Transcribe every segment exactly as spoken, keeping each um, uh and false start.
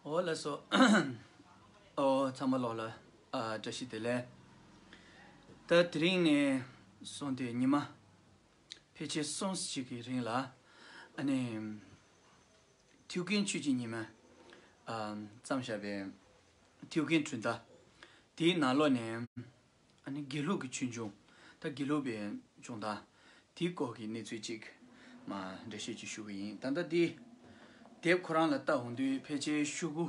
འོ་ལགས་སོ། འོ་ཚང་མ་ལོག་ལ། ཨ་བཀྲ་ཤིས་བདེ་ལེགས། ད་དེ་རིང་ནས་བཟུང་སྟེ་ཉི་མ་ཕལ་ཆེར་གསུམ་ཞིག་གི་རིང་ལ། ཨ་ནི་ཐེའུ་ཀིན་ཆོས་ཀྱི་ཉི་མས་ཨ་བརྩམས་བཞག་པའི་ཐེའུ་ཀིན་གྲུབ་མཐའ་དེའི་ནང་ལོགས་ནས། ཨ་ནི་དགེ་ལུགས་ཀྱི་ཆོས་འབྱུང་། ད་དགེ་ལུགས་པའི་སྦྱོང་བརྡར་དེའི་སྐོར་གྱི་གནས་ཚུལ་ཅིག་མར་འགྲེལ་བཤད་ཅིག་ཞུ་གི་ཡིན། ད་ལྟ་འདི་དེབ་ཁོ་རང་ལ་ལྟ་འོང་དུས་ཕལ་ཆེར་ཤོག་གུ་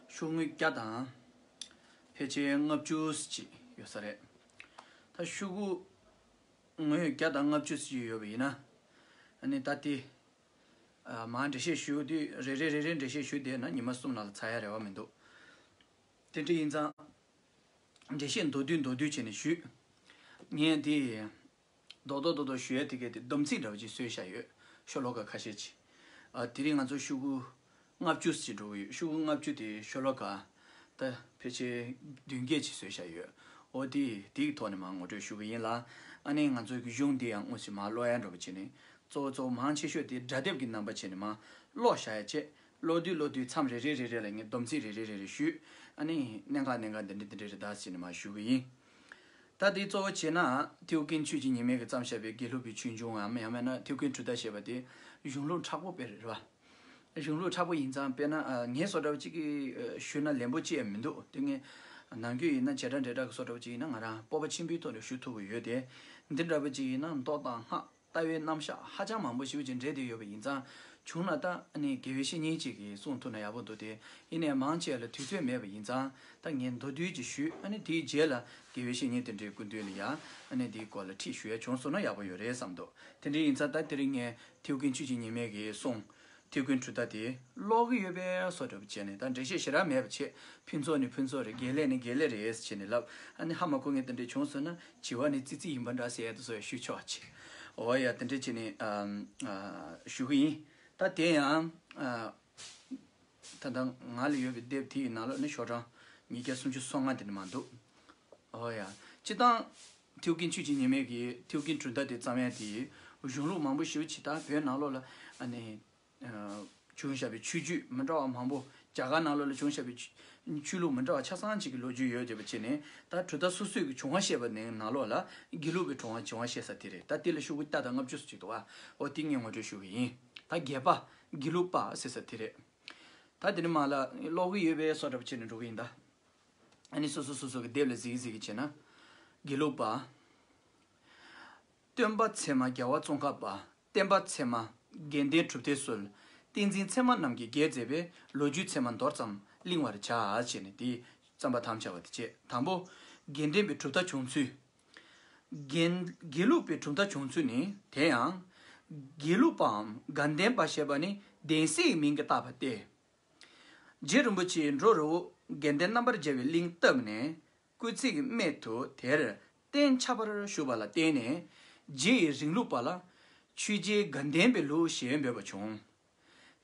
ཤོག་ངོས་བརྒྱ་དང་ཕལ་ཆེར་ལྔ་བཅུ་ཅིག་ཡོད་ས་རེད། ད་ཤོག་གུ་ངོས་བརྒྱ་དང་ལྔ་བཅུ་ཅིག་ཡོད་པ་ཡིན་ན། ཨ་ནི་ད་དེ་ཨ་མར་འགྲེལ་བཤད་ཞུ་དུས་རེ་རེ་རེ་རེ་འགྲེལ་བཤད་ཞུ་བསྡད་ན་ཉི་མ་གསུམ་ནང་ལ་ཚར་ཡ་རེ་བ་མི་འདུག་དེ་འདྲ་ཡིན་ཙང་། འགྲེལ་བཤད་མདོར་བསྡུས་མདོར་བསྡུས་བྱས་ནས་ཞུས། ངས་འདི་རྡོག་རྡོག་རྡོག་རྡོག་ཞུ་ཡ་དེ་གའི་དེ་སྡོམ་ཚིག་འདྲ་པོ་ཅིག་བཟོས་བཞག་ཡོད། ཤོ་ལོ་ཀ་ཁ་ཤས་ཅིག་ཨ་དེ་རིང་ང་ཚོ་ཤོག་གུ་ལྔ་བཅུ་ཅིག་འགྲོ་གི་ཡོད། ཤོག་གུ་ལྔ་བཅུ་དེ་ཤོ་ལོ་ཀ་ད་ཕལ་ཆེར་བདུན་བརྒྱད་ཅིག་བཟོས་བཞག་ཡོད། འོ་དེ་དེའི་ཐོག་ནས་མར་ངོ་སྤྲོད་ཞུ་གི་ཡིན་ལ། ཨ་ནི་ང་ཚོའི་གི་གཞུང་འདི་ཡང་དངོས་སུ་མར་ཀློག་ཡ་འདྲ་པོ་བྱས་ནས་གཙོ་བོ་གཙོ་བོ་མང་ཆེ་ཤོས་དེ་སྒྲ་དེབ་ཀྱི་རྣམ་པ་བྱས་ནས་མར་ཀློག་བཞག་ཡ་བྱས། ཀློག་དུས་ཀློག་དུས་མཚམས་རེ་རེ་རེ་རེ་ལ་ངས་སྡོམ་ཚིག་རེ་རེ་རེ་རེ་ཞུས། ཨ་ནི་གནད་འགག་གནད་འགག་འདི་འདྲ་འདི་འདྲ་རེད་ད་ཟེར་ནས་མར་ཞུ་གི་ཡིན། ད་དེ་གཙོ་བོ་བྱས་ན་ཐེའུ་ཀིན་ཆོས་ཀྱི་ཉི་མས་ཀྱིས་བརྩམས་བཞག་པའི་དགེ་ལུགས་པའི་ཆོས་འབྱུང་ངམ་ཡང་མིན་ན་ཐེའུ་ཀིན་གྲུབ་མཐའ་ཞེས་པ་དེ་གཞུང་ལུགས་མཁྲེགས་པོ་དཔེ་རེད་བ། གཞུང་ལུགས་མཁྲེགས་པོ་ཡིན་ཙང་དཔེར་ན་ཨ་ངའི་བཟོ་འདྲ་བ་གཅིག་གིས་ཨ་ཞུས་ན་ལན་པོ་ཅི་ཡང་མི་འདུག་དེ་ངས་ནམ་རྒྱུན་ཡིན་ན་བྱེ་བྲག་འབྲེལ་སྒྲ་གི་བཟོ་འདྲ་བ་གཅིག་ཡིན་ན་ང་རང་སྤོབས་པ་ཆེན་པོའི་ཐོག་ནས་ཞུ་ཐུབ་ཀྱི་ཡོད་དེ། འདི་འདྲ་བ་གཅིག་ཡིན་ན་མདོ་དང་སྔགས། ལྟ་བའི་རྣམ་གཞག་ཧ་ཅང་མང་པོ་ཞེ་པོ་ཅིག་འདྲེས་བསྡད་ཡོད་པ་ཡིན་ཙང་། བྱུང་ན་ད་ཨ་ནི་དགེ་བའི་བཤེས་གཉེན་ཅིག་གིས་གསུང་ཐུབ་ན་ཡག་པོ་འདུག་སྟེ། ཡིན་ནའི་མང་ཆེ་བ་ལ་དུས་ཚོད་མེད་པ་ཡིན་ཙང་ད་ངས་མདོར་བསྡུས་ཅིག་ཞུས། ཨ་ནི་དེའི་རྗེས་ལ་དགེ་བའི་བཤེས་གཉེན་དེ་འདྲའི་སྐུ་མདུན་ལ་ཡང་ཨ་ནི་དེའི་སྐོར་ལ་ཁྲིད་ཞུ་ཡ་བྱུང་སོང་ན་ཡག་པོ་ཡོད་རེད་བསམ་འདུག་དེ་འདྲ་ཡིན་ཙང་ད་དེ་རིང་ངས་ཐེའུ་ཀིན་ཆོས་ཀྱི་ཉི་མས་ཀྱིས་གསུངས། ཐེའུ་ཀིན་གྲུབ་མཐའ་དེ་ཀློག་གི་ཡོད་པའི་བཟོ་འདྲ་པོ་བྱས་ནས། ད་འགྲེལ་བཤད་ཞེ་དྲག་མེད་པ་བྱས། ཕུན་ཚོགས་ནི་ཕུན་ཚོགས་རེད། དགེ་ལེགས་ནི་དགེ་ལེགས་རེད་ཟེར་བྱས་ནས་ལབ། ཨ་ནི་ཧ་མ་གོ་མཁན་དེ་འདྲ་བྱུང་སོང་ན་བྱི་བ་ནི་ཙི་ཙི་ཡིན་པ་འདྲ་ཟེར་ཡ་དེ་ཚོ་ཡང་ཞུ་ཆོག་ཅིག་འོ་ཡ་དེ་འདྲ་བྱས་ནས་ཨམ་ཨ་ཞུ་གི་ཡིན། ད་དེ་ཡང་ཨ་ད་ལྟ་ང་ལ་ཡོད་པའི་དེབ་དེ་ཡི་ནང་ལོགས་ནས་ཤོག་གྲངས་ཉིས་བརྒྱ་སུམ་ཅུ་སོ་ལྔ་དེ་ནས་མ་འདུག་འོ་ཡ། སྤྱིར་བཏང་ཐེའུ་ཀིན་ཆོས་ཀྱི་ཉི་མས་ཀྱིས་ཐེའུ་ཀིན་གྲུབ་མཐའ་དེ་བརྩམས་ཡ་དེ་གཞུང་ལུགས་མང་པོ་ཞེ་པོ་ཅིག་ད་བོད་ནང་ལོགས་ལ་ཨ་ནི། བྱུང་བཞག་པའི་ཆོས་བརྒྱུད་མི་འདྲ་བ་མང་པོ། རྒྱ་གར་ནང་ལོགས་ལ་བྱུང་བཞག་པའི་ཆོས་ཆོས་ལུགས་མི་འདྲ་བ་ཆ་ཚང་གཅིག་གི་ལོ་རྒྱུས་ཡོད་བསྡད་པ་བྱས་ནས། ད་གྲུབ་མཐའ་སོ་སོའི་གི་བྱུང་བ་བཤད་པ་ནས་ནང་ལོགས་ལ་དགེ་ལུགས་པའི་བྱུང་བ་བྱུང་བ་བཤད་ས་དེ་རེད། ད་དེ་ལ་ཤོག་གུ་བརྒྱ་དང་ལྔ་བཅུ་ཙམ་ཅིག་འདུག་བ། འོ་དེ་ངས་ངོ་སྤྲོད་ཞུ་གི་ཡིན། ད་དགེ་པ། དགེ་ལུགས་པ་ཟེར་ས་དེ་རེད། ད་དེ་ནས་མར་ལ་ཀློག་གི་ཡོད་པའི་བཟོ་འདྲ་པོ་བྱས་ནས་འགྲོ་གི་ཡིན་ད། ཨ་ནི་སོ་སོ་སོ་སོ་གི་དེབ་ལ་གཟིགས་གཟིགས་བྱས་ན། དགེ་ལུགས་པ། སྟོན་པ་ཚད་མ་རྒྱལ་བ་ཙོང་ཁ་པ། བསྟན་པ་ཚད་མ་དགེ་ལྡན་གྲུབ་མཐའི་སྲོལ། བསྟན་འཛིན་ཚད་མ་རྣམས་ཀྱིས་རྒྱས་མཛད་པའི་ལོ་རྒྱུས་ཚད་མ་མདོར་ཙམ་གླེང་བར་བྱ་ཞེས་ནས་དེའི་བརྩམས་པ་དམ་བཅའ་བ་དེ་བཅས། དང་པོ། དགེ་ལྡན་པའི་གྲུབ་མཐའ་བྱུང་ཚུལ། དགེ་དགེ་ལུགས་པའི་གྲུབ་མཐའ་བྱུང་ཚུལ་ནི། དེ་ཡང་དགེ་ལུགས་པའམ་དགའ་ལྡན་པ་ཞེས་པ་ནི་གདན་སའི་མིང་གིས་བཏགས་པ་སྟེ། རྗེ་རིན་པོ་ཆེས་འབྲོག་རི་བོ་དགེ་ལྡན་རྣམ་པར་རྒྱལ་བའི་གླིང་བཏབ་ནས་སྐུ་ཚེ་གི་སྨད་དུ་དེར་གཏན་ཆགས་པར་བཞུགས་པ་ལ་བརྟེན་ནས་རྗེ་ཡི་རིང་ལུགས་པ་ལ་ཆོས་རྗེ་དགའ་ལྡན་པའི་ལུགས་ཞེས་འབོད་པ་བྱུང་།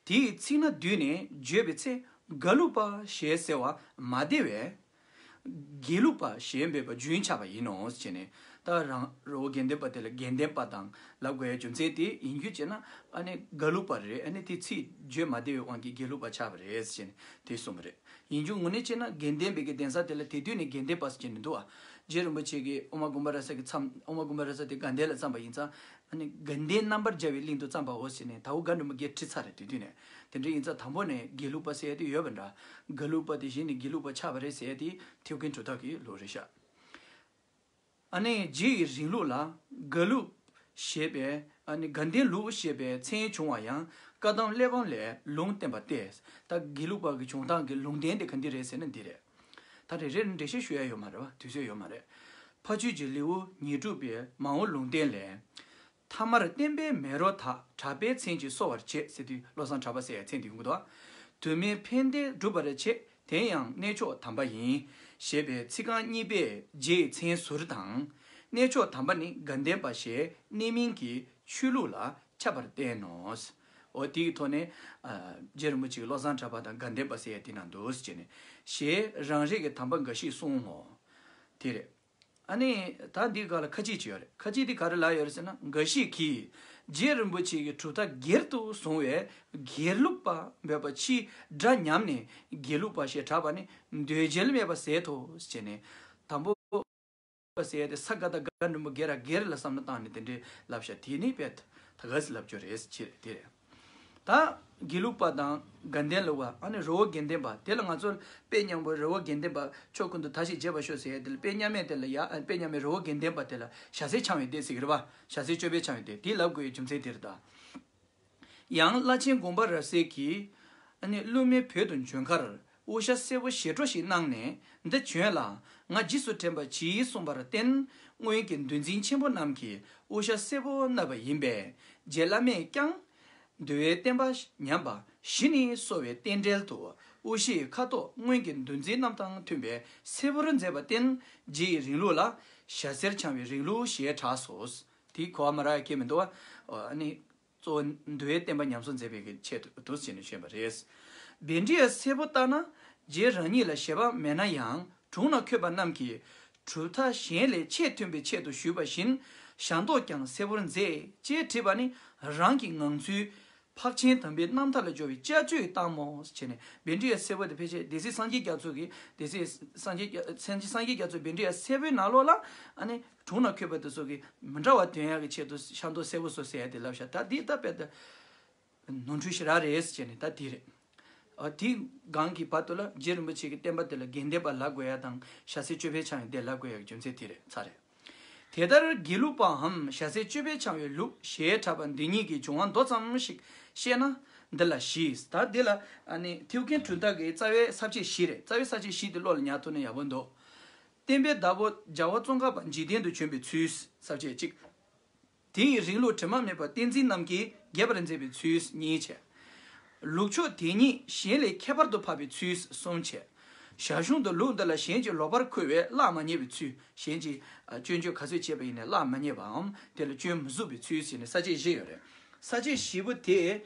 དེའི་ཚིག་སྣ་བསྡུས་ནས་བརྗོད་པའི་ཚེ་དགའ་ལུགས་པ་ཞེས་ཟེར་བ་མ་བདེ་བས། དགེ་ལུགས་པ་ཞེས་འབོད་པ་རྒྱུན་ཆགས་པ་ཡིན་ནོ་ཞེས་ནས། ད་རང་རི་བོ་དགེ་ལྡན་པ་དེ་ལ་དགེ་ལྡན་པ་དང་ལབ་དགོས་ཡའི་རྒྱུ་མཚན་དེ་ཡིན་རྒྱུ་བྱས་ན་ཨ་ནི་དགའ་ལུགས་པ་རེད། ཨ་ནི་དེ་ཚིག་བརྗོད་མ་བདེ་བའི་དབང་གིས་དགེ་ལུགས་པ་ཆགས་པ་རེད་ཞེས་ནས་དེ་གསུངས་པ་རེད། ཡིན་རྒྱུ་དངོས་གནས་བྱས་ན་དགེ་ལྡན་པའི་གི་གདན་ས་དེ་ལ་དེ་དུས་ནས་དགེ་ལྡན་པ་ཟེར་གྱི་འདུག་ཨ། རྗེ་རིན་པོ་ཆེ་གིས་ཨོ་མ་དགོན་པ་ར་ས་གི་མཚམས། ཨོ་མ་དགོན་པ་ར་ས་དེ་དགའ་ལྡན་ལ་བརྩམས་པ་ཡིན་ཙང་། ཨ་ནི་དགའ་ལྡན་རྣམ་པར་རྒྱལ་བའི་གླིང་དུ་བརྩམས་པའོ་ཟེར་ནས་ད་འུ་དགའ་འདྲེན་པ་གིས་ཁྲིད་ཚར་རེད། དེ་དུས་ནས་དེ་འདྲ་ཡིན་ཙང་དང་པོ་ནས་དགེ་ལུགས་པ་ཟེར་ཡ་དེ་ཡོད་པ་འདྲ། དགའ་ལུགས་པ་དེ་གཞི་ནས་དགེ་ལུགས་པ་ཆགས་པ་རེད་ཟེར་ཡ་དེ་ཐེའུ་ཀིན་གྲུབ་མཐའ་གི་ལུགས་རེད་ཤག་ཨ་ནི་རྗེ་ཡི་རིང་ལུགས་ལ་དགའ་ལུགས་ཞེས་པའི། ཨ་ནི་དགའ་ལྡན་ལུགས་ཞེས་པའི་མཚན་བྱུང་བ་ཡང་བཀའ་གདམས་གླེགས་བམ་ལས་ལུང་བསྟན་པ་སྟེ། ད་དགེ་ལུགས་པ་གི་བྱུང་སྟངས་ཀྱི་ལུང་བསྟན་དེ་ག་འདི་རེད་ཟེར་ན་འདི་རེད། ད་རེ་རེ་འགྲེལ་བཤད་ཞུ་ཡ་ཡོད་མ་རེད་བ། དུས་ཚོད་ཡོད་མ་རེད། ཕ་ཆོས་ཀྱི་ལེའུ་ཉེར་དྲུག་པའི་མ་འོངས་ལུང་བསྟན་ལས། ཐ་མར་བསྟན་པའི་མེ་རོ་དག་གྲགས་པའི་མཚན་གྱིས་གསོ་བར་བྱེད་ཟེར་དུས་བློ་བཟང་གྲགས་པ་ཟེར་ཡ་མཚན་དེ་ཡོང་གི་འདུག་དུ་མའི་ཕན་བདེ་སྒྲུབ་པར་བྱེད། དེ་ཡང་གནས་མཆོག་དམ་པ་ཡིན། ཞེས་པའི་ཚིག་རྐང་གཉིས་པས་རྗེ་ཡི་མཚན་ཟུར་དང་། གནས་མཆོག་དམ་པ་ནི་དགའ་ལྡན་པ་ཞེས་གནས་མིང་གི་ཆོས་ལུགས་ལ་ཁྱབ་པར་བསྟན་ནོ། འོ་དེའི་ཐོག་ནས་ཨ་རྗེ་རིན་པོ་ཆེས་བློ་བཟང་གྲགས་པ་དང་དགའ་ལྡན་པ་ཟེར་ཡ་དེ་ནང་འདུག་ཟེར་ནས། ཞེས་རང་རིག་གི་དམ་པ་འགའ་ཞིག་གསུང་ངོ་། དེ་རེད། ཨ་ནི་ད་འདི་ག་ལ་ཁ་ཅིག་ཅིག་ཡོད་རེད། ཁ་ཅིག་འདི་ག་རེ་ལབ་ཡོད་རེད་ཟེར་ན། འགའ་ཞིག་གིས་ རྗེ་རིན་པོ་ཆེ་གི་གྲུབ་མཐའ་སྒེར་དུ་བཟུང་བའི་དགེ་ལུགས་པ་འབོད་པ་ཕྱིའི་སྒྲ་ཉམས་ནས་དགེ་ལུགས་པ་ཞེས་གྲགས་པ་ནི་འདོད་བྱེད་མེད་པ་ཟད་དོ་ཞེས་ནས། དང་པོ། པ་ཟེར་ཡ་དེ་ས་ག་བཏགས་སྒ་འགྲེང་བུ་སྒེ་ར་སྒེར་ལ་བསམ་བློ་བཏང་ནས་དེ་འདྲའི་ལབ་བྱ་དེ་ནི་དཔེ་ད་ག་ཟེ་ལབ་རྒྱུ་རེད་ཅེས་དེ་རེད། ད་དགེ་ལུགས་པ་དང་དགའ་ལྡན་ལུགས་པ་ཨ་ནི་རི་བོ་དགེ་ལྡན་པ་དེ་ལ་ང་ཚོར་དཔེ་མཉམ་པོ་རི་བོ་དགེ་ལྡན་པ་ཕྱོགས་ཀུན་ཏུ་དར་ཞིང་རྒྱས་པར་ཤོག་ཟེར་ཡ་དེ་ལ་དཔེ་མཉམ་མེད་དེ་ལ་ཡ་དཔེ་མཉམ་མེད་རི་བོ་དགེ་ལྡན་པ་དེ་ལ་ཞྭ་སེར་འཆང་བའི་སྡེ་ཟེར་གི་རེད་པ། ཞྭ་སེར་ཅོད་པན་འཆང་བའི་སྡེ་དེ་ལབ་དགོས་ཡའི་རྒྱུ་མཚན་དེ་རེད་ད། ཡང་བླ་ཆེན་དགོངས་པ་རབ་གསལ་གྱིས། ཨ་ནི་ཀླུ་མོས་བོད་དུ་བྱོན་ཁར་དབུ་ཞྭ་སེར་པོ་ཞལ་དྲོ་ཞིག་གནང་ནས་འདི་བྱོན་ལ་ང་རྗེས་སུ་དྲན་པ་གྱིས་གསུངས་པར་བརྟེན་སྔོན་གྱི་འདུལ་འཛིན་ཆེན་པོ་རྣམས་ཀྱིས་དབུ་ཞྭ་སེར་པོ་མནབས་པ་ཡིན་པས་རྗེ་བླ་མས་ཀྱང་འདུལ་བའི་བསྟན་པ་ཉམས་པ་གཞི་ནས་གསོ་བའི་རྟེན་འབྲེལ་དུ་དབུ་ཞྭའི་ཁ་དོག་སྔོན་གྱི་འདུལ་འཛིན་རྣམས་དང་མཐུན་པའི་སེར་པོར་མཛད་པར་བརྟེན་རྗེ་ཡི་རིང་ལུགས་ལ་ཞྭ་སེར་འཆང་བའི་རིང་ལུགས་ཞེས་གྲགས་སོ། དེའི་གོ་བ་མ་རག་ཡ་ཁྱད་མི་འདུག་བ། ཨ་ནི། གཙོ་བོ་འདུལ་བའི་བསྟན་པ་ཉམས་གསོ་མཛད་པའི་གི་ཆེད་དུ་འདུག་ཟེར་ནས་བཤད་པ་རེད། བཻ་ཌཱི་ཡ་སེར་པོ་ལྟར་ན་རྗེ་རང་ཉིད་ལ་ཞེད་པ་མེད་ན་ཡང་དྲུང་ན་འཁོད་པ་རྣམས་ཀྱིས་གྲུབ་མཐའ་གཞན་ལས་ཆེས་མཐུན་པའི་ཆེད་དུ་ཞུས་པ་བཞིན་ཞྭ་མདོག་ཀྱང་སེར་པོར་མཛད་ཅེས་བྲིས་པ་ནི་རང་གི་ངང་ཚུལ་འཕགས་ཆེན་དམ་པའི་རྣམ་ཐར་ལ་སྦྱོར་བའི་དཔྱད་བརྗོད་གཏམ་མོ་ཟེར་ནས་བཻ་ཌཱི་ཡ་སེར་པོ་དེ་ཕལ་ཆེར་སྡེ་སྲིད་སངས་རྒྱས་རྒྱ་མཚོ་གི་སྡེ་སྲིད་སངས་རྒྱས་རྒྱ་སངས་རྒྱས་སངས་རྒྱས་རྒྱ་མཚོ་བཻ་ཌཱི་ཡ་སེར་པོའི་ནང་ལོགས་ལ་ཨ་ནི། དྲུང་ན་འཁོད་པ་དེ་ཚོ་གིས་མི་འདྲ་བ་འདོན་ཡག་གི་ཆེད་དུ་ཤ་མདོག་སེར་པོ་བཟོ་ཟེར་ཡ་དེ་ལབ་ཤག་ད་འདི་ལྟ་བས་ད་ནོར་འཁྲུལ་ཞེ་དྲག་རེད་ཟེར་ནས་ད་འདི་རེད། ཨ་དེའི་སྒང་གི་བར་དུ་ལ་རྗེ་རིན་པོ་ཆེ་གི་བསྟན་པ་དེ་ལ་དགེ་ལྡན་པ་ལབ་དགོས་ཡ་དང་ཞྭ་སེར་ཅོད་པན་འཆང་ཡ་དེ་ལབ་དགོས་ཡ་གི་རྒྱུ་མཚན་དེ་རེད་ཚར་རེད། དེ་ལྟར་དགེ་ལུགས་པའམ་ཞྭ་སེར་ཅོད་པན་འཆང་བའི་ལུགས་ཞེས་གྲགས་པ་འདི་གཉིས་ཀྱི་འབྱུང་བ་མདོ་ཙམ་ཞིག་བཤད་ན་འདི་ལ་བཞི། ད་འདི་ལ་ཨ་ནི་ཐེའུ་ཀན་གྲུབ་མཐའ་གི་རྩ་བའི་ས་བཅད་བཞི་རེད། རྩ་བའི་ས་བཅད་བཞི་དེ་བློ་ལ་ཉར་ཐུབ་ན་ཡག་པོ་འདུག་བསྟན་པའི་བདག་པོ་རྒྱལ་བ་ཙོང་ཁ་པ་འཇིག་རྟེན་དུ་བྱོན་པའི་ཚུལ་ས་བཅད་གཅིག་དེ་ཡི་རིང་ལུགས་དྲི་མ་མེད་པ་བསྟན་འཛིན་རྣམས་ཀྱིས་རྒྱས་པར་མཛད་པའི་ཚུལ་གཉིས་བྱས། ལུགས་ཕྱོགས་དེ་ཉིད་གཞན་ལས་ཁྱད་པར་དུ་འཕགས་པའི་ཚུལ་གསུམ་བྱས། ཞར་བྱུང་དུ་ལུགས་འདི་ལ་གཞན་གྱིས་ལོག་པར་འཁོད་པས་བརླག་མ་རྙེད་པའི་ཚུལ། གཞན་གྱིས་སྐྱོན་བརྗོད་ག་ཚོད་བྱས་པ་ཡིན་ནའི་བརླག་མ་རྙེད་པའམ་དེ་ལ་སྐྱོན་མི་ཟུག་པའི་ཚུལ་ཟེར་ནས་ས་བཅད་བཞི་ཡོད་རེད། ས་བཅད་བཞི་པོ་དེ་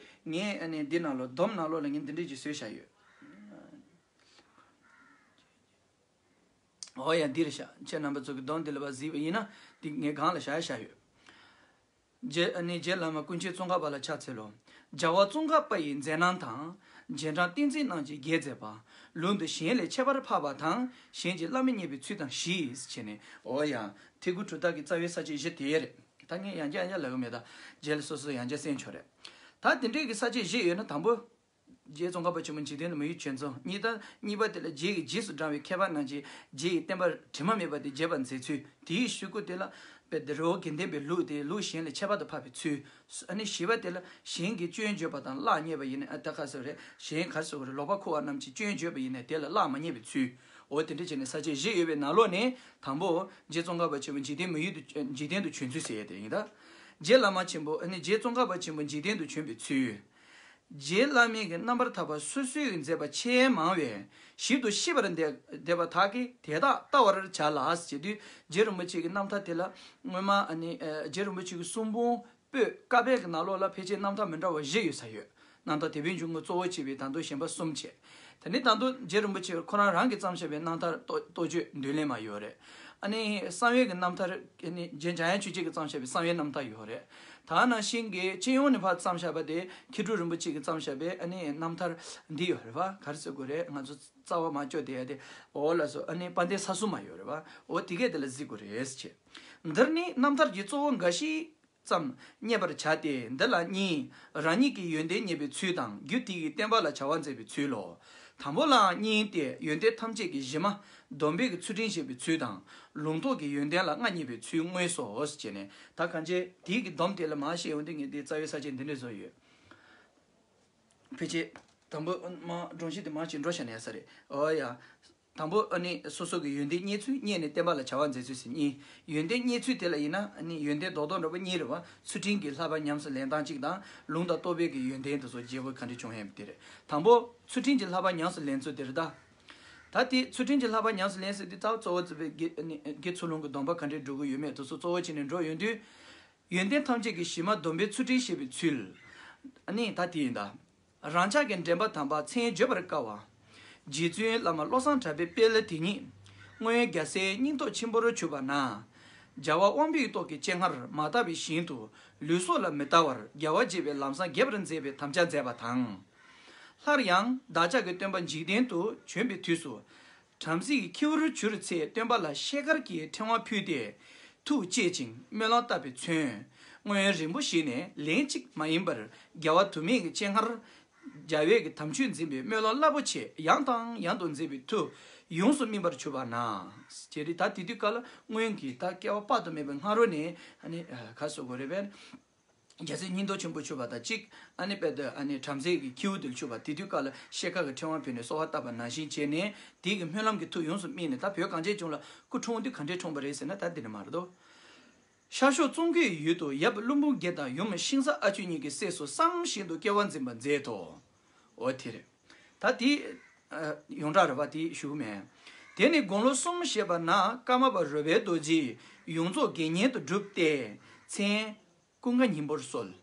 ངས་འདི་ནང་ལོགས་སྡོམ་ནང་ལོགས་ལ་ངས་འདི་འདྲས་ཀྱི་བཟོས་བཞག་ཡོད། འོ་ཡ་འདི་རེད་ཤག་ཁྱེད་རྣམ་པ་ཚོ་གི་གདོང་འདི་ལ་བ་གཟིགས་པ་ཡིན་ན་འདི་ངས་སྒང་ལ་བཞག་བཞག་ཡོད། རྗེ་ཨ་ནི་རྗེ་བླ་མ་ཀུན་མཁྱེན་ཙོང་ཁ་པ་ལ་ཕྱག་འཚལ་ལོ། རྒྱལ་བ་ཙོང་ཁ་པ་ཡི་མཛད་རྣམ་དང་། རྗེས་འབྲང་བསྟན་འཛིན་རྣམས་ཀྱིས་རྒྱས་མཛད་པ། ལུགས་འདི་གཞན་ལས་ཁྱད་པར་འཕགས་པ་དང་གཞན་གྱིས་བརླག་མི་རྙེད་པའི་ཚུལ་དང་བཞི་བྱས་ནས་འོ་ཡ། ཐེའུ་ཀན་གྲུབ་མཐའ་གི་རྩ་བའི་ས་བཅད་བཞི་དེ་རེད། ད་ངས་ཡང་བསྐྱར་ཡང་བསྐྱར་ལབ་གི་མེད་ད། རྗེས་ལ་སོ་སོ་ཡང་བསྐྱར་གསན་ཆོག་རེད། ད་དེ་འདྲས་ཀྱི་ས་བཅད་བཞི་ཡོད་ན་དང་པོ། རྗེ་ཙོང་ཁ་པ་ཆེན་པོ་འཇིག་རྟེན་དུ་མི་ཡུལ་བྱོན་ཚུལ། གཉིས་ད་གཉིས་པ་དེ་ལ་རྗེ་ཡི་རྗེས་སུ་འབྲང་བའི་མཁས་པ་རྣམས་ཀྱིས་རྗེ་ཡི་བསྟན་པ་དྲི་མ་མེད་པ་དེ་རྒྱས་པར་མཛད་ཚུལ། དེའི་གཞུག་གུ་དེ་ལ་དཔེ་དེ་རི་བོ་དགེ་ལྡན་པའི་ལུགས་དེ་ལུགས་གཞན་ལས་ཁྱད་པར་དུ་འཕགས་པའི་ཚུལ། ཨ་ནི་བཞི་པ་དེ་ལ་གཞན་གྱིས་སྐྱོན་བརྗོད་པ་དང་བརླག་རྙེད་པ་ཡིན་ན་ཨ་ད་ག་ཟེར་རེད། གཞན་ག་ཟེར་རེད། ལོག་པར་འཁོར་བ་རྣམས་ཀྱིས་སྐྱོན་བརྗོད་པ་ཡིན་ན་དེ་ལ་བརླག་མ་རྙེད་པའི་ཚུལ། འོ་དེ་འདྲ་བྱས་ནས་ས་བཅད་བཞི་ཡོད་པའི་ནང་ལོགས་ནས་དང་པོ་རྗེ་ཙོང་ཁ་པ་ཆེན་པོ་འཇིག་རྟེན་མི་ཡུལ་དུ་འཇིག་རྟེན་དུ་བྱོན་ཚུལ་ཟེར་ཡས་དེ་ཡིན་ད། རྗེ་བླ་མ་ཆེན་པོ་ཨ་ནི་རྗེ་ཙོང་ཁ་པ་ཆེན་པོ་འཇིག་རྟེན་དུ་བྱོན་པའི་ཚུལ། རྗེ་བླ་མའི་གི་རྣམ་པར་ཐར་པ་སོ་སོའི་གི་མཛད་པ་ཆེས་མང་བས་ཞིབ་ཏུ་ཤེས་པར་འདོད་འདོད་པ་དག་གིས་དེ་དག་བལྟ་བར་བྱ་ལ་ཞེས་དུས་རྗེ་རིན་པོ་ཆེ་གི་རྣམ་ཐར་དེ་ལ་སྔོན་མ་ཨ་ནི་ཨ་རྗེ་རིན་པོ་ཆེ་གི་གསུང་འབུམ་པོད་ཀ་པའི་གི་ནང་ལོགས་ལ་ཕལ་ཆེར་རྣམ་ཐར་མི་འདྲ་བ་བཞི་ཡོད་ས་ཡོད། རྣམ་ཐར་དེད་དཔོན་འབྱུང་པོ་གཙོ་བོ་བྱས་པའི་ད་དུང་གཞན་པ་གསུམ་བྱས། དེ་ནས་ད་དུང་རྗེ་རིན་པོ་ཆེ་ཁོ་རང་རང་གིས་བརྩམས་བཞག་པའི་རྣམ་ཐར་རྟོགས་རྟོགས་བརྗོད་མདོ་ལས་མ་ཡོད་རེད། ཨ་ནི་གསང་བའི་གི་རྣམ་ཐར་ཨ་ནི་རྗེ་འཇམ་དབྱངས་ཆོས་རྒྱལ་གྱིས་བརྩམས་བཞག་པའི་གསང་བའི་རྣམ་ཐར་ཡོད་རེད། ད་ནང་བཞིན་གྱི་སྤྱི་ཡོངས་ནས་ཕར་བརྩམས་བཞག་པ་དེ་མཁས་གྲུབ་རིན་པོ་ཆེ་གིས་བརྩམས་བཞག་པའི་ཨ་ནི་རྣམ་ཐར་འདི་ཡོད་རེད་བ། ག་རེ་ཟེར་དགོས་རེད། ང་ཚོ་རྩ་བ་མ་ལྕོགས་བསྡད་ཡ་དེ་འོ་ལགས་སོ། ཨ་ནི་དཔལ་ལྡན་ས་གསུམ་མ་ཡོད་རེད་བ། འོ་དེ་གས་དེ་ལ་གཟིགས་དགོས་རེད་ཟེར་བྱས། འདིར་ནི་རྣམ་ཐར་གྱི་གཙོ་བོ་འགའ་ཞིག་ཙམ་རྙེད་པར་བྱ་སྟེ་འདི་ལ་གཉིས། རང་ཉིད་ཀྱི་ཡོན་ཏན་རྙེད་པའི་ཚུལ་དང་རྒྱུ་དེ་ཡི་བསྟན་པ་ལ་བྱ་བ་མཛད་པའི་ཚུལ་ལོ། དང་པོ་ལའང་གཉིས་ཏེ་ཡོན་ཏན་ཐམས་ཅད་ཀྱི་གཞི་མ་སྡོམ་པའི་གི་ཚུལ་ཁྲིམས་བཞེས་པའི་ཚུལ་དང་ལུང་རྟོགས་ཀྱི་ཡོན་ཏན་ལ་མངའ་བརྙེས་པའི་ཚུལ་དངོས་སོ་ཞེས་ནས། ད་གང་ཅི་དེའི་གི་སྡོམ་དེ་ལ་མར་བཤད་ཡོང་དུས་ངས་དེའི་རྩ་བའི་ས་བཅད་འདི་འདྲ་བཟོས་ཡོད། ཕལ་ཆེར་དང་པོ་མ་སྒྲོམ་གཞི་དེ་མར་ཅིག་འགྲོ་བཞག་ན་ཡག་ས་རེད། འོ་ཡ། དང་པོ་ཨ་ནི་སོ་སོ་གི་ཡོན་ཏན་རྙེད་ཚུལ། རྙེད་ནས་བསྟན་པ་ལ་བྱ་བ་མཛད་ཚུལ་ཟེར་གཉིས། ཡོན་ཏན་རྙེད་ཚུལ་དེ་ལ་ཡིན་ན་ཨ་ནི་ཡོན་ཏན་རྡོག་རྡོག་འདྲ་པོ་གཉིས་རེད་བ། ཚུལ་ཁྲིམས་ཀྱི་བསླབ་པ་ཉམས་སུ་ལེན་སྟངས་གཅིག་དང་ལུང་དང་རྟོགས་པའི་གི་ཡོན་ཏན་དེ་ཚོ་རྒྱས་པོ་ག་འདྲ་བྱུང་ཡོད་དེ་རེད། དང་པོ་ཚུལ་ཁྲིམས་ཀྱི་བསླབ་པ་ཉམས་སུ་ལེན་ཚུལ་དེ་རེད་ད། ད་དེ་ཚུལ་ཁྲིམས་ཀྱི་བསླབ་པ་ཉམས་སུ་ལེན་ཟེར་དུས་ད་གཙོ་བོ་བརྩི་བའི་དགེ་ཨ་ནི་དགེ་ཚུལ་སློང་གི་སྡོམ་པ་ག་འདྲས་སྒྲུབ་ཀྱི་ཡོད་མེད་དེ་ཚོ་གཙོ་བོ་བྱས་ནས་འགྲོ་ཡོང་དུས། ཡོན་ཏན་ཐམས་ཅད་ཀྱི་གཞི་མ་སྡོམ་པའི་ཚུལ་ཁྲིམས་བཞེས་པའི་ཚུལ། ཨ་ནི་ད་དེ་ཡིན་ད། རང་ཅག་གི་འདྲེན་པ་དམ་པ་མཚན་བརྗོད་པར་དཀའ་བ། རྗེ་བཙུན་བླ་མ་བློ་བཟང་གྲགས་པའི་དཔལ་དེ་ཉིད། སྔོན་རྒྱལ་སྲས་སྙིང་སྟོབས་ཆེན་པོར་གྱུར་པ་ན། རྒྱལ་བ་དབང་པོའི་ཏོག་གི་སྤྱན་སྔར་མ་དག་པའི་ཞིང་དུ་ལུས་སྲོག་ལ་མི་ལྟ་བར་རྒྱལ་བ་དགྱེས་པའི་ལམ་བཟང་རྒྱས་པར་མཛད་པའི་དམ་བཅའ་མཛད་པ་དང་། སླར་ཡང་བདག་ཅག་གི་སྟོན་པ་འཇིག་རྟེན་དུ་བྱོན་པའི་དུས་སུ། བྲམ་ཟེ་ཡི་ཁྱེའུར་གྱུར་ཚེ་སྟོན་པ་ལ་ཤེལ་དཀར་གྱི་ཕྲེང་བ་ཕུལ་ཏེ་ཐུགས་བསྐྱེད་ཅིང་སྨོན་ལམ་བཏབ་པས་མཚོན། སྔོན་རིང་པོ་ཞིག་ནས་ལན་གཅིག་མ་ཡིན་པར་རྒྱལ་བ་དུ་མའི་སྤྱན་སྔར། རྒྱལ་བའི་གི་དམ་ཆོས་འཛིན་པའི་སྨོན་ལམ་རླབས་པོ་ཆེ་ཡང་དང་ཡང་དུ་འཛིན་པའི་མཐུ་ཡོངས་སུ་སྨིན་པར་གྱུར་པ་ན། ཅེས་རེད། ད་དེ་དུས་སྐབས་ལ་སྔོན་གྱི་ད་སྐྱེ་བ་དཔག་ཏུ་མེད་པའི་སྔ་རོལ་ནས་ཨ་ནི་ཁ་གསོ་དགོས་རེད་པས། རྒྱལ་སྲས་སྙིང་ཐོ་ཆེན་པོ་མཆོད་པ་དང་གཅིག་ཨ་ནི་དཔེ་དེ་ཨ་ནི་བྲམ་ཟེ་གི་ཁྱེའུ་དེར་མཆོད་པ་དེ་དུས་སྐབས་ལ་ཤེལ་དཀར་གྱི་ཕྲེང་བ་ཕུལ་ནས་གསོལ་བ་བཏབ་པ་ནང་བཞིན་བྱས་ནས་དེའི་གི་སྨོན་ལམ་གྱི་མཐུ་ཡོངས་སུ་སྨིན་ནས། ད་བོད་གངས་ཅན་ལྗོངས་ལ་སྐུ་འཁྲུངས་དུས་ག་འདྲས་འཁྲུངས་པ་རེད་ཟེར་ན་ད་འདི་ནི་མ་རེད་དོ། ཤར་ཕྱོགས་ཙོང་ཁའི་ཡུལ་དུ་ཡབ་ཀླུ་འབུམ་རྒྱལ་དང་ཡུམ་ཤིང་བཟའ་ཨ་ཆོས་གཉིས་ཀྱི་སྲས་སུ་བསམ་བཞིན་དུ་སྐྱེ་བ་འཛིན་པ་མཛད་དོ། འོ་དེ་རེད། ད་དེ་ཡོངས་གྲགས་རེད་པ། དེ་ཞུ་མེད། དེ་ནས་དགུང་ལོ་གསུམ་བཞེས་པ་ན་ཀརྨ་པ་རོལ་པའི་རྡོ་རྗེས་ཡོངས་རྫོགས་དགེ་བསྙེན་དུ་བསྒྲུབས་ཏེ་མཚན་ཀུན་དགའ་སྙིང་པོར་གསོལ།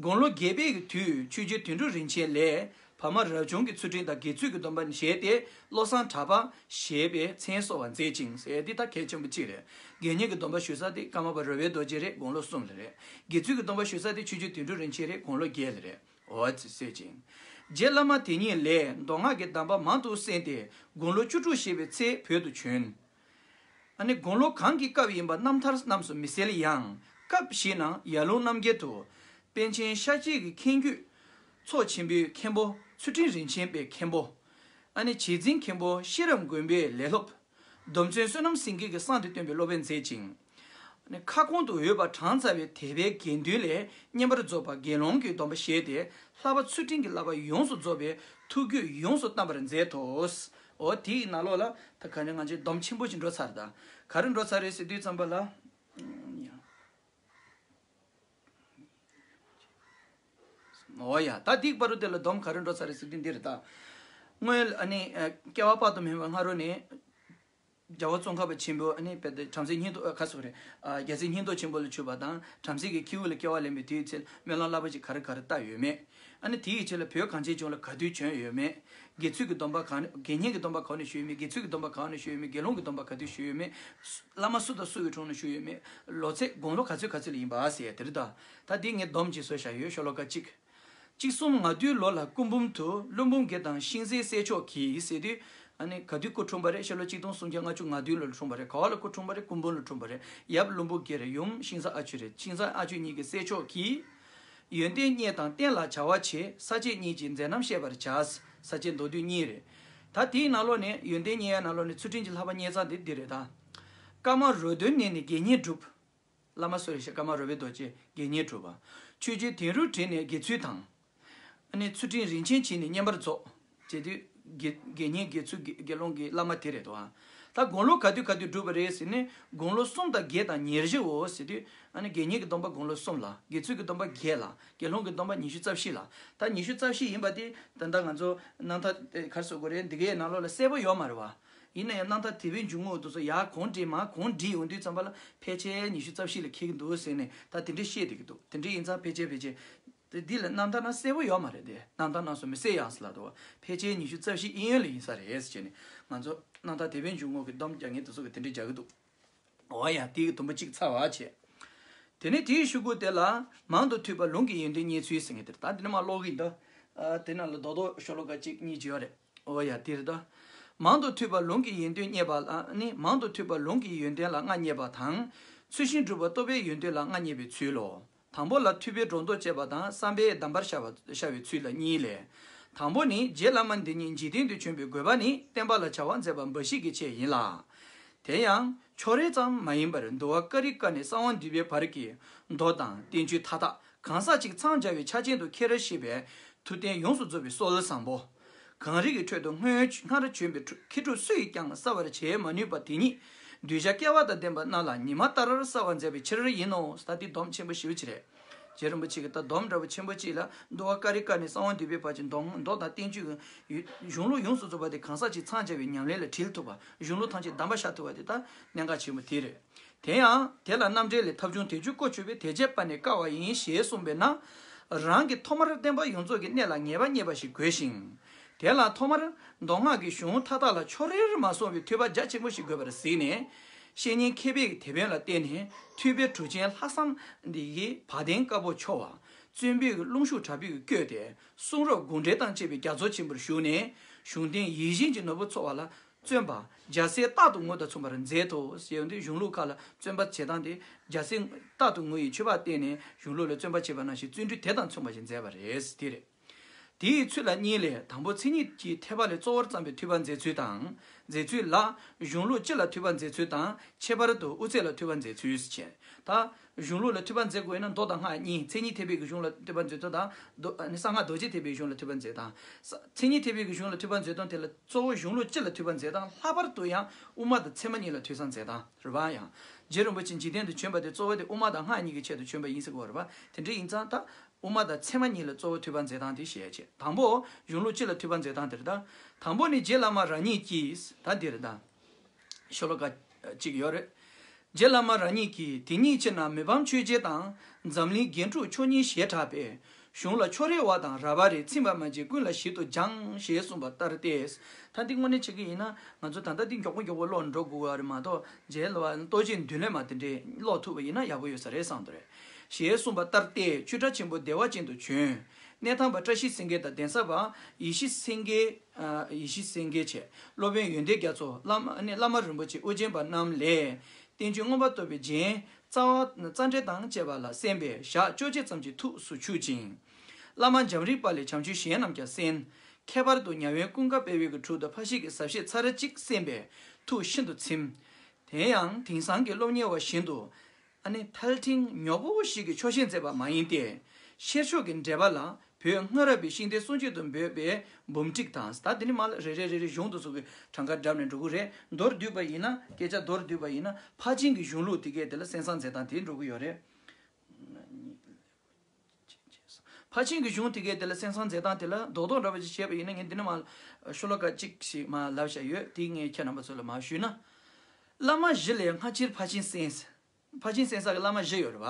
དགུང་ལོ་བརྒྱད་པའི་དུས་ཆོས་རྗེ་དོན་གྲུབ་རིན་ཆེན་ལས་བར་མ་རབ་བྱུང་གི་ཚུལ་ཁྲིམས་དང་དགེ་ཚུལ་གྱི་སྡོམ་པ་བཞེས་ཏེ་བློ་བཟང་གྲགས་པ་ཞེས་པའི་མཚན་གསོལ་བ་མཛད་ཅིང་ཟེར། འདི་ད་གལ་ཆེན་པོ་གཅིག་རེད། དགེ་བསྙེན་གྱི་སྡོམ་པ་ཞུ་ས་དེ་ཀརྨ་པ་རོལ་པའི་རྡོ་རྗེ་རེད། དགུང་ལོ་གསུམ་ལ་རེད། དགེ་ཚུལ་གྱི་སྡོམ་པ་ཞུ་ས་དེ་ཆོས་རྗེ་དོན་གྲུབ་རིན་ཆེན་རེད། དགུང་ལོ་བརྒྱད་ལ་རེད། འོ་ཙི་ཟེར་ཅིང་། རྗེ་བླ་མ་དེ་ཉིད་ལས་མདོ་སྔགས་ཀྱི་གདམས་པ་མང་དུ་གསན་ཏེ་དགུང་ལོ་བཅུ་དྲུག་བཞེས་པའི་ཚེ་བོད་དུ་བྱོན། ཨ་ནི་དགུང་ལོ་གང་གི་སྐབས་ཡིན་པ་རྣམ་ཐར་རྣམས་སུ་མི་གསལ་ཡང་། སྐབས་ཤིག་ན་ཡར་ཀླུང་རྣམ་རྒྱལ་དུ་པཎ་ཆེན་ཤཱཀྱའི་གི་མཁན་བརྒྱུད་ཚོགས་ཆེན་པོའི་མཁན་པོ་ཚུལ་ཁྲིམས་རིན་ཆེན་པའི་མཁན་པོ། ཨ་ནི་བྱེ་འཛིན་མཁན་པོ་ཤེས་རབ་མགོན་པོའི་ལས་སློབ། སྡོམ་བརྩོན་བསོད་ནམས་སེང་གེ་གི་གསང་དེ་སྟོན་པའི་སློབ་དཔོན་མཛད་ཅིང་། ཁ་སྐོང་དུ་འོས་པ་གྲངས་ཚ་བའི་དད་པའི་དགེ་འདུན་ལས་བསྙེན་པར་རྫོགས་པ་དགེ་སློང་གི་སྡོམ་པ་བཞེས་ཏེ་བསླབ་པ་ཚུལ་ཁྲིམས་ཀྱི་བསླབ་པ་ཡོངས་སུ་རྫོགས་པའི་ཐུགས་རྒྱུད་ཡོངས་སུ་བསྡམས་པར་མཛད་དོ། འོ་དེའི་ནང་ལོགས་ལ་ད་ག་ནས་ང་ཚོའི་སྡོམ་ཆེན་པོ་ཞིག་འགྲོ་ཚར། ད་ག་རེ་འགྲོ་ཚར་རེད་ཟེར་དུས་ཙམ་པ་ལ། འོ་ཡ། ད་འདིའི་བར་དུ་དེ་ལ་སྡོམ་ག་རེ་འགྲོ་ཚར་རེད་ཟེར་དུས་འདི་རེད་ད། སྔོན་ཨ་ནི་སྐྱེ་བ་དཔག་ཏུ་མེད་པའི་སྔ་རོལ་ནས། རྒྱལ་བ་ཙོང་ཁ་པ་ཆེན་པོ་ཨ་ནི་དཔེ་དེ་བྲམ་ཟེ་སྙིང་ཐོ་ཨ་ཁ་སོ་རེད། ཨ་རྒྱལ་སྲས་སྙིང་ཐོ་ཆེན་པོ་ལ་མཆོད་པ་དང་བྲམ་ཟེ་གི་ཁྱེའུ་ལ་སྐྱེ་བ་ལེན་པའི་དུས་ཚེ་སྨོན་ལམ་བསླབ་པ་ཅིག་ག་རེ་ག་རེ་བཏབ་ཡོད་མེད། ཨ་ནི་དེའི་ཆེད་ལ་བོད་གངས་ཅན་ལྗོངས་ལ་ག་དུས་བྱོན་ཡོད་མེད། དགེ་ཚུལ་གྱི་སྡོམ་པ་གང་དགེ་བསྙེན་གྱི་སྡོམ་པ་གང་ནས་ཞུས་ཡོད་མེད། དགེ་ཚུལ་གྱི་སྡོམ་པ་གང་ནས་ཞུས་ཡོད་མེད། དགེ་སློང་གི་སྡོམ་པ་ག་དུས་ཞུས་ཡོད་མེད། བླ་མ་སུ་དང་སུ་གི་དྲུང་ནས་ཞུས་ཡོད་མེད། ལོ་ཚད་དགུང་ལོ་ག་ཚོད་ག་ཚོད་ལ་ཡིན་པ་ཟེར་ཡ་དེ་རེད་ད། ད་འདི་ངས་སྡོམ་ཅིག་བཟོས་བཞག་ཡོད། ཤོ་ལོ་ཀ་གཅིག་གཅིག་གསུམ་ང་བདུན་ལོ་ལ་སྐུ་འབུམ་དུ་ཀླུ་འབུམ་རྒྱལ་དང་ཤིང་བཟའི་སྲས་མཆོག་གིས་ཟེར་དུས། ཨ་ནི་ག་དུས་སྐུ་འཁྲུངས་པ་རེད། ཕྱི་ལོ་གཅིག་སྟོང་སུམ་བརྒྱ་ལྔ་བཅུ་ང་བདུན་ལོ་ལ་འཁྲུངས་པ་རེད། ག་བ་ལ་སྐུ་འཁྲུངས་པ་རེད། སྐུ་འབུམ་ལ་འཁྲུངས་པ་རེད། ཡབ་ཀླུ་འབུམ་རྒྱལ་རེད། ཡུམ་ཤིང་བཟའ་ཨ་ཆོས་རེད། ཤིང་བཟའ་ཨ་ཆོས་གཉིས་ཀྱི་སྲས་མཆོག་གིས། ཡོན་ཏན་བརྙེས་དང་བསྟན་ལ་བྱ་བ་བྱེད། ས་བཅད་གཉིས་ཀྱི་མཛད་རྣམ་བཤད་པར་བྱ། ས་བཅད་མདོར་བསྡུས་གཉིས་རེད། ད་དེའི་ནང་ལོགས་ནས་ཡོན་ཏན་བརྙེས་ཡ་ནང་ལོགས་ནས་ཚུལ་ཁྲིམས་ཀྱི་བསླབ་པ་བརྙེས་ཚར་འདི་འདི་རེད་ད། ཀརྨ་རོལ་སྟོན་ནས་ནི་དགེ་བསྙེན་བསྒྲུབས། བླ་མ་སུ་རེད་ཤག་ཀརྨ་རོལ་པའི་རྡོ་རྗེ་དགེ་བསྙེན་གྲུབ་པ། ཆོས་རྗེ་དིང་རུ་བྲིས་ནས་དགེ་ཚུལ་དང་། ཨ་ནི་ཚུལ་ཁྲིམས་རིན་ཆེན་བྱིན་ནས་བསྙེན་པར་རྫོགས། ཅེས་དུས་དགེ་དགེ་བསྙེན་དགེ་ཚུལ་དགེ་དགེ་སློང་གི་བླ་མ་དེ་རེད་དོ། ད་དགུང་ལོ་ག་དུས་ག་དུས་བསྒྲུབས་པ་རེད་ཟེར་ནས་དགུང་ལོ་གསུམ་དང་བརྒྱད་དང་ཉེར་བཞི་འོ་ཟེར་དུས། ཨ་ནི་དགེ་བསྙེན་གྱི་སྡོམ་པ་དགུང་ལོ་གསུམ་ལ། དགེ་ཚུལ་གྱི་སྡོམ་པ་བརྒྱད་ལ། དགེ་སློང་གི་སྡོམ་པ་ཉི་ཤུ་རྩ་བཞི་ལ། ད་ཉི་ཤུ་རྩ་བཞི་ཡིན་པ་དེ་ད་ལྟ་ང་ཚོ་རྣམ་ཐར་ག་རེ་ཟེར་དགོས་རེད། འདི་གའི་ནང་ལོགས་ལ་གསལ་པོ་ཡོད་མ་རེད་བ། ཡིན་ན་ཡང་རྣམ་ཐར་དེད་དཔོན་འཇུག་ངོགས་དེ་ཚོ་ཡར་གོང་བསྒྲིགས་མར་གོང་བསྒྲིགས་ཡོང་དུས་ཙམ་པ་ལ་ཕལ་ཆེར་ཉི་ཤུ་རྩ་བཞི་ལ་འཁེལ་གྱི་འདུག་ཟེར་ནས་ད་དེ་འདྲས་བཤད་བསྡད་ཀྱི་འདུག་དེ་འདྲས་ཡིན་ཙང་ཕལ་ཆེར་ཕལ་ཆེར། དེ་འདི་ལ་རྣམ་ཐར་ནང་གསལ་པོ་ཡོད་མ་རེད་དེ། རྣམ་ཐར་ནང་སོ་མི་གསལ་ཡང་ཟེར་ལ་འདུག་ཕལ་ཆེར་ཉི་ཤུ་རྩ་བཞི་ཨིན་ཡོད་ལ་ཡིན་ས་རེད་ཟེར་བྱས་ནས་ང་ཚོ་རྣམ་ཐར་དེད་དཔོན་འཇུག་ངོགས་ཀྱི་སྡོམ་རྒྱག་མཁན་དེ་ཚོ་གིས་དེ་འདྲས་རྒྱག་གི་འདུག་འོ་ཡ། དེའི་དུམ་བུ་གཅིག་ཚར་བ་བྱས། དེ་ནས་དེའི་ཤུལ་ལུས་དེ་ལ་མང་དུ་ཐོས་པ་ལུང་གི་ཡོན་ཏན་བརྙེས་ཚུལ་ཟེར་མཁན་དེ་རེད། ད་འདི་ནས་མར་ཀློག་གི་ཡིན་ད། ཨ་དེ་ནང་ལ་རྡོག་རྡོག་ཤོ་ལོ་ཀ་གཅིག་གཉིས་ཅིག་ཡོད་རེད། འོ་ཡ། དེ་རེད་ད། མང་དུ་ཐོས་པ་ལུང་གི་ཡོན་ཏན་བརྙེས་པ་ལ་ནི་མང་དུ་ཐོས་པ་ལུང་གི་ཡོན་ཏན་ལ་མངའ་བརྙེས་པ་དང་། ཚུལ་བཞིན་སྒྲུབ་པ་སྟོབས་པའི་ཡོན་ཏན་ལ་མངའ་བརྙེས་པའི་ཚུལ་ལོ། དང་པོ་ལ་ཐུབ་པའི་སྒྲོ་འདོགས་བཅད་པ་དང་བསམ་པས་བསྡམ་པར་ཤར་བ་ཤར་བའི་ཚུལ་ལ་གཉིས་ལས། དང་པོ་ནི་རྗེ་བླ་མ་འདི་ཉིད་འཇིག་རྟེན་དུ་བྱོན་པའི་དགོས་པ་ནི་བསྟན་པ་ལ་བྱ་བ་མཛད་པ་འབའ་ཞིག་གི་ཆེད་ཡིན་ལ། དེ་ཡང་ཕྱོགས་རིས་ཙམ་མ་ཡིན་པར་འདུལ་བ་ཀ་རི་ཀ་ནས་གསང་བ་འདུས་པའི་བར་གྱི་མདོ་དང་བསྟན་བཅོས་མཐའ་དག་གང་ཟག་གཅིག་འཚང་རྒྱ་བའི་ཆ་ཅན་དུ་ཁྱེར་ཤེས་པའི་མཐུ་རྟེན་ཡོངས་སུ་རྫོགས་པའི་སྲོལ་བཟང་པོ། གངས་རི་གི་ཁྲོད་དུ་སྔོན་སྔར་བྱོན་པའི་མཁས་གྲུབ་སུ་ཡིས་ཀྱང་གསལ་བར་བྱེད་མ་ནུས་པ་དེ་ཉིད་གདུལ་བྱ་སྐལ་བ་དང་ལྡན་པ་རྣམས་ལ་ཉི་མ་ལྟར་གསལ་བར་མཛད་པའི་ཕྱིར་ཡིན་ནོ། ད་འདི་སྡོམ་ཆེན་པོ་ཞེ་པོ་ཅིག་རེད། རྗེ་རིན་པོ་ཆེ་གིས་ད་སྡོམ་འདྲ་པོ་ཆེན་པོ་ཅིག་ལ་འདུལ་བ་ཀ་རི་ཀ་ནས་གསང་བ་འདུས་པའི་བར་གྱི་མདོ་མདོ་དང་བསྟན་བཅོས་ཀྱི་གཞུང་ལུགས་ཡོངས་སུ་རྫོགས་པ་དེ་གང་ཟག་གཅིག་འཚང་རྒྱ་བའི་ཉམས་ལེན་ལ་དྲིལ་ཐུབ་པ། གཞུང་ལུགས་ཐམས་ཅད་གདམས་པར་ཤར་ཐུབ་པ་དེ་ད་གནད་འགག་ཆེན་པོ་དེ་རེད། དེ་ཡང་དེ་ལ་རྣམ་འགྲེལ་ལས་ཐབས་བྱུང་དེ་བཅུ་བཀོལ་ཆོག་པས་དེ་རྗེས་པ་ནས་དཀའ་བ་ཡིན་ཞེས་གསུངས་པས་ན། རང་གི་ཐོག་མར་བསྟན་པ་ཡོངས་རྫོགས་ཀྱི་གནད་ལ་ངེས་པ་རྙེད་པ་ཞིག་དགོས་ཤིང་། དེ་ལ་ཐོག་མར་མདོ་སྔགས་ཀྱི་གཞུང་མཐའ་དག་ལ་ཕྱོགས་རིས་མ་སོང་བའི་ཐོས་པ་རྒྱ་ཆེན་པོ་ཞིག་དགོས་པར་གཟིགས་ནས། བཤེས་གཉེན་མཁས་པའི་དེད་དཔོན་ལ་བརྟེན་ནས་ཐུབ་པའི་གྲུ་ཆེན་ལྷག་བསམ་འདི་ཡིས་བ་དན་དཀར་པོ་འཕྱོ་བ། བཙུན་པའི་རླུང་ཤུགས་དྲག་པོས་བསྐྱོད་དེ་གསུང་རབ་དགོངས་འགྲེལ་དང་བཅས་པའི་རྒྱ་མཚོ་ཆེན་པོར་ཞུགས་ནས་གཞུང་བསྟེན་ཡིད་བཞིན་གྱི་ནོར་བུ་འཚོ་བ་ལ་བརྩོན་པ་རྒྱལ་སྲས་རྟག་ཏུ་ངུ་དང་མཚུངས་པར་མཛད་དོ་ཞེས་འདི་གཞུང་ལུགས་ཁག་ལ་བརྩོན་པ་བྱེད་སྟངས་དེ་རྒྱལ་སྲས་རྟག་ཏུ་ངུ་ཡི་མཆོད་པ་བརྟེན་ནས་གཞུང་ལུགས་ལ་བརྩོན་པ་བྱེད་པ་ནང་བཞིན་བརྩོན་འགྲུས་དེ་དང་མཚུངས་པ་ཞིག་མཛད་པ་རེད། དེ་རེད། དེའི་ཚུལ་ལ་གཉིས་ལས། དང་པོ་མཚན་ཉིད་ཀྱི་ཐེག་པ་ལས་གཙོ་བོར་བརྩམས་པའི་ཐོས་པ་མཛད་ཚུལ་དང་། མཛད་ཚུལ་ལ་གཞུང་ལུགས་སྤྱི་ལ་ཐོས་པ་མཛད་ཚུལ་དང་ཁྱད་པར་དུ་དབུ་ཚད་ལ་ཐོས་པ་མཛད་ཚུལ་ཞེས། ད་གཞུང་ལུགས་ལ་ཐོས་པ་མཛད་དགོས་ན་མདོ་དང་སྔགས་གཉིས། མཚན་ཉིད་ཐེག་པའི་གཞུང་ལ་ཐོས་པ་མཛད་ཚུལ་དང་། མདོ་ཨ་ནི་གསང་སྔགས་རྡོ་རྗེ་ཐེག་པའི་གཞུང་ལ་ཐོས་པ་མཛད་དང་། ས་མཚན་ཉིད་ཐེག་པའི་གཞུང་ལ་ཐོས་པ་མཛད་སྟངས་དེ་ལ་གཙོ་བོ་གཞུང་ལུགས་སྤྱི་ལ་ཐོས་པ་མཛད་སྟངས། ལྷག་པར་དུ་ཡང་དབུ་མ་དང་ཚད་མ་གཉིས་ལ་ཐོས་བསམ་མཛད་སྟངས་རེད་པ། ཡང་རྗེ་རིན་པོ་ཆེ་འཇིག་རྟེན་དུ་བྱོན་པ་དེ་གཙོ་བོ་དེ་དབུ་མ་དང་སྔགས་གཉིས་ཀྱི་ཆེད་དུ་བྱོན་པ་ཡིན་ཟེར་གོ་རེད་པ། དེ་འདྲ་ཡིན་ཙང་ད། དབུ་མ་དང་ཚད་མ་གཉིས་ལ་གཙོ་བོ་ཐོས་པ་མཛད་སྟངས་དེ་བཤད་བྱས། དང་པོ་གཞུང་ལུགས་སྤྱི་ལ་ཐོས་པ་མཛད་སྟངས་དེ་རེད་ད། དང་པོ་ནི་རྗེ་བླ་མ་རང་ཉིད་ཀྱིས་ད་འདིར་ད། ཤོ་ལོ་ཀ་གཅིག་ཡོད་རེད། རྗེ་བླ་མ་རང་ཉིད་ཀྱིས་དེ་ཉིད་ཕྱིར་ན་མི་ཕམ་ཆོས་རྗེ་དང་འཛམ་གླིང་རྒྱན་དྲུག་མཆོག་གཉིས་ཞེས་གྲགས་པས་གཞུང་ལ་ཕྱོགས་རིས་པ་དང་རབ་པ་རེ་ཚིམ་པ་མ་མཆིས་ཀུན་ལ་ཞིབ་ཏུ་སྦྱངས་ཞེས་གསུངས་པ་ལྟར་ཏེ། ད་འདི་དངོས་གནས་བྱེད་ཀྱི་ཡིན་ན་ང་ཚོ་ད་ལྟ་འདི་མགྱོགས་པོ་མགྱོགས་པོ་ཀློག་འགྲོ་དགོས་པ་རེད་མ་གཏོགས་རྗེ་བླ་མ་རྟོགས་བརྗོད་མདུན་ལས་མ་དེ་འདྲས་ཀློག་ཐུབ་པ་ཡིན་ན་ཡག་པོ་ཡོད་ས་རེད་བསམ་གྱི་རེད། ཞེས་གསུངས་པ་ལྟར་ཏེ་ཆོས་གྲྭ་ཆེན་པོ་བདེ་བ་ཅན་དུ་བྱོན། གནས་དང་པ་བཀྲ་ཤིས་སེང་གེ་དང་གདན་ས་པ་ཡེ་ཤེས་སེང་གེ། ཨ་ཡེ་ཤེས་སེང་གེ་བྱས། སློབ་དཔོན་ཡོན་ཏན་རྒྱ་མཚོ། བླ་མ་ནི་བླ་མ་རིན་པོ་ཆེ་ཨོ་རྒྱན་པ་རྣམས་ལས། བསྟན་བཅོས་མངོན་པར་རྟོགས་པའི་རྒྱན། རྩ་བ་རྩ་འགྲེལ་དང་བཅས་པ་ལ་གསན་པས་ཞག་བཅོ་བརྒྱད་ཙམ་གྱི་ཐུགས་སུ་ཆུད་ཅིང་། བླ་མ་འཇམ་རིན་པ་ལས་བྱམས་ཆོས་གཞན་རྣམས་ཀྱང་གསན། ཁྱད་པར་དུ་ཉ་དབོན་ཀུན་དགའ་དཔལ་བེའུ་གི་དྲུང་དུ་ཕར་ཕྱིན་གྱི་ཟབ་བཤད་ཚར་གཅིག་གསན་པས་ཐུགས་ཤིན་ཏུ་ཚིམ། དེ་ཡང་དེང་སང་གི་སློབ་གཉེར་བ་བཞིན་དུ། ཨ་ནི་ཐལ་འཕྲེང་ཉོག་པོ་ཞིག་གིས་ཆོག་ཤེས་མཛད་པ་མ་ཡིན་ཏེ། ཤེར་ཕྱོགས་ཀྱི་འགྲེལ་པ་ལ་བོད་སྔ་རབས་པའི་ཤིང་རྟའི་སྲུང་བྱེད་དུ་འབོད་པའི་འབུམ་ཊིཀ་དང་། ད་དེ་ནི་མ་རེ་རེ་རེ་རེ་གཞུང་དུ་སོགས་ཀྱི་གྲངས་ཀ་བསྒྲགས་ནས་འགྲོ་གི་རེད། མདོར་བསྡུས་པ་ཡིན་ན་སྐད་ཆ་མདོར་བསྡུས་པ་ཡིན་ན་ཕར་ཕྱིན་གྱི་གཞུང་ལུགས་དེ་གས་དེ་ལ་གསན་བསམ་མཛད་སྟངས་དེ་འགྲོ་གི་ཡོད་རེད། ཕར་ཕྱིན་གྱི་གཞུང་དེ་གས་དེ་ལ་གསན་བསམ་མཛད་སྟངས་དེ་ལ་རྡོག་རྡོག་འདྲ་བ་ཅིག་བཤད་པ་ཡིན་ན་ངས་འདི་ནི་མ་ཤོ་ལོ་ཀ་གཅིག་ཞིག་མ་ལབ་བཞག་ཡོད། དེ་ངས་ཁྱེད་རྣམ་པ་ཚོ་ལ་མ་ཞུས་ན། བླ་མ་བཞི་ལས་སྔ་ཕྱིར་ཕར་ཕྱིན་གསན། ཕར་ཕྱིན་གསན་ས་གི་བླ་མ་བཞི་ཡོད་རེད་བ།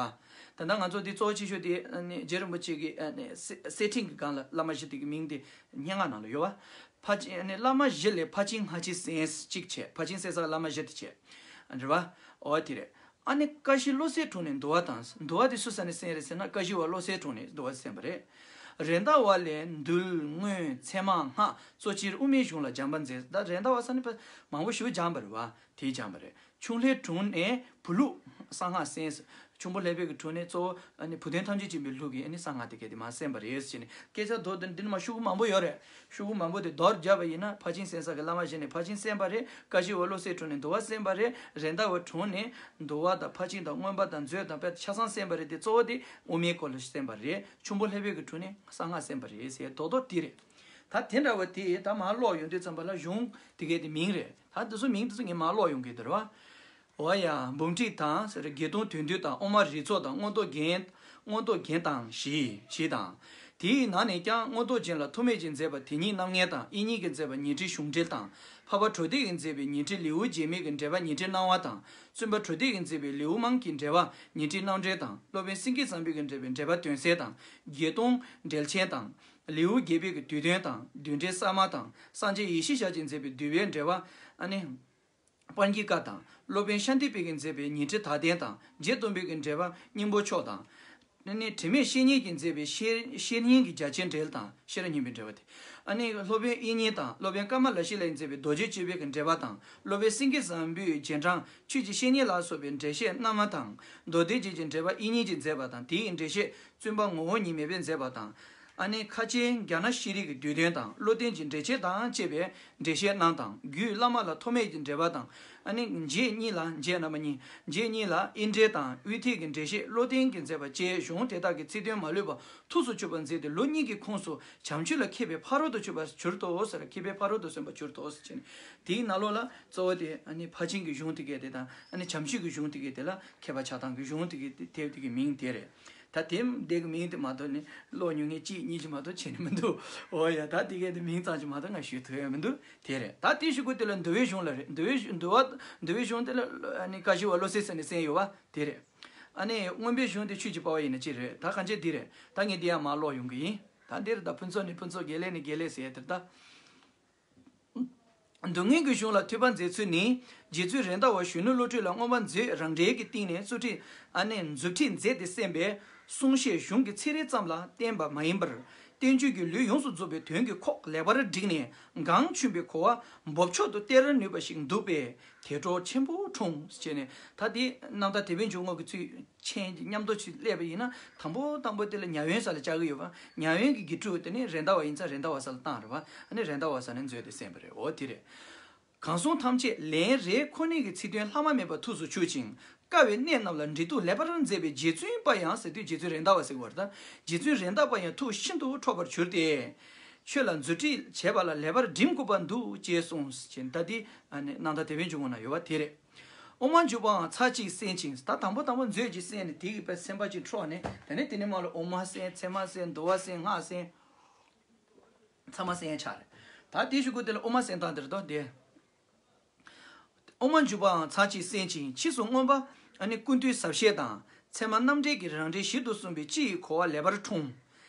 ད་ལྟ་ང་ཚོ་འདི་གཙོ་བོ་ཆེ་ཤོས་དེ་ནི་རྗེ་རིན་པོ་ཆེ་གི་ནི་གསེར་ཕྲེང་གི་སྒང་ལ་བླ་མ་བཞི་དེ་གི་མིང་དེ་སྙན་ངག་ནང་ལ་ཡོད་བ། ཕར་ཕྱིན་ནི་བླ་མ་བཞི་ལས་ཕར་ཕྱིན་སྔ་ཕྱིར་གསན་གཅིག་བྱས། ཕར་ཕྱིན་གསན་ས་གི་བླ་མ་བཞི་དེ་བྱས། རེད་བ། འོ་དེ་རེད། ཨ་ནི་ཀ་བཞི་བློ་གསལ་དྲུང་ནས་འདུལ་བ་དང་། འདུལ་བ་དེ་སུ་ས་ནས་གསན་རེད་ཟེར་ན་ཀ་བཞི་བ་བློ་གསལ་དྲུང་ནས་འདུལ་བ་གསན་པ་རེད། རེད་མདའ་བ་ལས་འདུལ་མངོན་ཚད་མ་སྔགས་གཙོ་ཆེར་དབུ་མའི་གཞུང་ལ་སྦྱངས་པ་མཛད། ད་རེད་མདའ་བ་ས་ནས་མང་པོ་ཞིག་སྦྱངས་པ་རེད་བ། དེ་སྦྱངས་པ་རེད། ཁྱུང་ལྷའི་དྲུང་ནས་བུ་ལུགས་གསང་སྔགས་གསན། ཁྱུང་པོ་ལྷ་བེ་གི་དྲུང་ནས་གཙོ་བོ་ཨ་ནི་བུ་སྟོན་ཐམས་ཅད་མཁྱེན་པའི་ལུགས་ཀྱི་ཨ་ནི་གསང་སྔགས་དེ་གས་དེ་མར་གསན་པ་རེད་ཟེར་ནས་སྐད་ཆ་མདོར་བསྡུས་འདི་ནི་མ་ཤོག་གུ་མང་པོ་ཡོད་རེད། ཤོག་གུ་མང་པོ་དེ་མདོར་བརྒྱབ་པ་ཡིན་ན་ཕར་ཕྱིན་གསན་ས་གི་བླ་མ་བཞི་ནས་ཕར་ཕྱིན་གསན་པ་རེད། ཀ་བཞི་བ་བློ་གསལ་དྲུང་ནས་འདུལ་བ་གསན་པ་རེད། རེད་མདའ་བ་དྲུང་ནས་འདུལ་བ་དང་ཕར་ཕྱིན་དང་མངོན་པ་དང་མཛོད་དང་དཔེ་ཆ་ཚང་གསན་པ་རེད། དེ་གཙོ་བོ་དེ་དབུ་མའི་སྐོར་ལ་གསན་པ་རེད། ཁྱུང་པོ་ལྷ་བེ་གི་དྲུང་ནས་གསང་སྔགས་གསན་པ་རེད་ཟེར་རྡོག་རྡོག་དེ་རེད། ད་དེ་འདྲ་བ་དེ་ད་མར་ཀློག་ཡོང་དུས་ཙམ་པ་ལ་གཞུང་དེ་གས་དེ་མིང་རེད། ད་དེ་ཚོ་མིང་དེ་ཚོ་ངས་མར་ཀློག་ཡོང་གི་འདུག་རེད་བ། འོ་ཡ། འབུམ་ཊིཀ་དང་ཟེར། བརྒྱད་སྟོང་དོན་བསྡུས་དང་། དབུ་མ་རིགས་ཚོགས་དང་། མངོན་རྟོགས་རྒྱན། མངོན་རྟོགས་རྒྱན་དང་བཞི། བཞི་དང་། དེའི་ནང་ནས་ཀྱང་མངོན་རྟོགས་རྒྱན་ལ་ཐོགས་མེད་ཀྱིས་མཛད་པ་དེ་ཉིད་རྣམ་ངེས་དང་། དབྱིག་གཉེན་གྱིས་མཛད་པ་ཉི་ཁྲི་གཞུང་འགྲེལ་དང་། འཕགས་པ་གྲོལ་སྡེ་གིས་མཛད་པའི་ཉི་ཁྲི་ལེའུ་བརྒྱད་མའི་གི་འགྲེལ་པ་ཉི་ཁྲི་སྣང་བ་དང་། བཙུན་པ་གྲོལ་སྡེ་གིས་མཛད་པའི་ལེའུ་མང་གི་འགྲེལ་པ་ཉི་ཁྲི་སྣང་བྲལ་དང་། སློབ་དཔོན་སེང་གེ་བཟང་པོ་གིས་མཛད་པའི་འགྲེལ་པ་དོན་གསལ་དང་། བརྒྱད་སྟོང་འགྲེལ་ཆེན་དང་། ལེའུ་བརྒྱད་པའི་གི་བསྡུས་དོན་དང་། བསྡུས་འགྲེལ་གསར་མ་དང་། སངས་རྒྱས་ཡེ་ཤེས་ཞབས་ཀྱིས་མཛད་པའི་བསྡུས་པའི་འགྲེལ་པ་ཨ་ནི། པཎ་གྱི་བཀའ་དང་། སློབ་དཔོན་ཤཱནྟི་པ་གིས་མཛད་པའི་ཉི་ཁྲི་དག་ལྡན་དང་། རྗེ་སྟོན་པའི་གི་འགྲེལ་པ་སྙིང་པོ་མཆོག་དང་། ཨ་ནི་དྲི་མེད་བཤེས་གཉེན་གྱིས་མཛད་པའི་བཤེས་བཤེས་གཉེན་གྱི་རྒྱ་ཆེར་འགྲེལ་དང་། ཤེས་རབ་སྙིང་པོའི་འགྲེལ་པ་དེ། ཨ་ནི་སློབ་དཔོན་དབྱིག་གཉེན་དང་། སློབ་དཔོན་ཀ་མ་ལ་ཤཱི་ལ་ཡིས་མཛད་པའི་རྡོ་རྗེ་གཅོད་པའི་གི་འགྲེལ་པ་དང་། སློབ་དཔོན་སེང་གེ་བཟང་པོའི་རྗེས་འབྲང་ཆོས་ཀྱི་བཤེས་གཉེན་ལ་སོགས་པའི་འགྲེལ་བཤད་རྣལ་མ་དང་། མདོ་སྡེ་རྒྱན་གྱི་འགྲེལ་པ་དབྱིག་གཉེན་གྱིས་མཛད་པ་དང་། དེའི་འགྲེལ་བཤད་བཙུན་པ་ངོ་བོ་ཉིད་མེད་པས་མཛད་པ་དང་། ཨ་ནི་ཁ་ཆེ་རྒྱ་ནག་ཤེས་རིག་གི་བསྡུས་དོན་དང་། བློ་ལྡན་གྱི་འགྲེལ་བཤད་དང་བཅས་པའི་འགྲེལ་བཤད་རྣམས་དང་། རྒྱུད་བླ་མ་ལ་ཐོགས་མེད་ཀྱི་འགྲེལ་པ་དང་། ཨ་ནི་རྗེ་གཉིས་ལ། རྗེ་རྣམ་པ་གཉིས། རྗེ་གཉིས་ལ་ཨིནྡྲའི་དང་དབུས་ཐིག་གི་འགྲེལ་བཤད་བློ་ལྡན་གྱིས་མཛད་པ་བཅས་གཞུང་དེ་དག་གི་ཚིག་དོན་མ་ལུས་པ་ཐུགས་སུ་ཆུད་པར་མཛད་དེ་ལོ་གཉིས་ཀྱི་ཁོངས་སུ་བྱམས་ཆོས་ལ་མཁས་པའི་ཕ་རོལ་ཏུ་ཕྱིན་པར་གྱུར་ཏོ་ཟེར། མཁས་པའི་ཕ་རོལ་ཏུ་སོན་པར་གྱུར་ཏོ་ཟེར་བྱས་ནས། དེའི་ནང་ལོགས་ལ་གཙོ་བོ་དེ་ཨ་ནི་ཕར་ཕྱིན་གྱི་གཞུང་དེ་གས་དེ་དང་། ཨ་ནི་བྱམས་ཆོས་ཀྱི་གཞུང་དེ་གས་དེ་ལ་མཁས་པ་ཆགས་སྟངས་ཀྱི་གཞུང་དེ་གས་དེ་དེབ་དེ་གི་མིང་དེ་རེད། ད་དེ་དེ་གི་མིང་དེ་མ་གཏོགས་ནི་ཀློག་མྱོང་མཁན་གཅིག་གཉིས་ཅིག་མ་གཏོགས་བྱས་ནི་མི་འདུག་འོ་ཡ། ད་དེ་གས་དེ་མིང་ཙམ་ཅིག་མ་གཏོགས་ང་ཞུ་ཐུབ་ཡ་མི་འདུག་དེ་རེད། ད་དེ་ཞུ་དགོས་དེ་ལ་འདུལ་བའི་གཞུང་ལ་རེད། འདུལ་བའི་གཞུང་། འདུལ་བ། འདུལ་བའི་གཞུང་དེ་ལ་ཨ་ནི་ཀ་བཞི་བ་བློ་གསལ་ཟེར་ནས་གསན་ཡོད་པ་དེ་རེད། ཨ་ནི་མངོན་པའི་གཞུང་དེ་ཆོས་ཀྱི་དཔལ་བ་ཡིན་ན་ཅི་རེད། ད་གང་ཅི་འདི་རེད། ད་ངས་འདི་ཡང་མར་ཀློག་ཡོང་གི་ཡིན། ད་འདིར་ད་ཕུན་ཚོགས་ནས་ཕུན་ཚོགས། དགེ་ལེགས་ནས་དགེ་ལེགས་ཟེར་ཡ་དེར་ད། སྡུག་བསྔལ་གྱི་གཞུང་ལ་ཐོས་པ་མཛད་ཚུལ་ནི། རྗེ་བཙུན་རེད་མདའ་བ་གཞོན་ནུ་བློ་གྲོས་ལ་མངོན་པ་མཛོད་རང་འགྲེལ་གྱི་སྟེང་ནས་རྩོད་ཁྲིད་ཨ་ནེ་མཛུབ་ཁྲིད་མཛད་དེ་གསན་པའི་གསུང་བཤད་གཞུང་གི་ཚིག་རེ་ཙམ་ལ་བརྟེན་པ་མ་ཡིན་པར། བསྟན་བཅོས་ཀྱི་ལུས་ཡོངས་སུ་རྫོགས་པའི་དོན་གྱི་ཁོག་ལེགས་པར་བསྒྲིགས་ནས་འགངས་ཆེན་པོའི་གོ་བ་འབོབ་ཆོག་ཏུ་སྟེར་ནུས་པ་ཞིག་འདུག་པས་དེ་སྤྲོ་ཆེན་པོ་འཁྲུངས་ཞེས་ནས། ད་དེ་རྣམ་ཐར་དེད་དཔོན་འཇུག་ངོགས་ཀྱི་ཚུལ་མཆན་གྱི་མཉམ་དུ་ཅིག་སླེབས་པ་ཡིན་ན། དང་པོ་དང་པོ་དེ་ལ་ཉ་ཡོན་ས་ལ་བཅར་གི་ཡོད་པ། ཉ་ཡོན་གྱི་དགེ་ཕྲུག་དེ་ནི་རེད་མདའ་བ་ཡིན་ཙང་རེད་མདའ་བ་ས་ལ་བཏང་རེད་པ། ཨ་ནི་རེད་མདའ་བ་ས་ནས་མཛོད་དེ་གསན་པ་རེད། འོ་དེ་རེད། གང་གསུང་ཐམས་ཅད་ལན་རེ་ཁོ་ནའི་གི་ཚིག་དོན་ལྷག་མ་མེད་པར་ཐུགས་སུ་ཆུད་ཅིང་དཀའ་བའི་གནད་རྣམས་ལ་འབྲེལ་གཏུག་ལེགས་པར་མཛད་པའི་རྗེ་བཙུན་པ་ཡང་ཟེར་དུས་རྗེ་བཙུན་རེད་མདའ་བ་ཟེར་བ་རེད་ད། རྗེ་བཙུན་རེད་མདའ་པ་ཡང་ཐུགས་ཤིན་ཏུ་འཕྲོག་པར་གྱུར་ཏེ། ཁྱོད་ལ་མཛུབ་ཁྲིད་བྱས་པ་ལ་ལེགས་པར་སྒྲིམ་དགོས་པར་འདུག་ཅེས་གསུངས་ཅེས། ད་དེ་ཨ་ནི་རྣམ་ཐར་དེད་དཔོན་འཇུག་ངོགས་ན་ཡོད་པ་དེ་རེད། དབུ་མ་འཇུག་པའང་ཚར་གཅིག་གསན་ཅིང་། ད་དང་པོ་དང་པོ་མཛོད་ཅིག་གསན་ནས་དེ་གི་པའི་སེམས་པ་ཅིག་འཕྲོག་ནས། དེ་ནས་དེ་ནས་མ་ལ་དབུ་མ་གསན། ཚད་མ་གསན། འདུལ་བ་གསན། སྔགས་གསན། ཚང་མ་གསན་ཆགས་རེད། ད་དེ་གཞུག་གུ་དེ་ལ་དབུ་མ་གསན་སྟངས་དེར་དོ་དེ། དབུ་མ་འཇུག་པའང་ཚར་གཅིག་གསན་ཅིང་། ཕྱིས་སུ་མངོན་པ་ཨ་ནི་ཀུན་བཏུས་ཟབ་བཤད་དང་། ཚད་མ་རྣམ་འགྲེལ་གྱི་རང་འགྲེལ་ཞིབ་ཏུ་གསུངས་པའི་སྤྱི་ཡི་གོ་བ་ལེགས་པར་འཁྲུངས།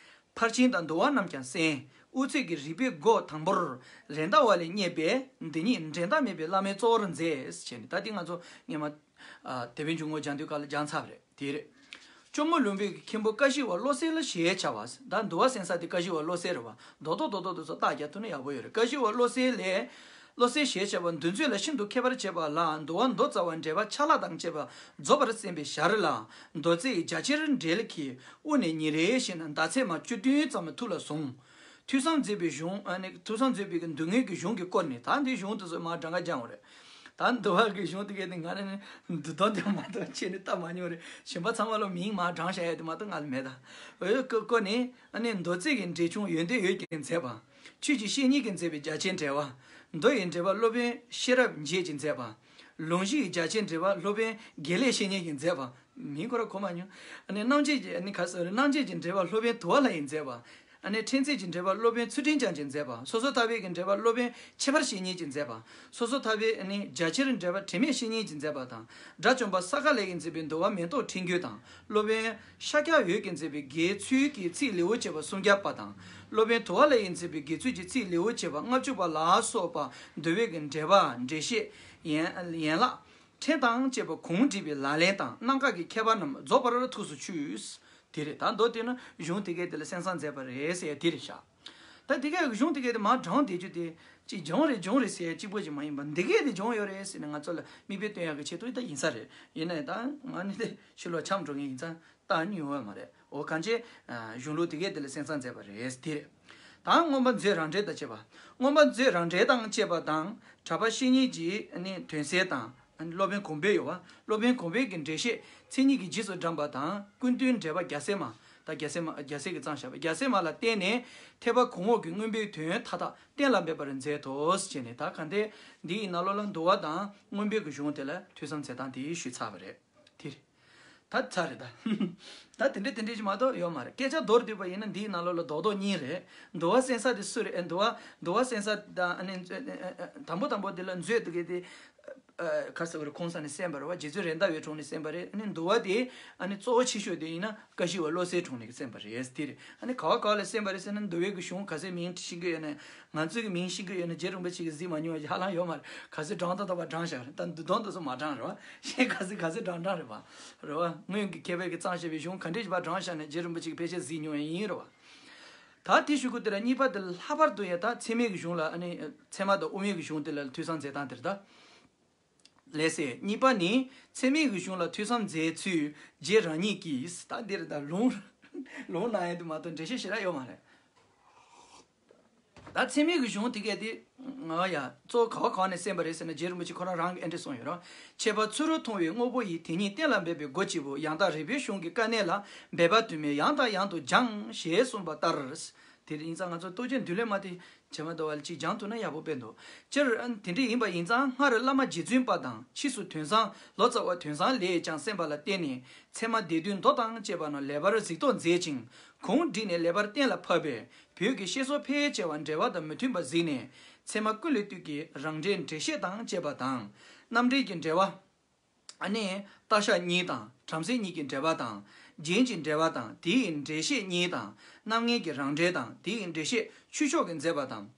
ཕར་ཕྱིན་དང་འདུལ་བ་རྣམས་ཀྱང་གསན། དབུ་ཚད་ཀྱི་རིགས་པའི་སྒོ་དང་པོར་རེད་མདའ་བ་ལས་རྙེད་པས་འདི་ཉིད་འགྲན་ཟླ་མེད་པའི་བླ་མའི་གཙོ་བོར་མཛད་ཅེས་ནས། ད་འདི་ང་ཚོ་སྔོན་མ་ཨ་དེད་དཔོན་འཇུག་ངོགས་སྦྱང་དུས་སྐབས་ལ་སྦྱངས་ཚར་བ་རེད། དེ་རེད། ཇོ་མོ་ལུང་པའི་མཁན་པོ་ཀ་ཤི་བ་བློ་གསལ་ལ་ཞེས་བྱ་བ། ད་འདུལ་བ་གསན་ས་དེ་ཀ་ཤི་བ་བློ་གསལ་རེད་པ། རྡོག་རྡོག་རྡོག་རྡོག་དེ་ཚོ་རྟགས་རྒྱག་ཐུབ་ན་ཡག་པོ་ཡོད་རེད། ཀ་ཤི་བ་བློ་གསལ་ལས། བློ་གསལ་ཞེས་བྱ་བ་འདུལ་མཛོད་ལ་ཤིན་ཏུ་མཁས་པར་བྱས་པ་ལ། འདུལ་བ་མདོ་རྩ་བ་འགྲེལ་པ་ཆ་ལག་དང་བཅས་པ་རྫོགས་པར་གསན་པའི་ཞར་ལ། མདོ་རྩ་ཡི་རྒྱ་ཆེར་འགྲེལ་གྱི་དབུ་ནས་ཉིན་རེ་བཞིན་ཟླ་ཚེས་མ་བཅུ་བདུན་ཙམ་ཐུགས་ལ་བཟུང་། ཐོས་བསམ་མཛད་པའི་གཞུང་ཨ་ནི་ཐོས་བསམ་མཛད་པའི་གི་སྡུག་བསྔལ་གྱི་གཞུང་གི་སྐོར་ནས། ད་འདི་གཞུང་དེ་ཚོ་མར་གྲངས་ཀ་སྦྱངས་པ་རེད། ད་འདུལ་བ་གི་གཞུང་དེ་གས་དེ་ང་རང་ནི་འདུལ་སྟངས་དེ་མ་གཏོགས་ཁྱེད་ནི་ལྟ་མ་མྱོང་རེད། གཞན་པ་ཚང་མ་ལ་མིང་མར་བགྲངས་བཞག་ཡ་དེ་མ་གཏོགས་ང་ལ་མེད་ད། འོ་ཡོད་ཀོ་ཀོ་ནི་ཨ་ནི་མདོ་རྩ་གི་འགྲེལ་ཆུང་ཡོན་ཏན་འོད་ཀྱིས་མཛད་པ། ཆོས་ཀྱི་བཤེས་གཉེན་གྱིས་མཛད་པའི་རྒྱ་ཆེར་འགྲེལ་བ། མདོ་ཡི་འགྲེལ་པ་སློབ་དཔོན་ཤེས་རབ་འབྱེད་ཀྱིས་མཛད་པ། ལུང་གཞི་ཡི་རྒྱ་ཆེར་འགྲེལ་བ་སློབ་དཔོན་དགེ་ལེགས་བཤེས་གཉེན་གྱིས་མཛད་པ། མིང་ཁོ་ར་གོ་མ་མྱོང་། ཨ་ནི་རྣམ་འབྱེད་ཀྱི་ཨ་ནི་ག་ཟེར་རེད། རྣམ་འབྱེད་ཀྱི་འགྲེལ་པ་སློབ་དཔོན་དུལ་བ་ལྷ་ཡིས་མཛད་པ། ཨ་ནི་ཕྲན་ཚེགས་ཀྱི་འགྲེལ་པ་སློབ་དཔོན་ཚུལ་ཁྲིམས་འཆང་གིས་མཛད་པ། སོ་སོ་ཐར་པའི་གི་འགྲེལ་པ་སློབ་དཔོན་ཁྱད་པར་བཤེས་གཉེན་གྱིས་མཛད་པ། སོ་སོ་ཐར་པའི་ཨ་ནི་རྒྱ་ཆེར་འགྲེལ་པ་དྲི་མེད་བཤེས་གཉེན་གྱིས་མཛད་པ་དང་། དགྲ་བཅོམ་པ་ས་ག་ལ་ཡིས་མཛད་པའི་འདུལ་བ་མེ་ཏོག་ཕྲེང་རྒྱུད་དང་། སློབ་དཔོན་ཤཱཀྱ་འོད་ཀྱིས་མཛད་པའི་དགེ་ཚུལ་གྱི་ཚིག་ལེའུར་བྱས་པ་སུམ་བརྒྱ་པ་དང་། སློབ་དཔོན་དུལ་བ་ལྷ་ཡིས་མཛད་པའི་དགེ་ཚུལ་གྱི་ཚིག་ལེའུར་བྱས་པ་ལྔ་བཅུ་པ་ལ་སོགས་པ་འདུལ་བའི་གི་འགྲེལ་པ་འགྲེལ་བཤད་ཡན་ཡན་ལག་ཕྲན་དང་བཅས་པ་གུང་བསྒྲིགས་པའི་ལག་ལེན་དང་རྣམ་དཀར་གྱི་ཁྱད་པར་རྣམས་རྫོགས་པར་ཐུགས་སུ་ཆུད། དེ་རེད། ད་མདོ་དེ་ནི་གཞུང་དེ་གས་དེ་ལ་གསན་བསམ་མཛད་པ་རེད་ཟེར་ཡ་དེ་རེད་ཤག་ད་དེ་གས་གཞུང་དེ་གས་དེ་མར་བགྲངས་བསྡད་རྒྱུ་དེ་ཅིག་སྦྱོང་རེད་སྦྱོང་རེད་ཟེར་ཡ་གཅིག་པོ་ཅིག་མ་ཡིན་པ། འདི་གས་དེ་སྦྱོང་ཡོད་རེད་ཟེར་ནས་ང་ཚོ་ལ་མིག་དཔེ་སྟོན་ཡག་གི་ཆེད་དུ་ད་ཡིན་ས་རེད། ཡིན་ནའི་ད་ང་ནི་དེ་ཕྱི་ལོགས་འཁྱམས་འགྲོ་མཁན་ཡིན་ཙང་ལྟ་མྱོང་ཡོད་མ་རེད། འོ་གང་ཅི་གཞུང་ལུགས་དེ་གས་དེ་ལ་གསན་བསམ་མཛད་པ་རེད། དེ་རེད། ད་མངོན་པ་མཛོད་རང་འགྲེལ་དང་བཅས་པ། མངོན་པ་མཛོད་རང་འགྲེལ་དང་བཅས་པ་དང་། གྲགས་པ་བཤེས་གཉེན་གྱི་ནི་དོན་གསལ་དང་། སློབ་དཔོན་གོང་འཕེལ་ཡོད་པ། སློབ་དཔོན་གོང་འཕེལ་གྱི་འགྲེལ་བཤད་མཚན་ཉིད་ཀྱི་རྗེས་སུ་འབྲངས་པ་དང་། ཀུན་བཏུས་འགྲེལ་པ་རྒྱལ་སྲས་མ། ད་རྒྱལ་སྲས་མ་རྒྱལ་སྲས་ཀྱིས་བརྩམས་བཞག་པ། རྒྱལ་སྲས་མ་ལ་བརྟེན་ནས་ཐེག་པ་གོང་འོག་གི་མངོན་པའི་དོན་མཐའ་དག་གཏན་ལ་འབེབས་པར་མཛད་དོ་ཞེས་ནས། ད་ག་འདི་འདིའི་ནང་ལོགས་ལ་འདུལ་བ་དང་མངོན་པའི་གི་གཞུང་དེ་ལ་ཐོས་བསམ་མཛད་སྟངས་དེ་ཞུས་ཚར་བ་རེད། དེ་རེད། ད་ཚར་རེད་ད། ད་དེ་འདྲ་དེ་འདྲ་ཞིག་མ་གཏོགས་ཡོད་མ་རེད། སྐད་ཆ་མདོར་བསྡུས་པ་ཡིན་ན་འདིའི་ནང་ལོགས་ལ་རྡོག་རྡོག་གཉིས་རེད། འདུལ་བ་གསན་ས་དེ་སུ་རེད། ཨེ་འདུལ་བ་འདུལ་བ་གསན་ས་དང་ཨ་ནི་དང་པོ་དང་པོ་དེ་ལ་མཛོད་དེ་གས་དེ་ག་ཟེར་བ་རེད། གོང་ས་ནས་གསན་པ་རེད་པ། རྗེ་བཙུན་རེད་མདའ་བའི་དྲུང་ནས་གསན་པ་རེད། ཨ་ནི་འདུལ་བ་དེ་ཨ་ནི་གཙོ་བོ་ཆེ་ཤོས་དེ་ཡིན་ན་ཀ་ཤི་བ་བློ་གསལ་དྲུང་ནས་གསན་པ་རེད། དེ་རེད། ཨ་ནི་ག་བ་ག་བ་ལ་གསན་པ་རེད་ཟེར་ན། འདུལ་བའི་གི་གཞུང་ག་ཚད་མིང་ཤེས་ཀྱི་ཡོད་ན། ང་ཚོའི་གི་མིང་ཤེས་ཀྱི་ཡོད་ན་རྗེ་རིན་པོ་ཆེ་གིས་གཟིགས་མ་མྱོང་བ་ཞིག་ཧ་ལམ་ཡོད་མ་རེད། ག་ཚོད་བགྲང་ད་ད་བ་བགྲང་བཞག་རེད། ད་འདུལ་སྡོམ་དེ་ཚོ་མ་བགྲང་རེད་པ། གཞན་ག་ཚོད་ག་ཚོད་བགྲང་བགྲང་རེད་པ། རེད་པ། སྔོན་གྱི་མཁས་པས་གི་བརྩམས་བཞག་པའི་གཞུང་ག་འདྲས་ཞིག་བགྲང་བཞག་ན་རྗེ་རིན་པོ་ཆེ་གིས་ཕལ་ཆེར་གཟིགས་མྱོང་ཡ་ཡིན་རེད་པ། ད་དེ་ཞུ་གི་དེ་ལ་གཉིས་པ་དེ་ལ་ལྷག་པར་དུ་ཡང་ད་ཚད་མའི་གི་གཞུང་ལ་ཨ་ནི་ཚད་མ་དང་དབུ་མའི་གི་གཞུང་དེ་ལ་ཐོས་བསམ་མཛད་སྟངས་དེ་རེད་ད། ལགས་སེ། གཉིས་པ་ནི་ཚད་མའི་གི་གཞུང་ལ་ཐོས་བསམ་མཛད་ཚུལ་རྗེ་རང་ཉིད་ཀྱིས། ད་འདིར་ད་ལུང་ལུང་གནང་ཡ་དེ་མ་གཏོགས་འགྲེལ་བཤད་ཞེ་དྲག་ཡོད་མ་རེད། ད་ཚད་མའི་གི་གཞུང་དེ་གས་དེ་ང་ཡ་གཙོ་བོ་ག་བ་གང་ནས་གསན་པ་རེད་ཟེར་ན། རྗེ་རིན་པོ་ཆེ་ཁོ་རང་རང་གིས་ཨེ་འདྲ་གསུངས་ཡོད་རེད། ཁྱད་པར་ཚུ་རོལ་མཐོང་བའི་དངོས་པོ་ཡི། དེ་ཉིད་གཏན་ལ་འབེབས་པའི་སྒོ་གཅིག་པུ་ཡང་དག་རིགས་པའི་གཞུང་གི་དཀའ་གནད་ལ་འབད་པ་དུ་མས་ཡང་དང་ཡང་དུ་སྦྱངས་ཞེས་གསུངས་པ་ལྟར། དེ་ཡིན་ཙང་ང་ཚོ་རྟོགས་བརྗོད་འདུལ་བའི་མ་དེ་བྱེ་མ་དོ་བ་ལ་ཅིག་སྦྱང་ཐུབ་ན་ཡག་པོ་དཔེ་འདུག་སྤྱིར་དེ་འདྲ་ཡིན་པ་ཡིན་ཙང་སྔར་བླ་མ་རྗེ་བཙུན་པ་དང་ཕྱིས་སུ་དོན་བཟང་ལོ་ཙཱ་བ་དོན་བཟང་ལས་ཀྱང་གསན་པ་ལ་བརྟེན་ནས་ཚད་མ་སྡེ་བདུན་མདོ་དང་བཅས་པ་རྣམས་ལེགས་པར་གཟིགས་རྟོག་མཛད་ཅིང་གུང་བསྒྲིགས་ནས་ལེགས་པར་གཏན་ལ་ཕབ་པས་བོད་ཀྱི་བཤད་སྲོལ་ཕལ་ཆེ་བ་འགྲེལ་པ་དང་མི་མཐུན་པར་གཟིགས་ནས་ཚད་མ་ཀུན་ལས་བཏུས་ཀྱི་རང་འགྲེལ་འགྲེལ་བཤད་དང་བཅས་པ་དང་རྣམ་འགྲེལ་གྱི་འགྲེལ་པ། ཨ་ནི་རྟགས་ཤར་གཉིས་དང་བྲམ་ཟེ་གཉིས་ཀྱི་འགྲེལ་པ་དང་རྒྱན་གྱི་འགྲེལ་པ་དང་དེའི་འགྲེལ་བཤད་གཉིས་དང་རྣམ་ངེས་ཀྱི་རང་འགྲེལ་དང་དེའི་འགྲེལ་བཤད་ཆོས་མཆོག་གིས་མཛད་པ་དང་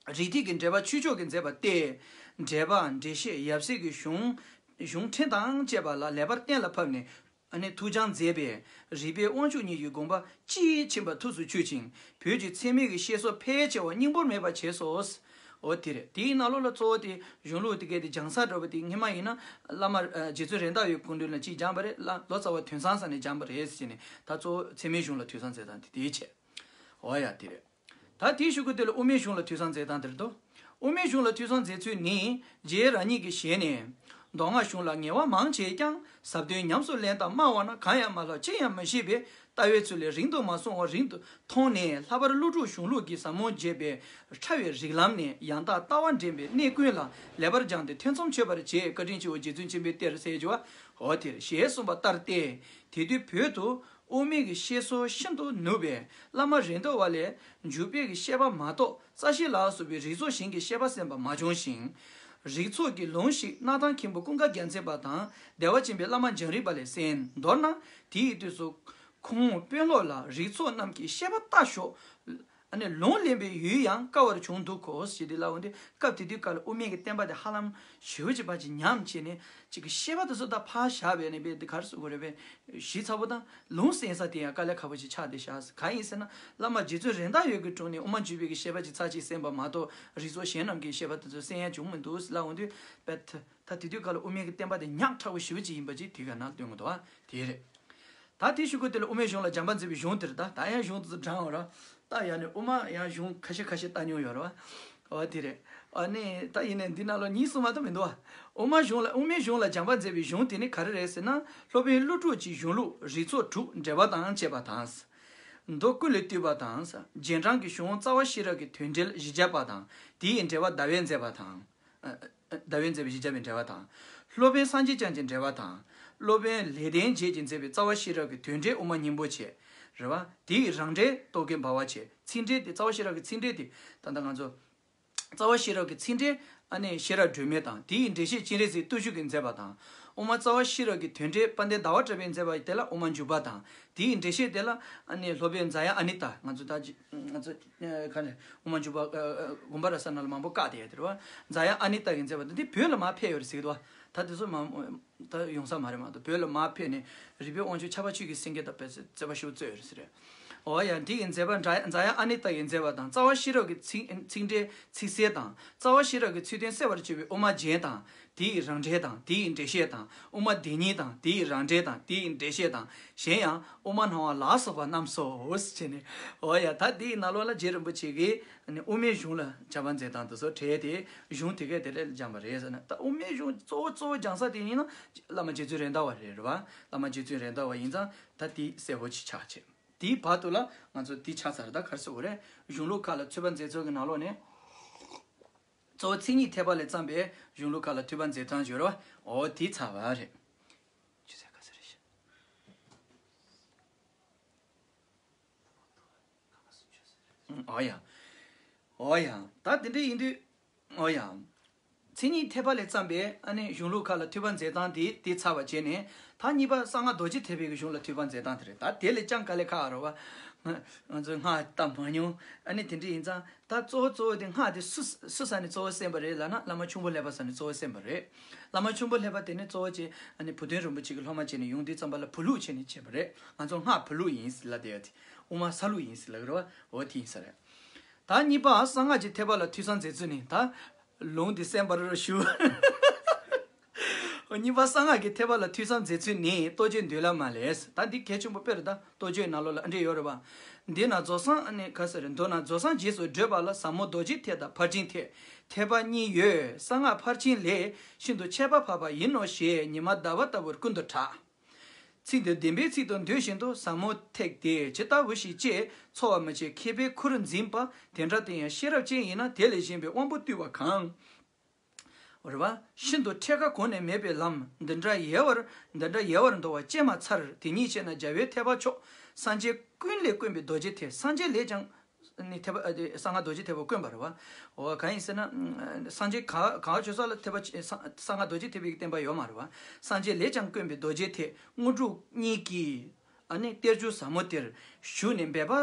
རིགས་ཐིགས་ཀྱི་འགྲེལ་པ་ཆོས་མཆོག་གིས་མཛད་པ་སྟེ། འགྲེལ་པ་འགྲེལ་བཤད་ཡབ་སྲས་ཀྱི་གཞུང་གཞུང་ཕྲན་དང་བཅས་པ་ལ་ལེགས་པར་གཏན་ལ་ཕབ་ནས། ཨ་ནི་ཐུགས་སྦྱང་མཛད་པས་རིགས་པའི་དབང་ཕྱུག་གཉིས་ཀྱི་དགོངས་པ་དཔྱིས་ཕྱིན་པ་ཐུགས་སུ་ཆུད་ཅིང་། བོད་ཀྱི་ཚད་མའི་གི་བཤད་སྲོལ་ཕལ་ཆེ་བ་སྙིང་པོར་མེད་པར་བྱས་སོ། འོ་དེ་རེད། དེའི་ནང་ལོགས་ལ་གཙོ་བོ་དེ་གཞུང་ལུགས་དེ་གའི་དེ་སྦྱང་ས་འདྲ་བོ་དེ་སྔོན་མ་ཡིན་ན་བླ་མ་ཨ་རྗེ་བཙུན་རེད་མདའ་བའི་སྐུ་མདུན་ལ་གཅིག་སྦྱངས་པ་རེད། ལ་ལོ་ཙཱ་བ་ཐོས་བསམ་ས་ནས་སྦྱངས་པ་རེད་ཟེར་ནས། ད་གཙོ་བོ་ཚད་མའི་གཞུང་ལ་ཐོས་བསམ་མཛད་སྟངས་དེ་དེའི་ཆེད། འོ་ཡ་དེ་རེད། ད་དེའི་གཞུག་གུ་དེ་ལ་དབུ་མའི་གཞུང་ལ་ཐོས་བསམ་མཛད་སྟངས་དེར་འདུག་དབུ་མའི་གཞུང་ལ་ཐོས་བསམ་མཛད་ཚུལ་ནི། རྗེ་རང་ཉིད་ཀྱི་ཞལ་ནས། མདོ་སྔགས་གཞུང་ལ་ངལ་བ་མང་བྱས་ཀྱང་། ཟབ་དོན་ཉམས་སུ་ལེན་དང་སྨྲ་བ་ན། གང་ཡང་མ་ལྷག་ཅི་ཡང་མི་ཤེས་པས། ལྟ་བའི་ཚུལ་ལས་རིང་དུ་མ་སོང་བར་རིང་དུ་མཐོང་ནས། ལྷག་པར་ཀླུ་སྒྲུབ་གཞུང་ལུགས་ཀྱི་ཟབ་མོ་རྒྱས་པའི་ཕྲ་བའི་རིགས་ལམ་ནས་ཡང་དག་ལྟ་བ་འདྲེན་པའི་གནད་ཀུན་ལ་ལེགས་པར་སྦྱངས་ཏེ་ཐུན་མཚམས་ཆོད་པར་བྱས། བཀའ་དྲིན་ཆེའོ་རྗེ་བཙུན་ཆེན་པོའི་གཏེར་ཟེར་རྒྱུ་བ། འོ་དེར་ཞེས་གསུངས་པ་ལྟར་ཏེ། དེ་དུས་བོད་དུ་དབུ་མའི་གི་བཤད་སྲོལ་ཤིན་ཏུ་ནུབ་པས། བླ་མ་རེད་མདའ་བ་ལས་འཇུག་པའི་གི་བཤད་པ་མ་གཏོགས། རྩ་ཤེ་ལ་སོགས་པའི་རིགས་ཚོགས་གཞན་གྱི་བཤད་པ་གསན་པ་མ་བྱུང་ཞིང་། རིགས་ཚོགས་ཀྱི་ལུང་ཞིག་སྣར་ཐང་མཁན་པོ་ཀུན་དགའ་རྒྱལ་མཚན་པ་དང་བདེ་བ་ཆེན་པོའི་བླ་མ་འཇམ་རིན་པ་ལས་གསན། མདོར་ན་དེའི་དུས་སུ་ཁོང་དཔོན་སློབ་ལ་རིགས་ཚོགས་རྣམས་ཀྱིས་བཤད་པ་ལྟ་ཞོག་ཨ་ནི་ལུང་ལེན་པའི་ཡུལ་ཡང་དཀའ་བར་བྱུང་འདུག་གོ་ཞེས་དེ་ལབ་འོང་དུས། སྐབས་དེ་དུས་སྐབས་ལ་དབུ་མའི་གི་བསྟན་པ་དེ་ཧ་ལམ་ཞེ་པོ་ཅིག་ཕར་ཅིག་ཉམས་བྱས་ནས། ཅིག་གི་བཤད་པ་དེ་ཚོ་ད་ཕར་བཞག་པའི་ནས་པའི་དེ་ག་རེ་ཟེར་དགོས་རེད་པས། ཞིབ་ཚགས་པོ་དང་ལུང་གསན་ས་དེ་ཡང་དཀའ་ལས་ཁག་པོ་ཅིག་ཆགས་བསྡད་ཤག་གང་ཡིན་ཟེར་ན། བླ་མ་རྗེ་བཙུན་རེད་མདའ་བའི་གི་དྲུང་ནས་དབུ་མ་འཇུག་པའི་གི་བཤད་པ་ཅིག་ཚར་གཅིག་གསན་པ་མ་གཏོགས། རིགས་ཚོགས་གཞན་རྣམས་ཀྱི་བཤད་པ་དེ་ཚོ་གསན་ཡ་བྱུང་མི་འདུག་ལབ་འོང་དུས། པད་ད་དེ་དུས་སྐབས་ལ་དབུ་མའི་གི་བསྟན་པ་དེ་ཉག་ཕྲ་བོ་ཞེ་པོ་ཅིག་ཡིན་པ་ཅིག་དེ་ག་ནང་སྟོན་གི་འདུག་ཨ། དེ་རེད། ད་དེའི་གཞུག་གུ་དེ་ལ་དབུ་མའི་གཞུང་ལ་སྦྱངས་པ་མཛད་པའི་གཞུང་དེ་རེད། ད་ད་ཡང་གཞུང་དེ་ཚོ་བགྲངས་ཡོད་ར། ད་ཡང་ནས་དབུ་མ་ཡང་གཞུང་ཁ་ཤས་ཁ་ཤས་བལྟ་མྱོང་ཡོད་ར་བ། འོ་དེ་རེད། ཨ་ནི་ད་ཡིན་ནས་འདི་ནང་ལ་གཉིས་གསུམ་མ་གཏོགས་མི་འདུག་བ། དབུ་མ་གཞུང་ལ་དབུ་མའི་གཞུང་ལ་སྦྱངས་པ་མཛད་པའི་གཞུང་དེ་ནི་ག་རེ་རེད་ཟེར་ན། སློབ་དཔོན་ཀླུ་སྒྲུབ་ཀྱི་གཞུང་ལུགས་རིགས་ཚོགས་དྲུག་འགྲེལ་པ་དང་བཅས་པ་དང་། མདོ་ཀུན་ལས་བཏུས་པ་དང་། རྗེས་འབྲང་གི་གཞུང་རྩ་བ་ཤེས་རབ་ཀྱི་དོན་འགྲེལ་བཞི་བརྒྱ་པ་དང་། དེའི་འགྲེལ་པ་ཟླ་བས་མཛད་པ་དང་། ཟླ་བས་མཛད་པའི་བཞི་བརྒྱ་པའི་འགྲེལ་པ་དང་། སློབ་དཔོན་སངས་རྒྱས་བསྐྱངས་ཀྱི་འགྲེལ་པ་དང་། སློབ་དཔོན་ལེགས་ལྡན་འབྱེད་ཀྱིས་མཛད་པའི་རྩ་བ་ཤེས་རབ་ཀྱི་དོན་འགྲེལ་དབུ་མ་སྙིང་པོ་བྱས། རེད་བ། དེའི་རང་འགྲེལ་རྟོག་གེ་འབར་བ་བྱས། ཚིག་འགྲེལ་དེ་རྩ་བ་ཤེས་རབ་ཀྱི་ཚིག་འགྲེལ་དེ་ད་ལྟ་ང་ཚོ། རྩ་བ་ཤེས་རབ་ཀྱི་ཚིག་འགྲེལ་ཨ་ནི་ཤེས་རབ་སྒྲོན་མེ་དང་། དེའི་འགྲེལ་བཤད་སྤྱན་རས་གཟིགས་བརྟུལ་ཞུགས་ཀྱིས་མཛད་པ་དང་། དབུ་མ་རྩ་བ་ཤེས་རབ་ཀྱི་དོན་འགྲེལ་དཔལ་ལྡན་ཟླ་བ་གྲགས་པས་མཛད་པ་དེ་ལ་དབུ་མ་འཇུག་པ་དང་། དེའི་འགྲེལ་བཤད་དེ་ལ་ཨ་ནི་སློབ་དཔོན་རྫ་དབྱངས་ཨ་ནི་ཏ། ང་ཚོ་ད་ཅི་ང་ཚོ་ཨ་ག་ནས་དབུ་མ་འཇུག་པ་ཨ་ཨ་དགོན་པ་ར་ས་ན་ལ་མང་པོ་བཀག་བསྡད་ཡོད་དེ་རེད་བ། རྫ་དབྱངས་ཨ་ནི་ཏ་གིས་མཛད་པ་དེ་འདི་བོད་ལ་མར་ཕེབས་ཡོད་རེད་ཟེར་གི་འདུག་བ། ད་དེ་ཚོ་མ་ད་ཡོང་ས་མ་རེད་མ་གཏོགས། བོད་ལ་མར་ཕེབས་ནས་རིག་པའི་དབང་ཕྱུག་ཕྱྭ་པ་ཆོས་ཀྱི་སེང་གེ་དང་དཔེ་རྩལ་པ་ཞིག་བཙལ་ཡོད་རེད་ཟེར་རེད། འོ་ཡ། འདི་ཡི་མཛད་པ་རྫ་རྫ་དབྱངས་ཨ་ནི་ཏ་ཡིས་མཛད་པ་དང་། རྩ་བ་ཤེས་རབ་ཀྱི་ཚིག་ཚིག་འགྲེལ་ཚིག་གསལ་དང་། རྩ་བ་ཤེས་རབ་ཀྱི་ཚིག་དོན་གསལ་བར་བྱེད་པའི་དབུ་མ་རྒྱན་དང་། དེ་ཡི་རང་འགྲེལ་དང་། དེ་ཡི་འགྲེལ་བཤད་དང་། དབུ་མ་དེ་ཉིད་དང་། དེ་ཡི་རང་འགྲེལ་དང་། དེ་ཡི་འགྲེལ་བཤད་དང་། གཞན་ཡང་དབུ་མ་སྣང་བ་ལ་སོགས་པ་རྣམས་སོ། ཞེས་ནས། འོ་ཡ། ད་འདིའི་ནང་ལོགས་ལ་རྗེ་རིན་པོ་ཆེ་གིས་ནི་དབུ་མའི་གཞུང་ལ་སྦྱངས་པ་མཛད་སྟངས་དེ་ཚོ་བྲིས་ཏེ། གཞུང་དེ་གས་དེ་ལས་སྦྱངས་པ་རེད་ཟེར་ན། ད་དབུ་མའི་གཞུང་གཙོ་བོ་གཙོ་བོ་སྦྱངས་ས་དེ་ཡིན་ན་བླ་མ་རྗེ་བཙུན་རེད་མདའ་བ་རེད་རེད་བ། བླ་མ་རྗེ་བཙུན་རེད་མདའ་བ་ཡིན་ཙང་ད་དེ་གསལ་པོ་ཅིག་ཆགས་བྱས། དེའི་བར་དུ་ལ་ང་ཚོ་དེ་ཆགས་ཚར། ད་ག་རེ་ཟེར་དགོས་རེད། གཞུང་ལུགས་ཁག་ལ་ཐོས་པ་མཛད་ཚུལ་གྱི་ནང་ལོགས་ནས། གཙོ་བོ་མཚན་ཉིད་ཐེག་པ་ལས་བརྩམས་པའི་གཞུང་ལུགས་ཁག་ལ་ཐོས་པ་མཛད་སྟངས་སྦྱོར་བ། འོ་དེ་ཚར་བ་རེད། ཅི་ཟེར་ག་ཟེར་རེད་ཤག་ཨུམ། འོ་ཡ། འོ་ཡ། ད་དེ་འདྲ་ཡིན་དུས། འོ་ཡ། མཚན་ཉིད་ཐེག་པ་ལས་བརྩམས་པའི་ཨ་ནི་གཞུང་ལུགས་ཁག་ལ་ཐོས་པ་མཛད་སྟངས་དེ་དེ་ཚར་བ་བྱས་ནས། ད་གཉིས་པ་གསང་སྔགས་རྡོ་རྗེ་ཐེག་པའི་གི་གཞུང་ལ་ཐོས་པ་མཛད་སྟངས་དེ་རེད། ད་དེ་ལས་ཀྱང་དཀའ་ལས་ཁག་རེད་བ། ང་ང་ཚོས་སྔགས་བལྟ་མ་མྱོང་། ཨ་ནི་དེ་འདྲ་ཡིན་ཙང་། ད་གཙོ་བོ་གཙོ་བོ་དེ་སྔགས་དེ་སུ་སུ་ས་ནས་གཙོ་བོ་གསན་པ་རེད་ལབ་ན། བླ་མ་ཆུང་པོ་ལྷས་པ་ས་ནས་གཙོ་བོ་གསན་པ་རེད། བླ་མ་ཆུང་པོ་ལྷས་པ་དེ་ནི་གཙོ་བོ་བྱས་ཨ་ནི་བུ་སྟོན་རིན་པོ་ཆེ་གི་སློབ་མ་བྱས་ནས་ཡོང་དུས་ཙམ་པ་ལ་བུ་ལུགས་བྱས་ནས་བྱས་པ་རེད། ང་ཚོ་སྔགས་བུ་ལུགས་ཡིན་ཟེར་ལབ་བསྡད་ཡོད་དེ། དབུ་མ་ས་ལུགས་ཡིན་ཟེར་ལབ་ཀྱི་རེད་བ། འོ་དེ་ཡིན་ས་རེད། ད་གཉིས་པ་གསང་སྔགས་ཀྱི་ཐེག་པ་ལ་ཐོས་བསམ་མཛད་ཚུལ་ནི། ད་ལུང་འདི་གསན་པར་ཞུ། གཉིས་པ་གསང་སྔགས་ཀྱི་ཐེག་པ་ལ་ཐོས་བསམ་མཛད་ཚུལ་ནི། རྟོགས་བརྗོད་མདུན་ལམ་མ་ལས། ད་འདི་གལ་ཆེན་པོ་དཔེ་རེད། ད་རྟོགས་བརྗོད་ནང་ལོགས་ལ་ཨ་འདྲ་ཡོད་རེད་བ། འདི་ན་རྫོགས་སངས་ཨ་ནི་ག་ཟེར་རེད། མདོར་ན་རྫོགས་སངས་རྗེས་སུ་བགྲོད་པ་ལ་ཟབ་མོ་རྡོ་རྗེ་ཐེག་དང་ཕར་ཕྱིན་ཐེག་ཐེག་པ་གཉིས་ཡོད། གསང་སྔགས་ཕར་ཕྱིན་ལས་ཤིན་ཏུ་ཁྱད་པར་འཕགས་པ་ཡིན་ནོ་ཞེས་ཉི་མ་ཟླ་བ་ལྟ་བུར་ཀུན་ཏུ་གྲགས། ཚིག་འདི་བདེན་པའི་ཚིག་ཏུ་འདོད་བཞིན་དུ། ཟབ་མོ་ཐེག་དེ་ཇི་ལྟ་བུ་ཞིག་ཅེས་ཚོར་བ་མི་བྱེད་མཁས་པའི་ཁུར་འཛིན་པ་དེ་འདྲ་དེ་ཡང་ཤེས་རབ་ཅན་ཡིན་ན་དེ་ལས་གཞན་པའི་དབང་པོ་བཏུལ་བ་གང་། རེད་བ། ཤིན་ཏུ་ཕྲད་ཁ་གོང་ནས་མེད་པའི་ལམ་འདི་འདྲ་ཡལ་བར་འདི་འདྲ་ཡལ་བར་འདོར་བ་ཅིས་མ་ཚར། དེ་ཉིད་ཤེས་ན་རྒྱལ་བའི་ཐེག་པ་མཆོག་སངས་རྒྱས་ཀུན་ལས་དཀོན་པའི་རྡོ་རྗེ་ཐེག་སངས་རྒྱས་ལས་ཀྱང་ནི་ཐེག་པ་ཨ་དེ་གསང་སྔགས་རྡོ་རྗེ་ཐེག་པ་དཀོན་པ་རེད་བ། འོ་གང་ཡིན་ཟེར་ན། སངས་རྒྱས་ག་ག་བ་ཆོས་ས་ལ་ཐེག་པ་ཆེ་གསང་གསང་སྔགས་རྡོ་རྗེ་ཐེག་པའི་བསྟན་པ་ཡོད་མ་རེད་བ། སངས་རྒྱས་ལས་ཀྱང་དཀོན་པའི་རྡོ་རྗེ་ཐེག་དངོས་གྲུབ་གཉིས་ཀྱི་ཨ་ནི་གཏེར་ཆུང་ཟབ་མོ་དེར་ཞུགས་ནས་འབད་པ་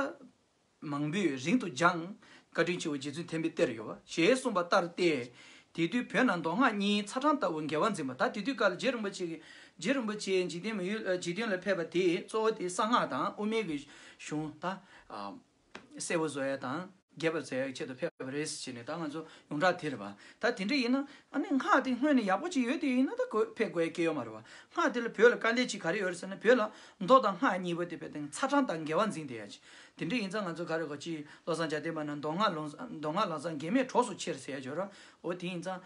མང་པོས་རིང་དུ་སྦྱངས། བཀའ་དྲིན་ཆེ་བའི་རྗེ་བཙུན་ཐེམ་པའི་གཏེར་ཡོད་པ་ཞེས་གསུངས་པ་ལྟར་ཏེ། དེ་དུས་བོད་ན་མདོ་སྔགས་གཉིས་ཚ་གྲང་ལྟ་བུ་འགལ་བ་འཛིན་པ། ད་དེ་དུས་སྐབས་ལ་རྗེ་རིན་པོ་ཆེ་གིས་རྗེ་རིན་པོ་ཆེ་འཇིག་རྟེན་མི་ཡུལ་འཇིག་རྟེན་ལ་ཕེབས་པ་དེ་གཙོ་བོ་དེ་གསང་སྔགས་དང་དབུ་མའི་གི་གཞུང་ད། གསལ་པོ་བཟོ་ཡ་དང་རྒྱས་པར་བཟོ་ཡའི་ཆེད་དུ་ཕེབས་པ་རེད་ཟེར་ནས། ད་ང་ཚོ་ཡོངས་གྲགས་དེ་རེད་པ། ད་དེ་འདྲ་ཡིན་ན་ཨ་ནི་སྔགས་དེ་སྔོན་ནས་ཡག་པོ་ཅིག་ཡོད་དེ་ཡིན་ན་ད་གོ་ཕེབས་དགོས་ཡ་སྐྱེ་ཡོད་མ་རེད་པ། སྔགས་དེ་ལ་བོད་ལ་དཀའ་ལས་ཅིག་ག་རེ་ཡོད་རེད་ཟེར་ན། བོད་ལ་མདོ་དང་སྔགས་གཉིས་པོ་དེ་དཔེ་དེང་ཚ་གྲང་དང་འགལ་བ་འཛིན་བསྡད་ཡ་ཅིག་དེ་འདྲ་ཡིན་ཙང་ང་ཚོ་ག་རེ་གོ་ཅི་བློ་བཟང་རྒྱལ་བསྟན་པ་ན་མདོ་སྔགས་ལམ་མདོ་སྔགས་ལམ་སང་འགལ་མེད་གྲོགས་སུ་འཆེར་ཟེར་ཡ་ཅིག་ཡོད་རེད། འོ་དེ་ཡིན་ཙང་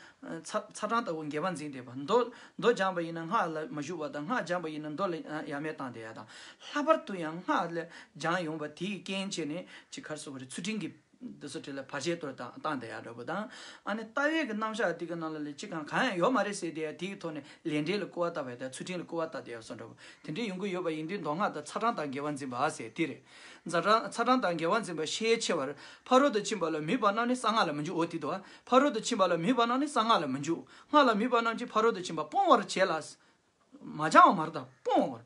ཚ་ཚ་གྲང་ལྟ་བུ་འགལ་བ་འཛིན་བསྡད་པ། མདོ་མདོ་སྦྱངས་པ་ཡིན་ན་སྔགས་ལ་མ་ཞུགས་པ་དང་སྔགས་སྦྱངས་པ་ཡིན་ན་མདོ་ལ་ཡ་མེད་བཏང་བསྡད་ཡ་དང་། ལྷག་པར་དུ་ཡང་སྔགས་ལ་སྦྱངས་ཡོང་བ་དེའི་རྐྱེན་བྱས་ནས་ཅིག་ག་རེ་ཟེར་དགོས་རེད། ཚུལ་ཁྲིམས་ཀྱི་འདི་ཚོ་དེ་ལ་བར་ཆད་གཏོར་དང་བཏང་བསྡད་ཡ་འདྲ་པོ་དང་། ཨ་ནི་ལྟ་བའི་གི་རྣམ་གཞག་དེ་གི་ནང་ལ་ལས་ཅི་གང་གང་ཡང་ཡོད་མ་རེད་ཟེར་བསྡད་ཡ་དེའི་ཐོག་ནས་ལས་འབྲས་ལ་སྐུར་བ་བཏབ་པ་དང་ཚུལ་ཁྲིམས་ལ་སྐུར་བ་བཏབ་བསྡད་ཡ་བཟོ་འདྲ་པོ་དེ་འདྲའི་ཡོང་གི་ཡོད་པ་ཡིན་དུས་མདོ་སྔགས་དང་ཚ་གྲང་དང་འགལ་བ་འཛིན་པ་ཟེར་དེ་རེད། ཚ་གྲང་ཚ་གྲང་དང་འགལ་བ་འཛིན་པ་ཤས་ཆེ་བར་ཕ་རོལ་ཏུ་ཕྱིན་པ་ལ་མོས་པ་རྣམས་ནི་གསང་སྔགས་ལ་མི་འཇུག་འོ་དེ་འདུག་བ། ཕ་རོལ་ཏུ་ཕྱིན་པ་ལ་མོས་པ་རྣམས་ནི་གསང་སྔགས་ལ་མི་འཇུག་སྔགས་ལ་མོས་པ་རྣམས་ཀྱིས་ཕ་རོལ་ཏུ་ཕྱིན་པ་སྤོང་བར་བྱེད་ལ། མ་སྦྱང་བ་མ་རེད་ད། སྤོང་བར།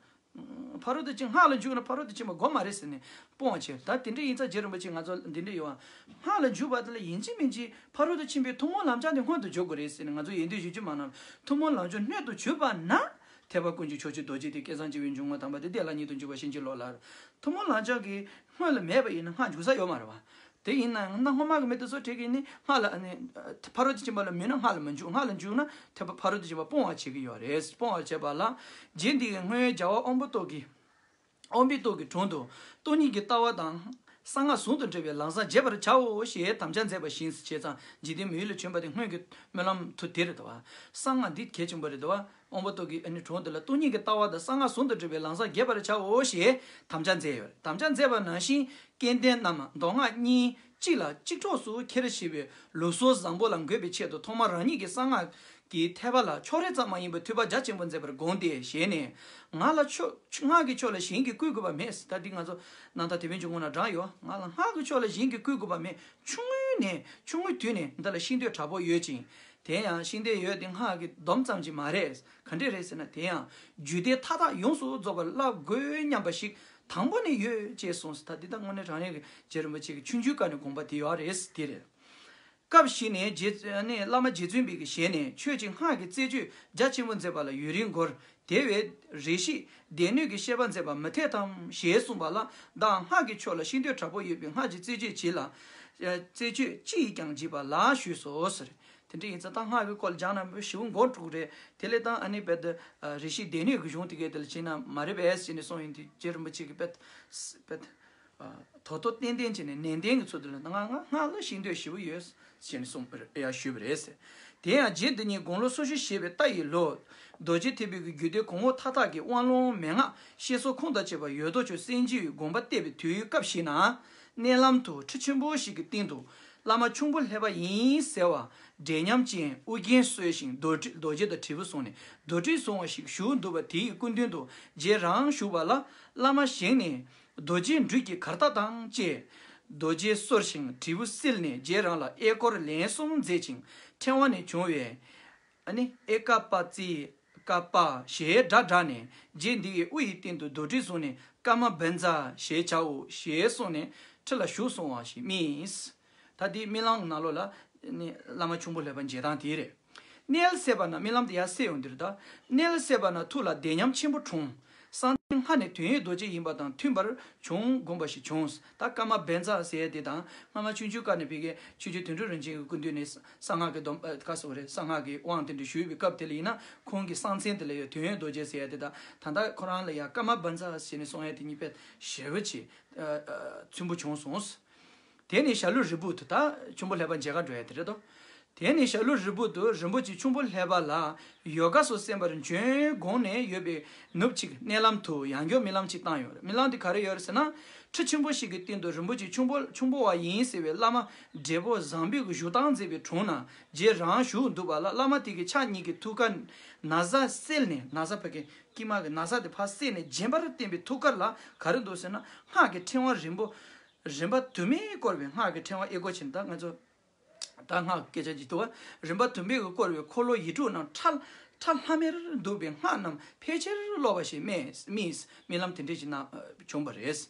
ཕ་རོལ་ཏུ་ཕྱིན་སྔགས་ལ་འཇུག་ན་ཕ་རོལ་ཏུ་ཕྱིན་པ་དགོས་མ་རེད་ཟེར་ནས་སྤོང་བ་བྱེད། ད་དེ་འདྲ་ཡིན་ཙང་རྗེ་རིན་པོ་ཆེ་ང་ཚོ་འདི་འདྲ་ཡོད་བ། སྔགས་ལ་འཇུག་པ་དེ་ལ་ཡིན་གཅིག་མིན་གཅིག་ཕ་རོལ་ཏུ་ཕྱིན་པའི་ཐུན་མོང་ལམ་སྦྱང་དེ་སྔོན་དུ་འཇུག་དགོས་རེད་ཟེར་ནས་ང་ཚོ་ཡོན་ཏན་ཞུ་རྒྱུ་མ་གནང་། ཐུན་མོང་ལམ་སྦྱང་སྣོད་དུ་གྱུར་པ་ན། ཐེག་པ་ཀུན་གྱི་མཆོག་ཆེན་རྡོ་རྗེ་སྟེ། སྐལ་བཟང་སྤྱི་བོའི་འཇུག་ངོགས་དམ་པ་སྟེ། བདེ་བླག་ཉིད་དུ་འཇུག་པ་བྱིན་གྱིས་རློབ་ལ། ཐུན་མོང་ལམ་སྦྱང་གི་སྔོན་ལ་མེད་པ་ཡིན་ན་སྔགས་འཇུག་ས་ཡོད་མ་རེད་བ། དེ་ཡིན་ན་ཡང་ན་སྔོན་མ་གི་མི་དེ་ཚོ་ཁྲིད་ཀྱི་ནི་སྔགས་ལ་ནི་ཕ་རོལ་ཏུ་ཕྱིན་པ་ལ་མོས་ན་སྔགས་ལ་མི་འཇུག་སྔགས་ལ་འཇུག་ན་ཐེག་པ་ཕ་རོལ་ཏུ་ཕྱིན་པ་སྤོང་བ་བྱེད་ཀྱི་ཡོད་རེད། སྤོང་བ་བྱེད་པ་ལ་རྗེ་འདི་ཡི་སྔོན་རྒྱལ་བ་དབོན་པོ་ཏོག་གི་དབོན་པོ་ཏོག་གི་དྲུང་དུ་སྟོང་ཉིད་ཀྱི་ལྟ་བ་དང་གསང་སྔགས་ཟུང་དུ་འབྲེལ་བའི་ལམ་བཟང་རྒྱས་པར་བྱའོ་ཞེས་དམ་བཅའ་མཛད་པ་བཞིན་བྱས་ཙང་འཇིག་རྟེན་མི་ཡུལ་ལ་བྱོན་པ་དེ་སྔོན་གྱི་སྨོན་ལམ་དུ་དེ་རེད་དོ། གསང་སྔགས་འདི་གལ་ཆེན་པོ་རེད་དོ། དབོན་པོ་ཏོག་གི་ཨ་ནི་དྲུང་དེ་ལ་སྟོང་ཉིད་ཀྱི་ལྟ་བ་དང་གསང་སྔགས་ཟུང་དུ་འབྲེལ་བའི་ལམ་བཟང་རྒྱས་པར་བྱའོ་ཞེས་དམ་བཅའ་མཛད་ཡོད། དམ་བཅའ་མཛད་པ་ནང་བཞིན་སྐལ་ལྡན་རྣམས་མདོ་སྔགས་གཉིས་གཅིག་ལ་གཅིག་གྲོགས་སུ་འཁྱེར་ཞེས་པའི་ལུགས་སྲོལ་བཟང་པོ་ལ་འགོད་པའི་ཆེད་དུ་ཐོག་མར་རང་ཉིད་ཀྱི་གསང་སྔགས་ཀྱི་ཐེག་པ་ལ་ཕྱོགས་རིས་ཙམ་མ་ཡིན་པའི་ཐོས་པ་རྒྱ་ཆེན་པོ་མཛད་པར་དགོངས་ཏེ་ཞེས་ནས། ང་ལ་ཕྱོགས་སྔགས་ཀྱི་ཕྱོགས་ལ་གཞན་གྱིས་བསྐུལ་དགོས་པ་མེད། ད་འདི་ང་ཚོ་རྣམ་ཐར་དེ་བན་ཆུང་ངུ་ན་དྲངས་ཡོད། ང་ལ་སྔགས་ཀྱི་ཕྱོགས་ལ་གཞན་གྱིས་བསྐུལ་དགོས་པ་མེད། ཆུང་ངུའི་ནས་ཆུང་ངུའི་དུས་ནས་འདི་ལ་ཤེས་འདོད་དྲག་པོ་ཡོད་ཅིང་། དེ་ཡང་ཤེས་འདོད་ཡོད་དེ་སྔགས་ཀྱི་སྡོམ་ཙམ་གྱིས་མ་རེད། ག་འདྲས་རེད་ཟེར་ན། དེ་ཡང་རྒྱུད་སྡེ་མཐའ་དག་ཡོངས་སུ་རྫོགས་པར་བསླབ་དགོས་སྙམ་པ་ཞིག་དང་པོ་ནས་ཡོད་ཅེས་གསུངས། ད་འདི་ད་དངོས་གནས་དྲང་གནས་ཀྱི་རྗེ་རིན་པོ་ཆེ་གི་ཆོས་འབྱུང་བཀའ་ནས་དགོངས་པ་དེ་ཡོད་རེད། དེ་རེད། སྐབས་ཤིག་ནས་རྗེ་ནས་བླ་མ་རྗེ་བཙུན་པའི་ཞལ་ནས་ཆོས་ཀྱི་སྔགས་ཀྱི་རྩད་གཅོད་རྒྱ་ཆེན་པོ་མཛད་པ་ལ་ཡུན་རིང་འགོར། དེ་བས་རེ་ཞིག་སྡེ་སྣོད་ཀྱི་བཤད་པ་མཛད་པ་མི་འཐད་དམ་ཞེས་གསུངས་པ་ལ། བདག་སྔགས་ཀྱི་ཕྱོགས་ལ་ཤེས་འདོད་དྲག་པོ་ཡོད་པས་སྔགས་ཀྱི་རྩད་གཅོད་ཅིག་ལ། རྩད་གཅོད་ཅི་ཡིས་ཀྱང་བགྱིས་པ་ལགས་ཞུས་སོ་ཟེར། དེ་འདྲ་ཡིན་ཙང་ད་སྔགས་ཀྱི་སྐོར་སྦྱངས་ན་ཞེ་པོ་འགོར་འགྲོ་གི་རེད། དེ་ལས་ད་ཨ་ནི་བེད་རེ་ཞིག་སྡེ་སྣོད་ཀྱི་གཞུང་དེ་གའི་དེ་ལ་བྱས་ན་མ་རེད་པས་ཟེར་ནས་གསུངས་ཡིན་དུས་རྗེ་རིན་པོ་ཆེ་གིས་བེད་བེད། དོ་དོ་ཏན་ཏན་བྱས་ནས་ནན་ཏན་གྱི་ཚུལ་དུ་ལ་ང་ང་སྔགས་ལ་ཤེས་འདོད་ཞེ་པོ་ཡོད་ཅེས་ནས་གསུངས་ཡ་ཞུས་པ་རེད། དེ་ཡང་རྗེ་འདི་ཉིད་དགུང་ལོ་སོ་བཞི་བཞེས་པའི་རྟ་ཡི་ལོ། རྡོ་རྗེ་ཐེག་པའི་རྒྱུད་སྡེ་གོང་འོག་མཐའ་དག་གི་དབང་ལུང་མན་ངག་བཤད་སྲོལ་ཁུངས་དང་བཅས་པ་ཡོད་དོ་ཅོག་གསན་བགྱིའི་དགོངས་པ་གཏད་པའི་དུས་ཡུན་སྐབས་ཤིག་ན། མནལ་ལམ་དུ་ཁྲི་ཆེན་པོ་ཞིག་གི་སྟེང་དུ་བླ་མ་ཁྱུང་པོ་ལྷས་པ་ཡིན་ཟེར་བ་འདྲེ་ཉམས་ཅན་ཨུ་རྒྱན་གསོལ་ཞིང་རྡོ་རྗེ་རྡོ་རྗེ་དང་དྲིལ་བུ་བཟུང་ནས་རྡོ་དྲིལ་བཟུང་བ་ཞིག་བཞུགས་འདུག་པ་དེའི་སྐུ་མདུན་དུ་རྗེ་རང་བཞུགས་པ་ལ་བླ་མ་བཞེངས་ནས། རྡོ་རྗེ་སྦྲུལ་གྱི་གར་སྟེགས་དང་བཅས། རྡོ་རྗེ་གསོར་ཞིང་དྲིལ་བུ་བསིལ་ནས་རྗེ་རང་ལ་ཨེ་སྐོར་ལན་གསུམ་མཛད་ཅིང་ཕྲེང་བ་ནས་བྱུང་བའི་ཨ་ནི་ཨེ་ཀ་པ་ཙི་ཀ་པ་ཞེས་སྒྲ་བསྒྲགས་ནས་རྗེ་འདི་ཡི་དབུ་ཡི་སྟེང་དུ་རྡོ་དྲིལ་བཟུང་ནས་ཀརྨ་བཛྲ་ཞེས་བྱའོ་ཞེས་གསུངས་ནས་ཁྲི་ལ་བཞུགས་སོང་བ་ཞིག་རྨིས། ད་འདི་རྨི་ལམ་ནང་ལོགས་ལ་ནི་བླ་མ་ཁྱུང་པོ་ལྷས་པ་མཇལ་སྟངས་དེ་རེད། མནལ་སད་པ་ན་རྨི་ལམ་དེ་ཡར་སད་ཡོང་དུས་རེད་ད། མནལ་སད་པ་ན་ཐུགས་ལ་བདེ་ཉམས་ཆེན་པོ་འཁྲུངས། གསང་བདེ་སྔ་ནས་དོན་ཡོད་རྡོ་རྗེ་ཡིན་པ་དང་མཐུན་པར་བྱུང་དགོངས་པ་ཞིག་བྱུང་། ད་ཀརྨ་བཛྲ་ཟེར་ཡས་དེ་དང་སྔ་མ་ཆུང་ཆུང་སྐབས་ནས་བོད་ཀྱི་ཆོས་རྗེ་དོན་གྲུབ་རིན་ཆེན་གྱི་སྐུ་མདུན་ནས་གསང་སྔགས་ཀྱི་སྡོམ་ཨ་ག་སོགས་རེད། གསང་སྔགས་ཀྱི་དབང་དེ་འདྲ་ཞུས་པའི་སྐབས་དེ་ལ་ཡིན་ན་ཁོང་གི་གསང་མཚན་དེ་ལ་ཡོད་དོན་ཡོད་རྡོ་རྗེ་ཟེར་ཡས་དེ་དང་། ད་ལྟ་ཁོ་རང་ལ་ཡང་ཀརྨ་བཛྲ་ཟེར་ནས་གསུང་ཡས་དེ་གཉིས་དཔེ་ཞེ་པོ་ཅིག་ཨ་ཨ་མཐུན་པོ་བྱུང་སོང་། དེ་ནས་ཞྭ་ལུ་རིལ་བུ་དུ་ད་ཁྱུང་པོ་ལྷས་པ་མཇལ་ཁ་འགྲོ་ཡ་དེ་རེད་དོ། དེ་ནས་ཞྭ་ལུ་རིལ་བུ་དུ་རིན་པོ་ཆེ་ཁྱུང་པོ་ལྷས་པ་ལ་ཡོ་ག་སོགས་གསན་པར་འབྱོན་དགོངས་ནས་ཡོད་པའི་ནུབ་ཅིག་མནལ་ལམ་དུ་ཡང་བསྐྱར་རྨི་ལམ་ཅིག་བཏང་ཡོད་རེད། རྨི་ལམ་དེ་ག་རེ་ཡོད་རེད་ཟེར་ན། ཁྲི་ཆེན་པོ་ཞིག་གི་སྟེང་དུ་རིན་པོ་ཆེ་ཁྱུང་པོ་ཁྱུང་པོ་བ་ཡིན་ཟེར་བའི་བླ་མ་བགྲེས་པོ་བཟང་པོས་བཞུགས་སྟངས་མཛད་པའི་དྲུང་ན་རྗེ་རང་བཞུགས་འདུག་པ་ལ། བླ་མ་དེ་གིས་ཕྱག་གཉིས་ཀྱིས་ཐུགས་ཀར་ན་བཟའ་བསལ་ནས། ན་བཟའ་ཕ་གི་དཀྱིལ་མ་གི་ན་བཟའ་དེ་ཕར་བསལ་ནས་བརྒྱན་པར་བསྟན་པའི་ཐུགས་ཀར་ལ་ག་རེ་འདུག་ཟེར་ན། སྔགས་ཀྱི་ཕྲེང་བ་རིམ་པ་རིམ་པ་དུ་མས་བསྐོར་བའི་སྔགས་ཀྱི་ཕྲེང་བ་ཨེ་གོ་ཕྱིན། ད་ང་ཚོ་ད་སྔགས་སྐད་ཆ་ཅིག་འདུག་བ། རིམ་པ་དུ་མས་བསྐོར་བའི་འཁོར་ལོ་ཡིག་དྲུག་རྣམས་ཁྲ་ཁྲ་ལྷམ་མེར་འདུག་པའི་སྔགས་རྣམས་ཕལ་ཆེར་ཀློག་པ་ཞིག་རྨིས་རྨིས་རྨི་ལམ་དེ་འདྲ་ཞིག་ན་བྱུང་བ་རེད།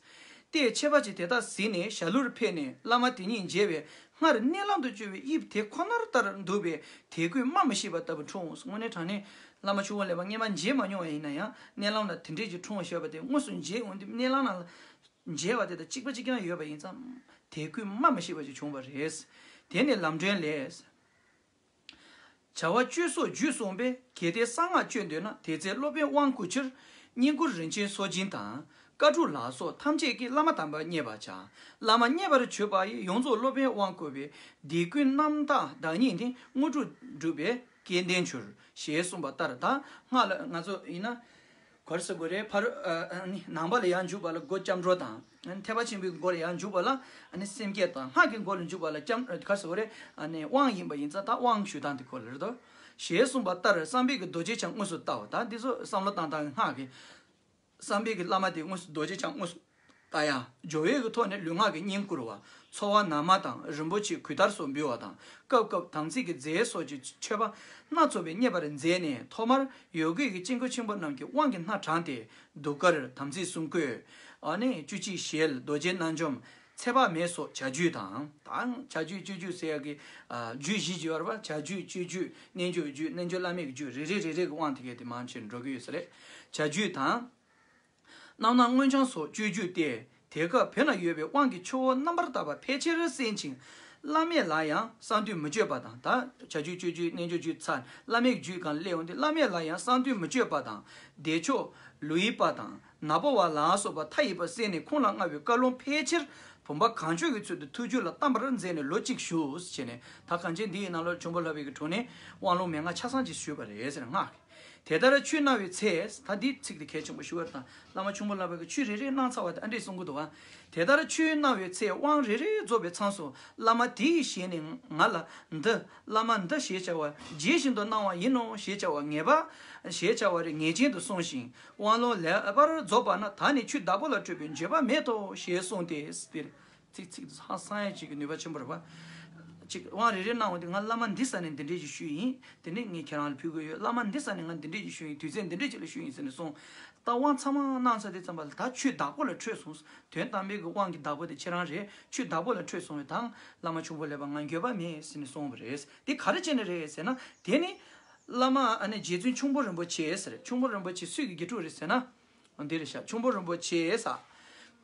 ཏེ་ཆད་པ་ཅིག་དེ་དག་གཟིགས་ནས་ཞྭ་ལུར་ཕེབས་ནས་བླ་མ་དེ་ཉིད་མཇལ་བས། སྔར་མནལ་ལམ་དུ་སྐྱོ་བའི་དབྱིབས་དེ་ཁོ་ནར་ལྟར་འདུག་པས་དད་གུས་སྨྲ་མི་ཤེས་པ་ལྟ་བུ་འཁྲུངས། དངོས་གནས་དྲང་གནས་བླ་མ་ཆུང་བ་ལེགས་པ་སྔོན་མ་མཇལ་མ་མྱོང་བ་ཡིན་ན་ཡང་མནལ་ལམ་ལ་དེ་འདྲས་ཀྱི་འཁྲུངས་བཞག་པ་དེ་དངོས་སུ་མཇལ་འོང་དུས་མནལ་ལམ་ནང་ལ་མཇལ་བ་དེ་དང་གཅིག་པ་གཅིག་རྐྱང་ཡོད་པ་ཡིན་ཙང་དད་གུས་སྨྲ་མི་ཤེས་པ་ཞིག་བྱུང་བ་རེད། དེ་ནས་ལམ་སྒྲོན་ལས། བྱ་བ་སྤྱོད་སོགས་རྒྱུད་གསུངས་པས། གལ་ཏེ་གསང་སྔགས་སྤྱོད་འདོད་ན། དེ་ཚེ་སློབ་དཔོན་དབང་བསྐུར་ཕྱིར། བསྙེན་བཀུར་རིན་ཆེན་གསོ་སྦྱིན་དང་། བཀའ་སྒྲུབ་ལ་སོགས་ཐམས་ཅད་ཀྱིས་བླ་མ་དམ་པ་མཉེས་པར་བྱ། བླ་མ་མཉེས་པར་གྱུར་པ་ཡིས། ཡོངས་རྫོགས་སློབ་དཔོན་དབང་བསྐུར་བས། དེ་ཀུན་རྣམ་དག་བདག་ཉིད་ནི། དངོས་གྲུབ་སྒྲུབ་པའི་སྐལ་ལྡན་འགྱུར། ཞེས་གསུངས་པ་ལྟར། ད་སྔགས་ལ་ང་ཚོ་ཡིན་ན། ག་རེ་ཟེར་དགོས་རེད། ཕར་ཨ་ནི་ནང་པ་ལ་ཡར་འཇུག་པ་ལ་སྒོ་སྐྱབས་འགྲོ་དང་། ཨ་ནི་ཐེག་པ་ཆེན་པོའི་སྒོ་ལ་ཡར་འཇུག་པ་ལ་ཨ་ནི་སེམས་བསྐྱེད་དང་། སྔགས་ཀྱི་སྒོ་ལ་འཇུག་པ་ལ་སྐྱབས་ག་རེ་ཟེར་དགོས་རེད། ཨ་ནི་དབང་ཡིན་པ་ཡིན་ཙང་ད་དབང་ཞུ་སྟངས་དེ་སྐོར་ལ་རེད་དོ། ཞེས་གསུངས་པ་ལྟར་བསམ་པའི་གི་རྡོ་རྗེ་འཆང་དངོས་སུ་བལྟའོ། ད་འདི་ཚོ་བསམ་བློ་བཏང་སྟངས་སྔགས་ཀྱི། བསམ་པའི་གི་བླ་མ་དེ་དངོས་སུ་རྡོ་རྗེ་འཆང་དངོས་སུ་ལྟ་ཡ། སྦྱོར་བའི་གི་ཐོག་ནས་ལུས་ངག་གི་བསྙེན་བཀུར་བ། འཚོ་བ་ན་མ་དང་རིན་པོ་ཆེ་གོས་དར་སོགས་འབུལ་བ་དང་། སྐབས་སྐབས་དམ་ཚིག་གི་རྫས་སོགས་ཀྱི་མཆོད་པ་སྣ་ཚོགས་པས་མཉེས་པར་མཛད་ནས། ཐོག་མར་ཡོད་དགུའི་གི་དཀྱིལ་འཁོར་ཆེན་པོ་རྣམས་ཀྱི་དབང་གི་སྣ་དྲངས་ཏེ། གདུགས་དཀར་དམ་ཚིག་གསུམ་བཀོད། ཨ་ནི་བཅུ་གཅིག་ཞལ་རྡོ་རྗེ་རྣལ་འབྱོརམ། ཚེ་དཔག་མེད་སོགས་བྱ་རྒྱུད་དང་། དང་བྱ་རྒྱུད་སྤྱོད་རྒྱུད་ཟེར་ཡ་གི་ཨ་རྒྱུད་བཞི་ཅིག་ཡོད་རེད་པ། བྱ་རྒྱུད་སྤྱོད་རྒྱུད་རྣལ་འབྱོར་རྒྱུད་རྣལ་འབྱོར་བླ་མེད་ཀྱི་རྒྱུད། རེ་རེ་རེ་རེ་གི་དབང་དེ་གས་དེ་མར་ཕྱིར་འགྲོ་གི་ཡོད་ས་རེད། བྱ་རྒྱུད་དང་། རྣམ་སྣང་མངོན་བྱང་སོགས་སྤྱོད་རྒྱུད་སྟེ། དེ་སྐབས་བོད་ན་ཡོད་པའི་དབང་གི་ཆུ་བོ་རྣམ་པར་དག་པ་ཕལ་ཆེར་གསན་ཅིང་། བླ་མེད་ལ་ཡང་གསང་འདུས་མི་བསྐྱོད་པ་དང་། ད་བྱ་རྒྱུད་སྤྱོད་རྒྱུད་རྣལ་འབྱོར་རྒྱུད་ཚར། བླ་མེད་ཀྱི་རྒྱུད་སྒང་སླེབས་འོང་དུས་བླ་མེད་ལ་ཡང་གསང་འདུས་མི་བསྐྱོད་པ་དང་། བདེ་མཆོག་ལོ་ཡི་པ་དང་ནག་པོ་བ་ལ་སོགས་པ་མཐའ་ཡས་པ་གསན་ནས། ཁོང་ལ་མངའ་བའི་བཀའ་ལུང་ཕལ་ཆེར་བུམ་པ་གང་བྱོའི་གི་ཚུལ་དུ་ཐུགས་རྒྱུད་ལ་གཏམས་པར་མཛད་ནས་ལོ་གཅིག་བཞུགས་བྱས་ནས། ད་གངས་ཅན་འདི་ཡི་ནང་ལོགས་ཆུ་བོ་ལྷ་བྷེ་གི་དྲུང་ནས་དབང་ལུང་མན་ངག་ཆ་ཚང་ཅིག་ཞུས་པ་རེད་ཟེར། སྔགས་ཀྱི། དེ་ལྟར་ཆོས་གནང་བའི་ཚེ། ད་འདི་ཚིག་དེ་གལ་ཆེན་པོ་ཞུ་བར་དང་། བླ་མ་ཆུ་བོ་ལྷ་བྷེ་གི་ཆོས་རེ་རེ་གནང་ཚར་བ་དེ་ཨ་འདྲས་གསུང་གི་འདུག་བ། དེ་ལྟར་ཆོས་གནང་བའི་ཚེ། དབང་རེ་རེ་རྫོགས་པའི་མཚམས་སུ། བླ་མ་དེའི་ཞལ་ནས་ང་ལ་འདི། བླ་མ་འདི་ཞེས་བྱ་བ་རྗེས་བཞིན་དུ་གནང་བ་ཡིན་ནོ་ཞེས་བྱ་བ། ངེས་པ་ཞེས་བྱ་བ་རེ་ངེས་ཅན་དུ་གསུངས་ཤིང་། དབང་ལུང་ལེགས་པར་རྫོགས་པ་ན། ད་ནི་ཆོས་བདག་པོ་ལ་སྤྲོད་པའི་འགྱོད་པ་མེད་དོ་ཞེས་གསུངས་ཏེ། ཟེར། ཚིག་ཚིག་ཧང་སང་ཡ་གཅིག་གི་ནུས་པ་ཆེན་པོ་རེད་པ། གཅིག་དབང་རེ་རེ་གནང་བ་དེ། ང་བླ་མ་འདི་ས་ནས་འདི་འདྲས་ཀྱི་ཞུས་ཡིན། དེ་ནས་ངས་ཁྱེད་རང་ལ་ཕུལ་གི་ཡོད། བླ་མ་འདི་ས་ནས་ང་འདི་འདྲས་ཀྱི་ཞུས་ཡིན། དུས་ཚོད་འདི་འདྲས་ཀྱི་ལ་ཞུས་ཡིན་ཟེར་ནས་གསུངས། ད་དབང་ཚང་མ་གནང་ཚར་དུས་ཙམ་པ་ལ་ད་ཆོས་བདག་པོ་ལ་འཕྲོད་སོང་། དོན་དམ་པའི་གི་དབང་གི་བདག་པོ་དེ་ཁྱེད་རང་རེད། ཆོས་བདག་པོ་ལ་འཕྲོད་སོང་བས་ད་བླ་མ་ཆུང་པོ་ལེགས་པ་ང་འགྱོད་པ་མེད་ཟེར་ནས་གསུངས་པ་རེད། དེ་ག་རེ་བྱས་ནས་རེད་ཟེར་ན། དེ་ནི་བླ་མ་ཨ་ནི་རྗེ་བཙུན་ཆུང་པོ་རིན་པོ་ཆེ་ཟེར། ཆུང་པོ་རིན་པོ་ཆེ་སུས་ཀྱི་དགེ་ཕྲུག་རེད་ཟེར་ན། འདི་རེད་ཤག་ཆུང་པོ་རིན་པོ་ཆེ་ས།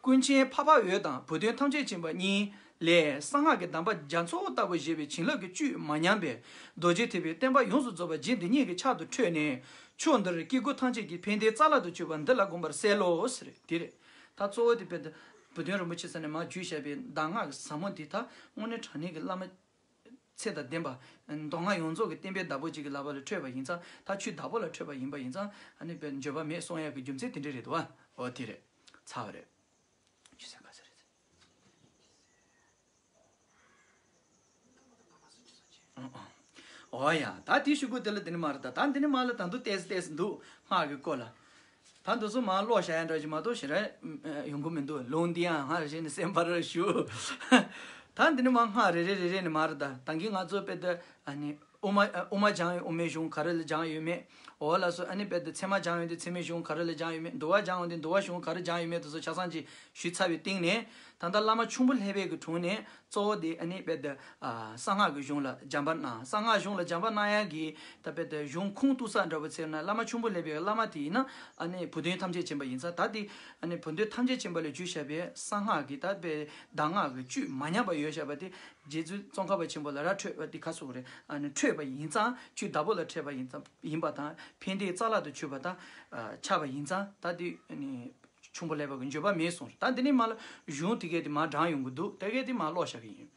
ཀུན་མཁྱེན་འཕགས་པ་འོད་དང་བུ་སྟོན་ཐམས་ཅད་མཁྱེན་པ་གཉིས་ལས་གསང་སྔགས་ཀྱི་གདམས་པ་རྒྱ་མཚོ་ལྟ་བུ་བཞེས་པའི་བྱིན་རླབས་ཀྱི་བཅུད་མ་ཉམས་པས། རྡོ་རྗེ་ཐེག་པའི་བསྟན་པ་ཡོངས་སུ་རྫོགས་པ་རྗེ་འདི་ཉིད་ཀྱི་ཕྱག་ཏུ་འཕྲོས་ནས། ཕྱོགས་འདིར་སྐྱེ་དགུ་ཐམས་ཅད་ཀྱི་ཕན་བདེའི་རྩ་ལག་ཏུ་གྱུར་པ་འདི་ལ་དགོངས་པར་གསལ་ལོ་ཟེར། དེ་རེད། ད་གཙོ་བོ་དེ་དཔེ་དེ་བུ་སྟོན་རིན་པོ་ཆེ་ས་ནས་མར་བརྒྱུད་བཞག་པའི་གདམས་ངག་གི་ཟབ་མོ་འདི་ད་དངོས་གནས་དྲང་གནས་ཀྱི་བླ་མ། ཚེ་དང་ལྡན་པ། མདོ་སྔགས་ཡོངས་རྫོགས་ཀྱི་བསྟན་པའི་བདག་པོ་གཅིག་གི་ལག་པ་ལ་འཕྲོད་པ་ཡིན་ཙང་། ད་ཆོས་བདག་པོ་ལ་འཕྲོད་པ་ཡིན་པ་ཡིན་ཙང་། ཨ་ནི་དཔེ་འགྱོད་པ་མེད་གསུང་ཡག་གི་རྒྱུ་མཚན་དེ་འདྲ་རེད་འདུག་བ། འོ་དེ་རེད། ཚར་བ་རེད། ཆུ་ཚོད་ག་ཚོད་རེད། ཨང་ཨང་། འོ་ཡ། ད་དེ་ཤོག་གུ་དེ་ལ་དེ་ནི་མ་རེད། ད་ད་འདི་ནི་མ་ལ་ད་འདུག་ཏེས་ཏེས་འདུག་སྔགས་ཀྱི་སྐོར་ལ། ད་འདི་ཚོ་མར་ཀློག་བཞག་ཡ་འདྲ་ཞིག་མ་གཏོགས་ཞེ་དྲག་ཡོང་གི་མི་འདུག་ལུང་འདི་ཡང་སྔར་བཞིན་གསན་པར་ཞུ། ད་འདི་ནི་མར་སྔགས་རེ་རེ་རེ་རེ་ནས་མར། ད་ད་གིན་ང་ཚོ་དཔེ་དེ་ཨ་ནི་དབུ་མ་དབུ་མ་སྦྱང་བའི་དབུ་མའི་གཞུང་ག་རེ་ལ་སྦྱང་ཡོད་མེད། འོ་ལགས་སོ། ཨ་ནི་དཔེ་དེ་ཚད་མ་སྦྱང་ཡོད་དེ་ཚད་མའི་གཞུང་ག་རེ་ལ་སྦྱང་ཡོད་མེད། འདུལ་བ་སྦྱང་ཡོད་དེ་འདུལ་བ་གཞུང་ག་རེ་སྦྱང་ཡོད་མེད། དེ་ཚོ་ཆ་ཚང་ཅིག་ཞུས་ཚར་བའི་སྟེང་ནས། ད་ལྟ་བླ་མ་ཆུང་པོ་ལྷས་པའི་གི་དྲུང་ནས། གཙོ་བོ་དེ་ཨ་ནི་དཔེ་དེ་ཨ་གསང་སྔགས་ཀྱི་གཞུང་ལ་སྦྱང་བ་གནང་། གསང་སྔགས་གཞུང་ལ་སྦྱང་བ་གནང་ཡག་གི་ད་དཔེ་དེ་གཞུང་ཁུངས་གཏུགས་ས་འདྲ་པོ་ཟེར་ན། བླ་མ་ཆུང་པོ་ལྷས་པའི་བླ་མ་དེ་ཡིན་ན་ཨ་ནི་བུ་སྟོན་ཐམས་ཅད་མཁྱེན་པ་ཡིན་ཙང་། ད་དེ་ཨ་ནི་བུ་སྟོན་ཐམས་ཅད་མཁྱེན་པ་ལས་བརྒྱུད་བཞག་པའི་གསང་སྔགས་ཀྱི་ད་དཔེ་གདམས་ངག་གི་བཅུད་མ་ཉམས་པ་ཡོད་བཞག་པ་དེ། རྗེ་བཙུན་ཙོང་ཁ་པ་ཆེན་པོ་ལ་ར་འཕྲོད་པ་དེ་ག་སོགས་རེད། ཨ་ནི་འཕྲོད་པ་ཡིན་ཙང་། ཆོས་བདག་པོ་ལ་འཕྲོད་པ་ཡིན་ཙང་། ཡིན་པ་དང་། ཕན་བདེའི་རྩ་ལག་ཏུ་གྱུར་པ་དང་ཆགས་པ་ཡིན་ཙང་། ད་དེ་ཨ་ནི། ཆུང་པོ་ལྷས་པ་གི་འགྱོད་པ་མེད་གསུངས། ད་འདི་ནས་མར་ལ་གཞུང་དེ་གས་དེ་མར་དྲངས་ཡོང་གི་འདུག་དེ་གས་དེ་མར་ཀློག་བཞག་གི་ཡིན།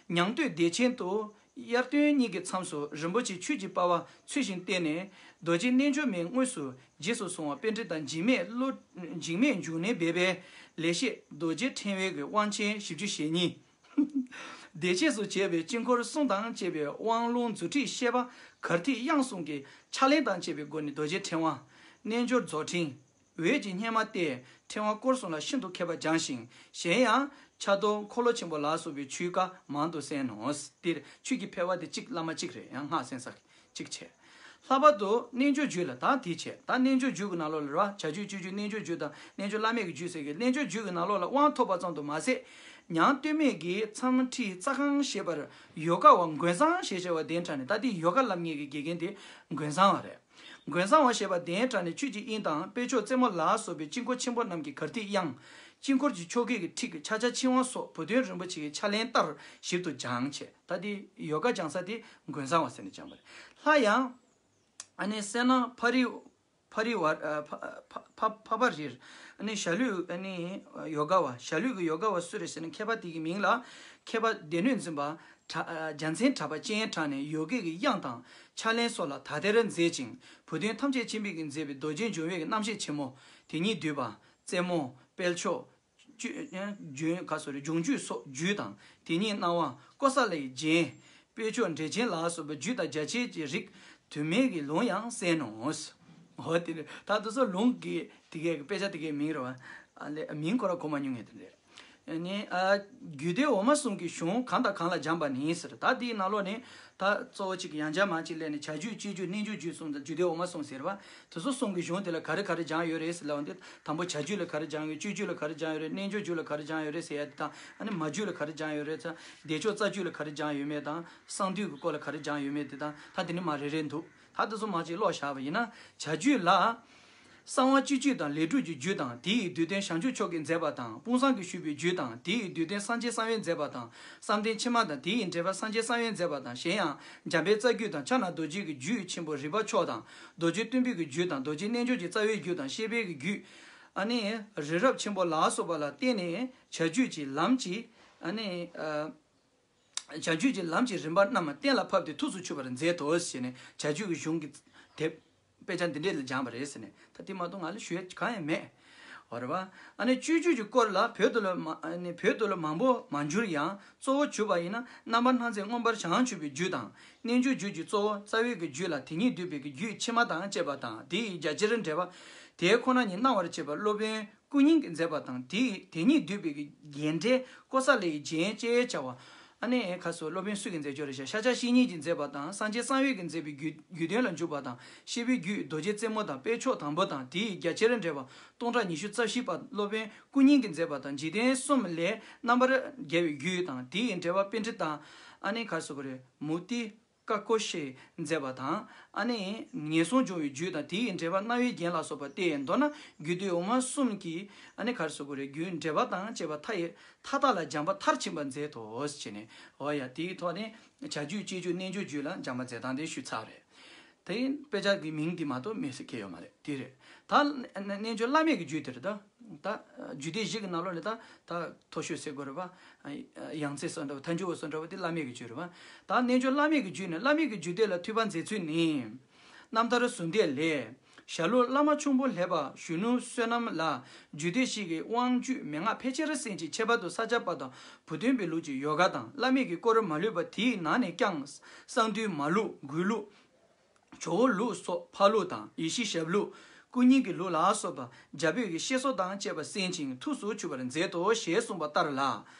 ཉང་སྟོད་བདེ་ཆེན་དུ། དབྱར་སྟོན་གཉིས་ཀྱི་མཚམས་སུ་རིན་པོ་ཆེ་ཆོས་ཀྱི་པ་ཕ་ཚུལ་བཞིན་བསྟེན་ནས། རྡོ་རྗེ་རྣལ་འབྱོར་མའི་དངོས་སུ་རྗེས་སུ་བཟུང་བ་པཎྜི་ཏ་འཇིགས་མེད་བློ། འཇིགས་མེད་འབྱུང་གནས་སྦས་པའི་ལེགས་བཤད་རྡོ་རྗེ་ཕྲེང་བའི་གི་དབང་ཆེན་བཞི་བཅུ་ཞེ་གཉིས། བདེ་བྱེད་སུ་བྱས་པའི་དཀྱིལ་འཁོར་གསུམ་དང་བཅས་པའི་དབང་ལུང་རྫུ་འཕྲུལ་བཤད་པ་གར་ཐིག་དབྱངས་གསུམ་གྱི་ཕྱག་ལེན་དང་བཅས་པའི་སྒོ་ནས་རྡོ་རྗེ་ཕྲེང་བ། རྣལ་འབྱོར་རྫོགས་ཕྲེང་། འོད་ཀྱི་སྙེ་མ་སྟེ་ཕྲེང་བ་སྐོར་གསུམ་ལ་ཤིན་ཏུ་མཁས་པར་སྦྱངས་ཤིང་། གཞན་ཡང་ཕྱག་རྡོར་འཁོར་ལོ་ཆེན་པོ་ལ་སོགས་པའི་ཆོས་བཀའ་མང་དུ་གསན་ནོ། འདིར་ཆོས་ཀྱི་ཕལ་པ་དེ་གཅིག་བླ་མ་གཅིག་རེད། ཡང་སྔགས་གསན་ས་གཅིག་བྱས། ལྷག་པར་དུ་རྣལ་འབྱོར་རྒྱུད་ལ་ད་དེ་བྱས། ད་རྣལ་འབྱོར་རྒྱུད་ཀྱི་ནང་ལོགས་ལ་རེད་བ། བྱ་རྒྱུད་སྤྱོད་རྒྱུད་རྣལ་འབྱོར་རྒྱུད་དང་རྣལ་འབྱོར་བླ་མེད་ཀྱི་རྒྱུད་ཟེར་གི། རྣལ་འབྱོར་རྒྱུད་ཀྱི་ནང་ལོགས་ལ་དབང་ཐོབ་པ་ཙམ་དུ་མ་ཟད། ཉང་སྟོད་སྨད་ཀྱི་མཚམས་ཁྲིད་རྩ་ཁང་ཞེས་པར་ཡོ་ག་བ་མགོན་བཟང་ཞེས་བྱ་བ་གདན་དྲངས་ནས། ད་དེ་ཡོ་ག་བསླབ་མཁན་གྱི་དགེ་རྒན་དེ་མགོན་བཟང་བ་རེད། མགོན་བཟང་བ་ཞེས་པ་གདན་དྲངས་ནས། ཆོས་ཀྱི་དབྱིངས་དང་དཔེ་མཆོག་རྩེ་མོ་ལ་སོགས་པའི་དཀྱིལ་འཁོར་ཆེན་པོ་རྣམས་ཀྱི་གར་ཐིག་དབྱངས། དཀྱིལ་འཁོར་གྱི་ཆོ་གའི་ཁྲིད་ཀྱི་ཆ་ཆ་ཆིང་ཝང་སོགས་བུ་སྟོན་རིན་པོ་ཆེ་གི་ཕྱག་ལེན་ལྟར་ཞིབ་ཏུ་སྦྱངས་བྱས། ད་དེ་ཡོ་ག་སྦྱང་ས་དེ་མགོན་བཟང་བ་ཟེར་ནས་སྦྱངས་པ་རེད། སླར་ཡང་ཨ་ནི་སད་ན་ཕ་རི་ཕ་རི་བར་ཨ་ཕ་ཕ་ཕ་ཕ་བར་རིར། ཨ་ནི་ཞྭ་ལུས་ཨ་ནི་ཡོ་ག་བ། ཞྭ་ལུས་ཀྱི་ཡོ་ག་བ་སུ་རེད་ཟེར་ན། མཁས་པ་དེ་གི་མིང་ལ་མཁས་པ་སྡེ་སྣོད་འཛིན་པ་གྲ་ཨ་རྒྱལ་མཚན་གྲགས་པ་སྤྱན་དྲངས་ནས། ཡོ་གའི་གི་དབྱངས་དང་ཕྱག་ལེན་སོགས་ལ་དག་ཐེར་མཛད་ཅིང་། བུ་སྟོན་ཐམས་ཅད་མཁྱེན་པའི་གིས་མཛད་པའི་རྡོ་རྗེ་འཇོམས་པའི་གི་རྣམ་བཤད་ཆེན་མོ། དེ་ཉིད་བསྡུས་པ། རྩེ་མོ། དཔལ་མཆོག། བཅུད་ལྗོན་ག་སོ་རེ་སྦྱོང་རྒྱུད་སོགས་རྒྱུད་དང་། དེ་ཉིད་སྣང་བ། ཀོ་ས་ལའི་རྒྱན། དཔེ་མཆོག་འགྲེལ་ཆེན་ལ་སོགས་པའི་རྒྱུད་དང་རྒྱ་ཆེར་གྱི་རིགས་དུ་མའི་གི་ལུང་ཡང་གསན་ནོ། འོ་དེ་རེད། ད་དེ་ཚོ་ལུང་གི་དེ་གའི་དཔེ་ཆ་དེ་གའི་མིང་རེད་བ། ཨ་ལེ་མིང་ཁོ་ར་གོ་མ་མྱོང་ངས་དེ་རེད། ནི་ཨ་རྒྱུད་སྡེ་འོག་མ་གསུམ་གྱི་གཞུང་གང་དང་གང་ལ་སྦྱངས་པ་ནི་ཟེར། ད་དེའི་ནང་ལོགས་ནས་ད་གཙོ་བོ་གཅིག་ཡང་བསྐྱར་མ་གཅིག་སླེབས་ནས། བྱ་རྒྱུད་སྤྱོད་རྒྱུད་རྣལ་འབྱོར་རྒྱུད་གསུམ་དང་རྒྱུད་སྡེ་འོག་མ་གསུམ་ཟེར་བ། དེ་ཚོ་གསུམ་གྱི་གཞུང་དེ་ལ་ག་རེ་ག་རེ་སྦྱངས་ཡོད་རེད་ཟེར་ལབ་པ་འདི། དང་པོ་བྱ་རྒྱུད་ལ་ག་རེ་སྦྱངས་ཡོད། སྤྱོད་རྒྱུད་ལ་ག་རེ་སྦྱངས་ཡོད་རེད། རྣལ་འབྱོར་རྒྱུད་ལ་ག་རེ་སྦྱངས་ཡོད་རེད་ཟེར་ཡ་དེ་དང་། ཨ་ནི་མ་རྒྱུད་ལ་ག་རེ་སྦྱངས་ཡོད་རེད་ཟེར། བདེ་མཆོག་རྩ་རྒྱུད་ལ་ག་རེ་སྦྱངས་ཡོད་མེད་དང་། གསང་འདུས་ཀྱི་སྐོར་ལ་ག་རེ་སྦྱངས་ཡོད་མེད་དེ་དང་། ད་དེ་ནི་མ་རེ་རེ་འདུག་ད་དེ་ཚོ་མ་གཅིག་ཀློག་བཞག་པ་ཡིན་ན། བྱ་རྒྱུད་ལ། གསང་བ་སྤྱོད་རྒྱུད་དང་ལས་སྒྲུབ་ཀྱི་རྒྱུད་དང་། དེ་ཡི་བསྡུས་དོན་བྱང་ཆུབ་མཆོག་གིས་མཛད་པ་དང་། དཔུང་བཟང་གིས་ཞུས་པའི་རྒྱུད་དང་། དེ་ཡི་བསྡུས་དོན་སངས་རྒྱས་གསང་བས་མཛད་པ་དང་། བསམ་གཏན་ཕྱི་མ་དང་། དེ་ཡི་འགྲེལ་པ་སངས་རྒྱས་གསང་བས་མཛད་པ་དང་། གཞན་ཡང་འཇམ་དཔལ་རྩ་རྒྱུད་དང་། ཕྱག་ན་རྡོ་རྗེ་གི་རྒྱུད་ཆེན་པོ་རིག་པ་མཆོག་དང་། རྡོ་རྗེ་སྟོན་པའི་གི་རྒྱུད་དང་། རྡོ་རྗེ་རྣལ་འབྱོར་གྱི་རྩ་བའི་རྒྱུད་དང་། ཤེས་པའི་གི་རྒྱུད། ཨ་ནི་རི་རབ་ཆེན་པོ་ལ་སོགས་པ་ལ་བརྟེན་ནས་བྱ་རྒྱུད་ཀྱི་ལམ་གྱི། ཨ་ནི་ཨ། བྱ་རྒྱུད་ཀྱི་ལམ་གྱི་རིམ་པ་རྣམས་གཏན་ལ་ཕབ་སྟེ་ཐུགས་སུ་ཆུད་པར་མཛད་དོ་ཞེས་ནས། བྱ་རྒྱུད་ཀྱི་གཞུང་གི་དེབ་དཔེ་ཆ་འདི་འདྲས་ལ་སྦྱངས་པ་རེད་ཟེར་ནས། ད་དེ་མ་གཏོགས་ང་ལ་ཞུ་ཡ་གང་ཡང་མེད། འོ་རེད་བ། ཨ་ནི་སྤྱོད་རྒྱུད་ཀྱི་སྐོར་ལ་བོད་དུ་ལ་མ་ཨ་ནི་བོད་དུ་ལ་མང་པོ་མ་འགྱུར་ཡང་། གཙོ་བོ་གྱུར་པ་ཡིན་ན། རྣམ་པར་སྣང་མཛད་མངོན་པར་བྱང་ཆུབ་པའི་རྒྱུད་དང་། རྣལ་འབྱོར་རྒྱུད་ཀྱི་གཙོ་བོ་རྩ་བའི་གི་རྒྱུད་ལ། དེ་ཉིད་བསྡུས་པའི་གི་རྒྱུད་ཕྱི་མ་དང་བཅས་པ་དང་། དེ་ཡི་རྒྱ་ཆེར་འགྲེལ་པ་དེ་ཁོ་ན་ཉིད་སྣང་བར་བྱེད་པ། སློབ་དཔོན་སྐུ་རྙིང་གིས་མཛད་པ་དང་། དེ་དེ་ཉིད་བསྡུས་པའི་རྒྱན་འགྲེལ་ཀོ་ས་ལའི་རྒྱན་ཅེས་བྱ་བ། ཨ་ནི་ཁ་སོ་སློབ་དཔོན་སུ་གིས་མཛད་ཀྱི་རེད་ཤག་ཤཱཀྱ་བཤེས་གཉེན་གྱིས་མཛད་པ་དང་། སངས་རྒྱས་གསང་བས་ཀྱིས་མཛད་པའི་རྒྱུད་རྒྱུད་དོན་ལ་འཇུག་པ་དང་། ཤེས་པའི་རྒྱུད་རྡོ་རྗེ་རྩེ་མོ་དང་། དཔེ་མཆོག་དང་པོ་དང་། དེ་ཡི་རྒྱ་ཆེར་འགྲེལ་པ་སྟོང་ཕྲག་ཉི་ཤུ་རྩ་བཞི་པ་སློབ་དཔོན་སྐུ་རྙིང་གིས་མཛད་པ་དང་། འཇིག་རྟེན་གསུམ་ལས་རྣམ་པར་རྒྱལ་བའི་རྒྱུད་དང་། དེ་ཡི་འགྲེལ་པ་པཎྜི་ཏ་ཨ་ནི་ཁ་སོ་གི་རེད། མུ་ཏི། ཀ་ཀོ་ཤས་མཛད་པ་དང་། ཨ་ནི་ངན་སོང་སྦྱོང་བའི་རྒྱུད་དང་། དེ་ཡི་འགྲེལ་པ་རྣ་བའི་རྒྱན་ལ་སོགས་པ་སྟེ། མདོར་ན་རྒྱུད་སྡེ་འོག་མ་གསུམ་གྱི་ཨ་ནི་ག་རེ་ཟེར་དགོས་རེད། རྒྱུད་འགྲེལ་པ་དང་བཅས་པ་མཐའ་ཡས་མཐའ་དག་ལ་སྦྱངས་པ་མཐར་ཕྱིན་པར་མཛད་དོ་ཞེས་ནས། འོ་ཡ། དེའི་ཐོག་ནས་བྱ་རྒྱུད་སྤྱོད་རྒྱུད་རྣལ་འབྱོར་རྒྱུད་ལ་སྦྱངས་པ་མཛད་སྟངས་དེ་ཞུས་ཚར་རེད། དེ་ཡིན་དཔེ་ཆ་གི་མིང་འདི་མ་གཏོགས་མེད་ཟེར་མཁན་ཡོད་མ་རེད། དེ་རེད། ད་རྣལ་འབྱོར་བླ་མེད་ཀྱི་རྒྱུད་དེ་རེད་ད། ད་རྒྱུད་སྡེ་བཞི་གི་ནང་ལོགས་ནས་ད་ད་མཐོ་ཤོས་ཟེར་དགོས་རེད་པ། ཡང་རྩེ་སོགས་འདྲ་བ། མཐའ་མཇུག་པ་སོགས་འདྲ་བ་དེ་བླ་མེད་ཀྱི་རྒྱུད་རེད་པ། ད་རྣལ་འབྱོར་བླ་མེད་ཀྱི་རྒྱུད་ནི། བླ་མེད་ཀྱི་རྒྱུད་སྡེ་ལ་ཐོས་པ་མཛད་ཚུལ་ནི། རྣམ་ཐར་ཟུང་འབྲེལ་ལས། ཞྭ་ལུ་བླ་མ་ཁྱུང་པོ་ལེགས་པ་གཞོན་ནུ་བསོད་ནམས་ལ། རྒྱུད་སྡེ་བཞི་གི་དབང་བཅུད་མན་ངག་ཕལ་ཆེར་གསན་ཅིང་། ཁྱད་པར་དུ་ས་སྐྱ་པ་དང་བུ་སྟོན་པའི་ལུགས་ཀྱི་ཡོ་ག་དང་བླ་མེད་ཀྱི་སྐོར་མ་ལུས་པ། དེའི་ནང་ནས་ཀྱང་གསང་འདུས་མ་ལུགས། འགོས་ལུགས། ཇོ་བོ་ལུགས་སོགས་ཕ་ལུགས་དང་། ཡེ་ཤེས་ཞབས་ལུགས། སྐུ་རྙིང་གི་ལུགས་ལ་སོགས་པ་རྒྱ་བོད་ཀྱི་བཤད་སྲོལ་དང་བཅས་པ་གསན་ཅིང་ཐུགས་སུ་ཆུད་པར་མཛད་དོ་ཞེས་གསུངས་པ་ལྟར་ལ།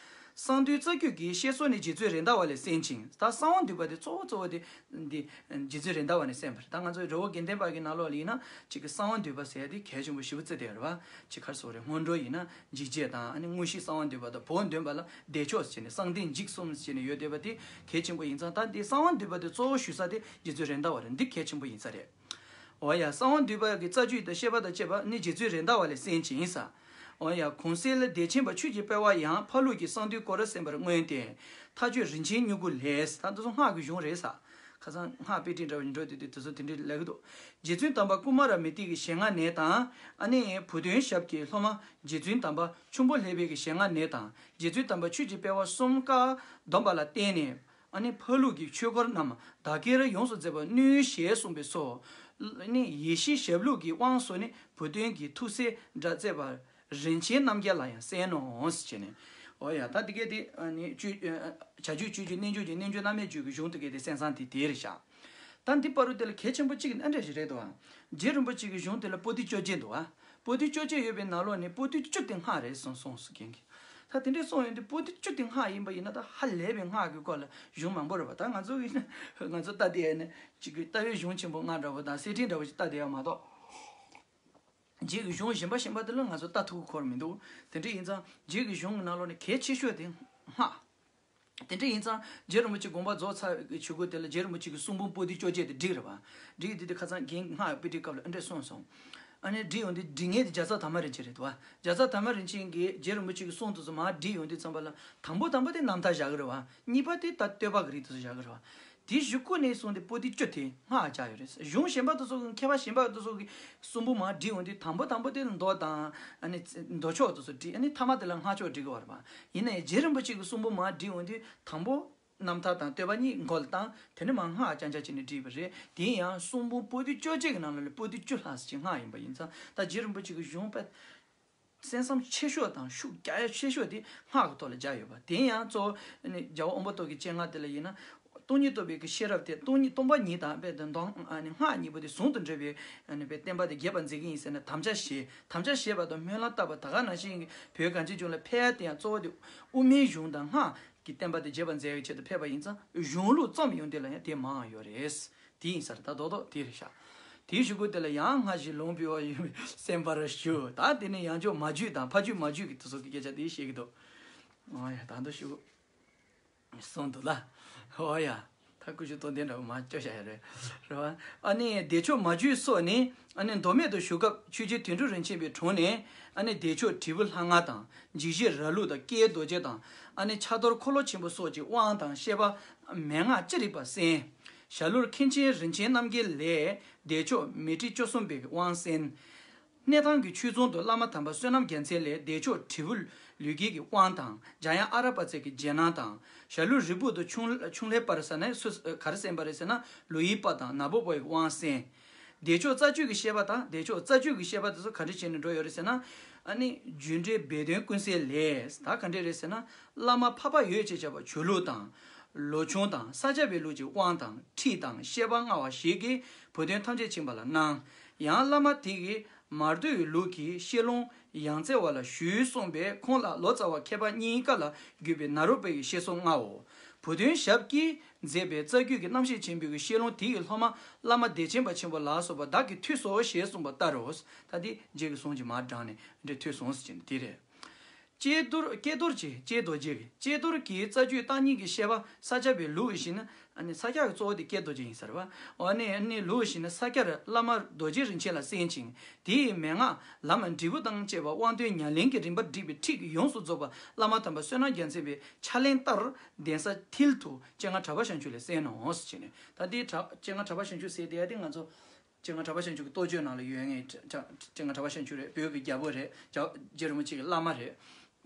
གསང་འདུས་རྩ་རྒྱུད་ཀྱི་བཤད་སྲོལ་ནི་རྗེ་བཙུན་རེད་མདའ་བ་ལས་གསན་ཅིང་། ད་གསང་བ་འདུས་པ་དེ་གཙོ་བོ་གཙོ་བོ་དེ་འདི་རྗེ་བཙུན་རེད་མདའ་བ་ནས་གསན་པ་རེད། ད་ང་ཚོའི་རི་བོ་དགེ་ལྡན་པ་གི་ནང་ལོགས་ལ་ཡིན་ན་གཅིག་གི་གསང་བ་འདུས་པ་ཟེར་ཡ་དེ་གལ་ཆེན་པོ་ཞེ་པོ་བརྩི་བསྡད་ཡོད་རེད་པ། གཅིག་ག་རེ་ཟེར་དགོས་རེད། སྔོན་འགྲོ་ཡིན་ན། འཇིགས་བྱེད་དང་ཨ་ནི་དངོས་གཞི་གསང་བ་འདུས་པ་དང་། བོན་འདོན་པ་ལ་བདེ་མཆོག་ཟེར་ནས། གསང་བདེ་འཇིགས་གསུམ་ཟེར་ནས་ཡོད་བསྡད་པ་དེ་གལ་ཆེན་པོ་ཡིན་ཙང་། ད་འདི་གསང་བ་འདུས་པ་དེ་གཙོ་བོ་ཞུ་ས་དེ་རྗེ་བཙུན་རེད་མདའ་བ་རེད། འདི་གལ་ཆེན་པོ་ཡིན་ས་རེད། འོ་ཡ། གསང་བ་འདུས་པ་གི་རྩ་རྒྱུད་དང་བཤད་པ་དང་བཅས་པ་ནི་རྗེ་བཙུན་རེད་མདའ་བ་ལས་གསན་ཅིང་ཟེར། འོ་ཡ། གོང་གསལ་བདེ་ཆེན་པ་ཆོས་ཀྱི་དཔལ་བ་ཡང་ཕ་ལུགས་ཀྱི་གསང་འདུས་སྐོར་གསན་པར་མངོན་ཏེ། མཐའ་དཔྱོད་རིན་ཆེན་སྨྱུ་གུ་ལས། ད་འདི་ཚོ་སྔགས་ཀྱི་གཞུང་རེད་ཟེར། ཁ་སང་སྔགས་དཔེ་ཁྲིད་འདྲ་བ་ཡིན་འགྲོ་དེ་དུས་དེ་ཚོ་དེ་འདྲའི་ལབ་ཀྱི་འདུག་རྗེ་བཙུན་དམ་པ་ཀུ་མ་ར་མི་ཏི་གི་ཞལ་སྔ་ནས་དང་། ཨ་ནི་བུ་སྟོན་ཞབས་ཀྱི་སློབ་མ་རྗེ་བཙུན་དམ་པ་ཁྱུང་པོ་ལེགས་པའི་གི་ཞལ་སྔ་ནས་དང་། རྗེ་བཙུན་དམ་པ་ཆོས་ཀྱི་དཔལ་བ་གསུམ་ཀ་སྡོམ་པ་ལ་བརྟེན་ནས། ཨ་ནི་ཕ་ལུགས་ཀྱི་ཆོས་སྐོར་རྣམས་བདག་གིར་ཡོངས་སུ་མཛད་པར་ནུས་ཞེས་གསུངས་པའི་སོ། ཨ་ནི་ཡེ་ཤེས་ཞབས་ལུགས་ཀྱི་དབང་སོགས་ནི་བུ་སྟོན་གྱི་ཐུགས་སྲས་སྒྲ་བསྩལ་པ། རིན་ཆེན་རྣམ་རྒྱལ་ལ་ཡང་གསན་ནོ་ཞེས་ནས། འོ་ཡ། ད་འདི་གས་དེ་ཨ་ནི་སྤྱོད་བྱ་རྒྱུད་སྤྱོད་རྒྱུད་རྣལ་འབྱོར་རྒྱུད་རྣལ་འབྱོར་བླ་མེད་རྒྱུད་ཀྱི་གཞུང་དེ་གས་དེ་གསན་སྟངས་དེ་དེ་རེད་ཤག་ད་འདི་བར་དུ་དེ་ལ་གལ་ཆེན་པོ་གཅིག་ཨ་འདྲ་ཞིག་རེད་འདུག་ཨ། རྗེ་རིན་པོ་ཆེ་གི་གཞུང་དེ་ལ་པོ་ཏི་བཅོ་བརྒྱད་འདུག་ཨ། པོ་ཏི་བཅོ་བརྒྱད་ཡོད་པའི་ནང་ལོགས་ནས་པོ་ཏི་བཅུ་དེ་སྔགས་རེད་གསུངས་གསུངས་སུ་མཁན་གྱི། ད་དེ་འདྲས་གསུངས་ཡོང་དུས་པོ་ཏི་བཅུ་དེ་སྔགས་ཡིན་པ་ཡིན་ན། ད་ཧ་ལས་པའི་སྔགས་ཀྱི་སྐོར་ལ་གཞུང་མང་པོ་རེད་པ། ད་ང་ཚོ་གི་ང་ཚོ་ལྟ་དེ་ཡ་ནི་གཅིག་གི་ལྟ་བའི་གཞུང་ཆེན་པོ་ལྔ་འདྲ་བོ་དང་གསེར་ཕྲེང་འདྲ་བོ་ཞིག་ལྟ་དེ་ཡ་མ་གཏོགས། རྗེས་ཀྱི་གཞུང་གཞན་པ་གཞན་པ་དེ་ལ་ང་ཚོ་ལྟ་ཐུབ་ཁོར་མི་འདུག་དེ་འདྲ་ཡིན་ཙང་རྗེས་ཀྱི་གཞུང་གི་ནང་ལོགས་ནས་གལ་ཆེ་ཤོས་དེ་སྔགས། དེ་འདྲ་ཡིན་ཙང་རྗེ་རིན་པོ་ཆེ་དགོངས་པ་རྫོགས་ཚར་བའི་གཞུག་གུ་དེ་ལ་རྗེ་རིན་པོ་ཆེ་གི་གསུང་འབུམ་པོ་ཏི་བཅོ་བརྒྱད་དེ་བསྒྲིགས་རེད་པ། བསྒྲིགས་དེ་དེ་ཁ་སང་རྒན་སྔགས་པའི་བསྒྲིགས་སྐབས་ལ་ཨ་འདྲས་གསུངས་སོང་། ཨ་ནི་བསྒྲིགས་ཡོང་དུས་བསྒྲིགས་མཁན་དེ་རྒྱ་ཚ་དར་མ་རིན་ཆེན་རེད་འདུག་བ། རྒྱ་ཚ་དར་མ་རིན་ཆེན་གྱིས་རྗེ་རིན་པོ་ཆེ་གི་གསུང་དེ་ཚོ་མར་བསྒྲིགས་ཡོང་དུས་ཙམ་པ་ལ། དང་པོ་དང་པོ་དེ་རྣམ་ཐར་བཞག་གི་རེད་བ། གཉིས་པ་དེ་ད་བསྟོད་པ་གི་རིགས་དེ་ཚོ་བཞག་གི་རེད་བ། དེའི་གཞུག་གུ་ནས་བཟུང་སྟེ་པོ་ཏི་བཅུ་དེ་སྔགས་བརྒྱབ་ཡོད་རེད། གཞུང་གཞན་པ་དེ་ཚོ་གི་མཁས་པ་གཞན་པ་དེ་ཚོ་གི་གསུང་འབུམ་མར་བསྒྲིགས་ཡོང་དུས་དང་པོ་དང་པོ་དེ་ལ་མདོ་དང་ཨ་ནི་མདོ་ཕྱོགས་དེ་ཚོ་བསྒྲིགས། ཨ་ནི་ཐ་མ་དེ་ལ་སྔགས་ཕྱོགས་བསྒྲིགས་ཀྱི་ཡོད་རེད་པ། ཡིན་ནའི་རྗེ་རིན་པོ་ཆེ་གི་གསུང་འབུམ་མར་བསྒྲིགས་ཡོང་དུས་དང་པོ་རྣམ་ཐར་དང་བསྟོད་པ་གཉིས་མགོ་ལ་བཏང་། དེ་ནས་མར་སྔགས་རྐྱང་རྐྱང་བྱས་ནས་བསྒྲིགས་པ་རེད། དེ་ཡང་གསུང་འབུམ་པོ་ཏི་བཅོ་བརྒྱད་ཀྱི་ནང་ལ་པོ་ཏི་བཅུ་ལྷག་ཙམ་ཅིག་སྔགས་ཡིན་པ་ཡིན་ཙང་། ད་རྗེ་རིན་པོ་ཆེ་གི་གཞུང་དཔེ་གསན་བསམ་ཆེ་ཤོས་དང་ཤུགས་རྒྱག་ཡ་ཆེ་ཤོས་དེ་སྔགས་ཀྱི་ཐོག་ལ་བརྒྱབ་ཡོད་པ། དེ་ཡང་གཙོ་བོ་ཨ་ནི་རྒྱལ་བ་དབོན་པོ་ཏོག་གི་སྤྱན་སྔར་དེ་ལ་ཡིན་ན། སྟོང་ཉིད་རྟོགས་པའི་གི་ཤེས་རབ་དེ་སྟོང་ཉིད་སྟོང་པ་ཉིད་དང་དཔེ་དོན་དང་ཨ་ནི་སྔགས་གཉིས་པོ་དེ་ཟུང་དུ་འབྲེལ་བའི་ཨ་ནི་དཔེ་བསྟན་པ་དེ་རྒྱས་པར་མཛད་ཀྱི་ཡིན་ཟེར་ནས་དམ་བཅའ་བཞེས། དམ་བཅའ་བཞེས་པ་དང་སྨོན་ལམ་བཏབ་པ། ད་ག་ནང་བཞིན་གྱི་བོད་གངས་ཅན་ལྗོངས་ལ་ཕེབས་ཡ་དེ་ཡང་གཙོ་བོ་དེ་དབུ་མའི་གཞུང་དང་སྔགས་ཀྱི་བསྟན་པ་དེ་རྒྱས་པར་མཛད་ཡའི་ཆེད་དུ་ཕེབས་པ་ཡིན་ཙང་། གཞུང་ལུགས་རྩོམ་ཡོང་དེ་ལ་ཡང་དེ་མང་ཡོད་རེད། དེ་ཡིན་ས་རེད། ད་རྡོག་རྡོག་དེ་རེད་ཤག་དེའི་གཞུག་གུ་དེ་ལ་ཡང་སྔ་ཕྱི་ལུང་པའི་བ་ཡིན་པས་གསན་པར་ཞུ། ད་དེ་ནས་ཡང་བསྐྱར་མ་བརྒྱུད་དང་ཕ་བརྒྱུད་མ་བརྒྱུད་ཀྱི་དེ་ཚོ་གི་སྐད་ཆ་དེ་བཤད་ཀྱི་འདུག་ཨོ་ཡ། ད་འདི་ཞུ་གསུངས་འདུག་ལ། ཨོ་ཡ། ད་ཀུ་ཤུ་རྟོགས་ལྡན་འདྲ་བོ་མ་སྐྱོ་བཞག་ཡ་རེད། རེད་བ། ཨ་ནི་བདེ་མཆོག་མ་བརྒྱུད་སོགས་ནི་ཨ་ནི་མདོ་སྨད་དུ་བཞུགས་སྐབས་ཆོས་རྗེ་དོན་གྲུབ་རིན་ཆེན་པའི་དྲུང་ནས་ཨ་ནི་བདེ་མཆོག་དྲིལ་བུ་ལྷ་ལྔ་དང་འཇིགས་བྱེད་ར་ལུག་དང་ཀྱེ་རྡོ་རྗེ་དང་ཨ་ནི་ཕྱག་རྡོར་འཁོར་ལོ་ཆེན་པོ་སོགས་ཀྱི་དབང་དང་བཤད་པ་མན་ངག་ཅི་རིགས་པ་གསན། ཞྭ་ལུར་མཁན་ཆེན་རིན་ཆེན་རྣམ་རྒྱལ་ལས་བདེ་མཆོག་མཻ་ཏྲི་བཅུ་གསུམ་པའི་དབང་གསན། སྣེ་ཐང་གི་ཆོས་རྫོང་དུ་བླ་མ་དམ་པ་བསོད་ནམས་རྒྱལ་མཚན་ལས་བདེ་མཆོག་དྲིལ་བུ་ལུས་དཀྱིལ་གྱི་དབང་དང་། འཇམ་དབྱངས་ཨ་ར་པ་ཙའི་གི་རྗེས་གནང་དང་། ཞྭ་ལུ་རི་སྦུག་ཏུ་ཆུང་ཆུང་ལྷའི་པར་ཟེར་ནས་སུ་ག་རེ་གསན་པ་རེད་ཟེར་ན། ལོ་ཡི་པ་དང་ནག་པོ་པའི་དབང་གསན། བདེ་མཆོག་རྩ་རྒྱུད་ཀྱི་བཤད་པ་དང་། བདེ་མཆོག་རྩ་རྒྱུད་ཀྱི་བཤད་པ་དེ་ཚོ་ག་འདྲ་བྱས་ནས་འགྲོ་ཡོད་རེད་ཟེར་ན། ཨ་ནི་རྒྱུད་འགྲེལ་སྦས་དོན་ཀུན་གསལ་ལས། ད་ག་འདྲ་རེད་ཟེར་ན། བླ་མ་འཕགས་པ་འོད་ཅེས་བྱ་བ་ཆོས་ལུགས་དང་། ལོ་ཆུང་དང་ས་སྐྱ་པའི་ལུགས་ཀྱི་དབང་དང་ཁྲིད་དང་བཤད་པ་མངའ་བ་ཞིག་གིས་བོད་དོན་ཐམས་ཅད་མཁྱེན་པ་ལ་གནང་། ཡང་བླ་མ་དེ་གིས་མར་དོའི་ལུགས་ཀྱི་བཤད་ལུང་ཡང་རྩེ་བ་ལ་ཞུས་གསུངས་པས། ཁོང་ལ་ལོ་ཙཱ་བ་མཁས་པ་གཉིས་ཀ་ལ་བརྒྱུད་པའི་ནཱ་རོ་པའི་བཤད་སྲོལ་མངའོ། བུ་སྟོན་ཞབས་ཀྱིས་མཛད་པའི་རྩ་རྒྱུད་ཀྱི་རྣམ་བཤད་ཆེན་པོའི་བཤད་ལུང་དེ་ཡི་སློབ་མ་བླ་མ་བདེ་ཆེན་པ་ཆེན་པོ་ལ་སོགས་པ་བདག་གིས་ཐོས་སོ་ཞེས་གསུངས་པ་ལྟར་རོ། ད་དེ་རྗེ་གི་གསུང་གིས་མར་དྲངས་ནས་འདྲ་ཐོས་སོང་ཟེར་གྱིན་དེ་རེད། ཀྱེ་རྡོར་ཀྱེ་རྡོ་རྗེ་ཀྱེ་རྡོ་རྗེ་གི་ཀྱེ་རྡོར་གྱི་རྩ་རྒྱུད་བརྟག་གཉིས་ཀྱི་བཤད་པ་ས་སྐྱ་པའི་ལུགས་བཞིན། ཨ་ནི་ས་སྐྱ་གི་གཙོ་བོ་དེ་ཀྱེ་རྡོ་རྗེ་ཡིན་ས་རེད་བ། ཨ་ནི་ཨ་ནི་ལུགས་བཞིན་ས་སྐྱར་བླ་མ་རྡོ་རྗེ་རིན་ཆེན་ལ་གསན་ཅིང་། དེ་ཡི་མན་ངག་ལམ་འབྲས་བུ་དང་བཅས་པ་དབང་དོན་ཉམས་ལེན་གྱི་རིམ་པ་བསྒྲིགས་པའི་ཁྲིད་ཀྱི་ཡོངས་སུ་རྫོགས་པ་བླ་མ་དམ་པ་བསོད་ནམས་རྒྱལ་མཚན་པའི་ཕྱག་ལེན་ལྟར་གདན་ས་མཐིལ་དུ་སྤྱན་སྔ་གྲགས་པ་བྱང་ཆུབ་ལས་གསན་ནོ་ཟེར་བྱས་ནས། ད་དེ་གྲགས་སྤྱན་སྔ་གྲགས་པ་བྱང་ཆུབ་ཟེར་དེ་ཡ་དེ་ང་ཚོ་སྤྱན་སྔ་གྲགས་པ་བྱང་ཆུབ་ཀྱི་རྟོགས་བརྗོད་ནང་ལ་ཡོད་ངེས། སྤྱན་སྔ་གྲགས་པ་བྱང་ཆུབ་རེད། བོད་ཀྱི་རྒྱལ་པོ་རེད། རྒྱ་རྗེ་རིན་པོ་ཆེ་གི་བླ་མ་རེད།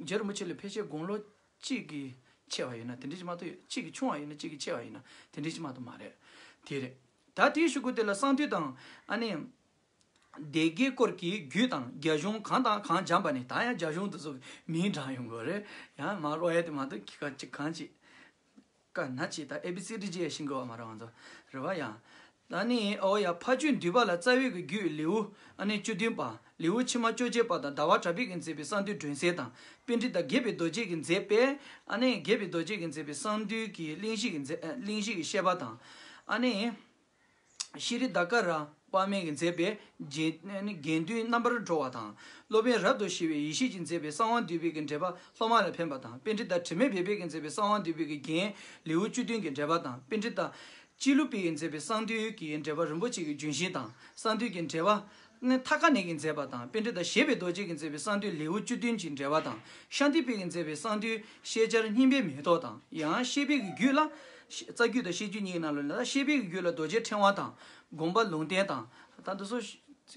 རྗེ་རིན་པོ་ཆེ་ལས་ཕལ་ཆེར་དགུང་ལོ་གཅིག་གིས་ཆེ་བ་ཡིན་ན་དེ་འདྲ་ཅིག་མ་གཏོགས་ཡོད། གཅིག་གིས་ཆུང་བ་ཡིན་ན་གཅིག་གིས་ཆེ་བ་ཡིན་ན་དེ་འདྲ་ཅིག་མ་གཏོགས་མ་རེད། དེ་རེད། ད་དེའི་གཞུག་གུ་དེ་ལ་གསང་འདུས་དང་ཨ་ནི་སྡེ་དགེ་སྐོར་གྱི་རྒྱུད་དང་རྒྱ་གཞུང་གང་དང་གང་སྦྱངས་པ་ནི། ད་ཡང་རྒྱ་གཞུང་དེ་ཚོ་མིང་བགྲངས་ཡོང་དགོས་རེད། ཡང་མ་ཀློག་ཡ་དེ་མ་གཏོགས་གི་ག་ཅིག་གང་ཅིག་དཀའ་ན་ཅིག་ད་ཨེ་བི་སི་ཌི་བརྗེ་ཤིང་གི་བ་མ་རང་ཚོ་རེ་བ་ཡང་། ད་ནི་ཨོ་ཡ་ཕ་རྒྱུད་འདུས་པ་ལ་རྩ་བའི་གི་རྒྱུད་ལེའུ་ཨ་ནི་བཅུ་བདུན་པ། ལེའུ་ཕྱི་མ་བཅོ་བརྒྱད་པ་དང་ཟླ་བ་གྲགས་པས་ཀྱིས་མཛད་པའི་གསང་འདུས་སྒྲོན་གསལ་དང་། པཎྜི་ཏ་དགྱེས་པའི་རྡོ་རྗེ་གིས་མཛད་པའི་ཨ་ནི་དགྱེས་པའི་རྡོ་རྗེ་གིས་མཛད་པའི་གསང་འདུས་ཀྱི་གླེང་གཞི་གི་མཛད་ཨ་གླེང་གཞི་གི་བཤད་པ་དང་། ཨ་ནི་ཤྲཱི་དྷ་ཀ་ར་དཔག་མེད་ཀྱིས་མཛད་པའི་རྗེ་ཨ་ནི་དགེ་འདུན་རྣམ་པར་གྲོལ་བ་དང་། སློབ་དཔོན་རབ་ཏུ་ཞི་བའི་ཡེ་ཤེས་ཀྱིས་མཛད་པའི་གསང་བ་འདུས་པའི་གི་འགྲེལ་པ་སློབ་མ་ལ་ཕན་པ་དང་། པཎྜི་ཏ་དྲི་མེད་བེ་པོ་གིས་མཛད་པའི་གསང་བ་འདུས་པའི་གི་རྒྱན་ལེའུ་བཅུ་བདུན་གྱི་འགྲེལ་པ་དང་། པཎྜི་ཏ་ཅི་ལུ་པི་ཡིས་མཛད་པའི་གསང་འདུས་ཀྱི་འགྲེལ་པ་རིན་པོ་ཆེ་གི་ལྗོན་ཤིང་དང་། གསང་འདུས་ཀྱི་འགྲེལ་པ་ནི་ཐ་ཀ་ནི་གིས་མཛད་པ་དང་། པཎྜི་ཏ་བཞད་པའི་རྡོ་རྗེ་གིས་མཛད་པའི་གསང་འདུས་ལེའུ་བཅུ་བདུན་གྱི་འགྲེལ་པ་དང་། ཤཱནྟི་པི་ཡིས་མཛད་པའི་གསང་འདུས་ཤེས་བྱར་སྙིམ་པའི་མེ་ཏོག་དང་། ཡང་བཤད་པའི་གི་རྒྱུད་ལ་རྩ་རྒྱུད་དང་བཤད་རྒྱུད་གཉིས་ཀྱི་ནང་ལ་ལ་བཤད་པའི་གི་རྒྱུད་ལ་རྡོ་རྗེ་ཕྲེང་བ་དང་། དགོངས་པ་ལུང་བསྟན་དང་། ད་འདི་ཚོ་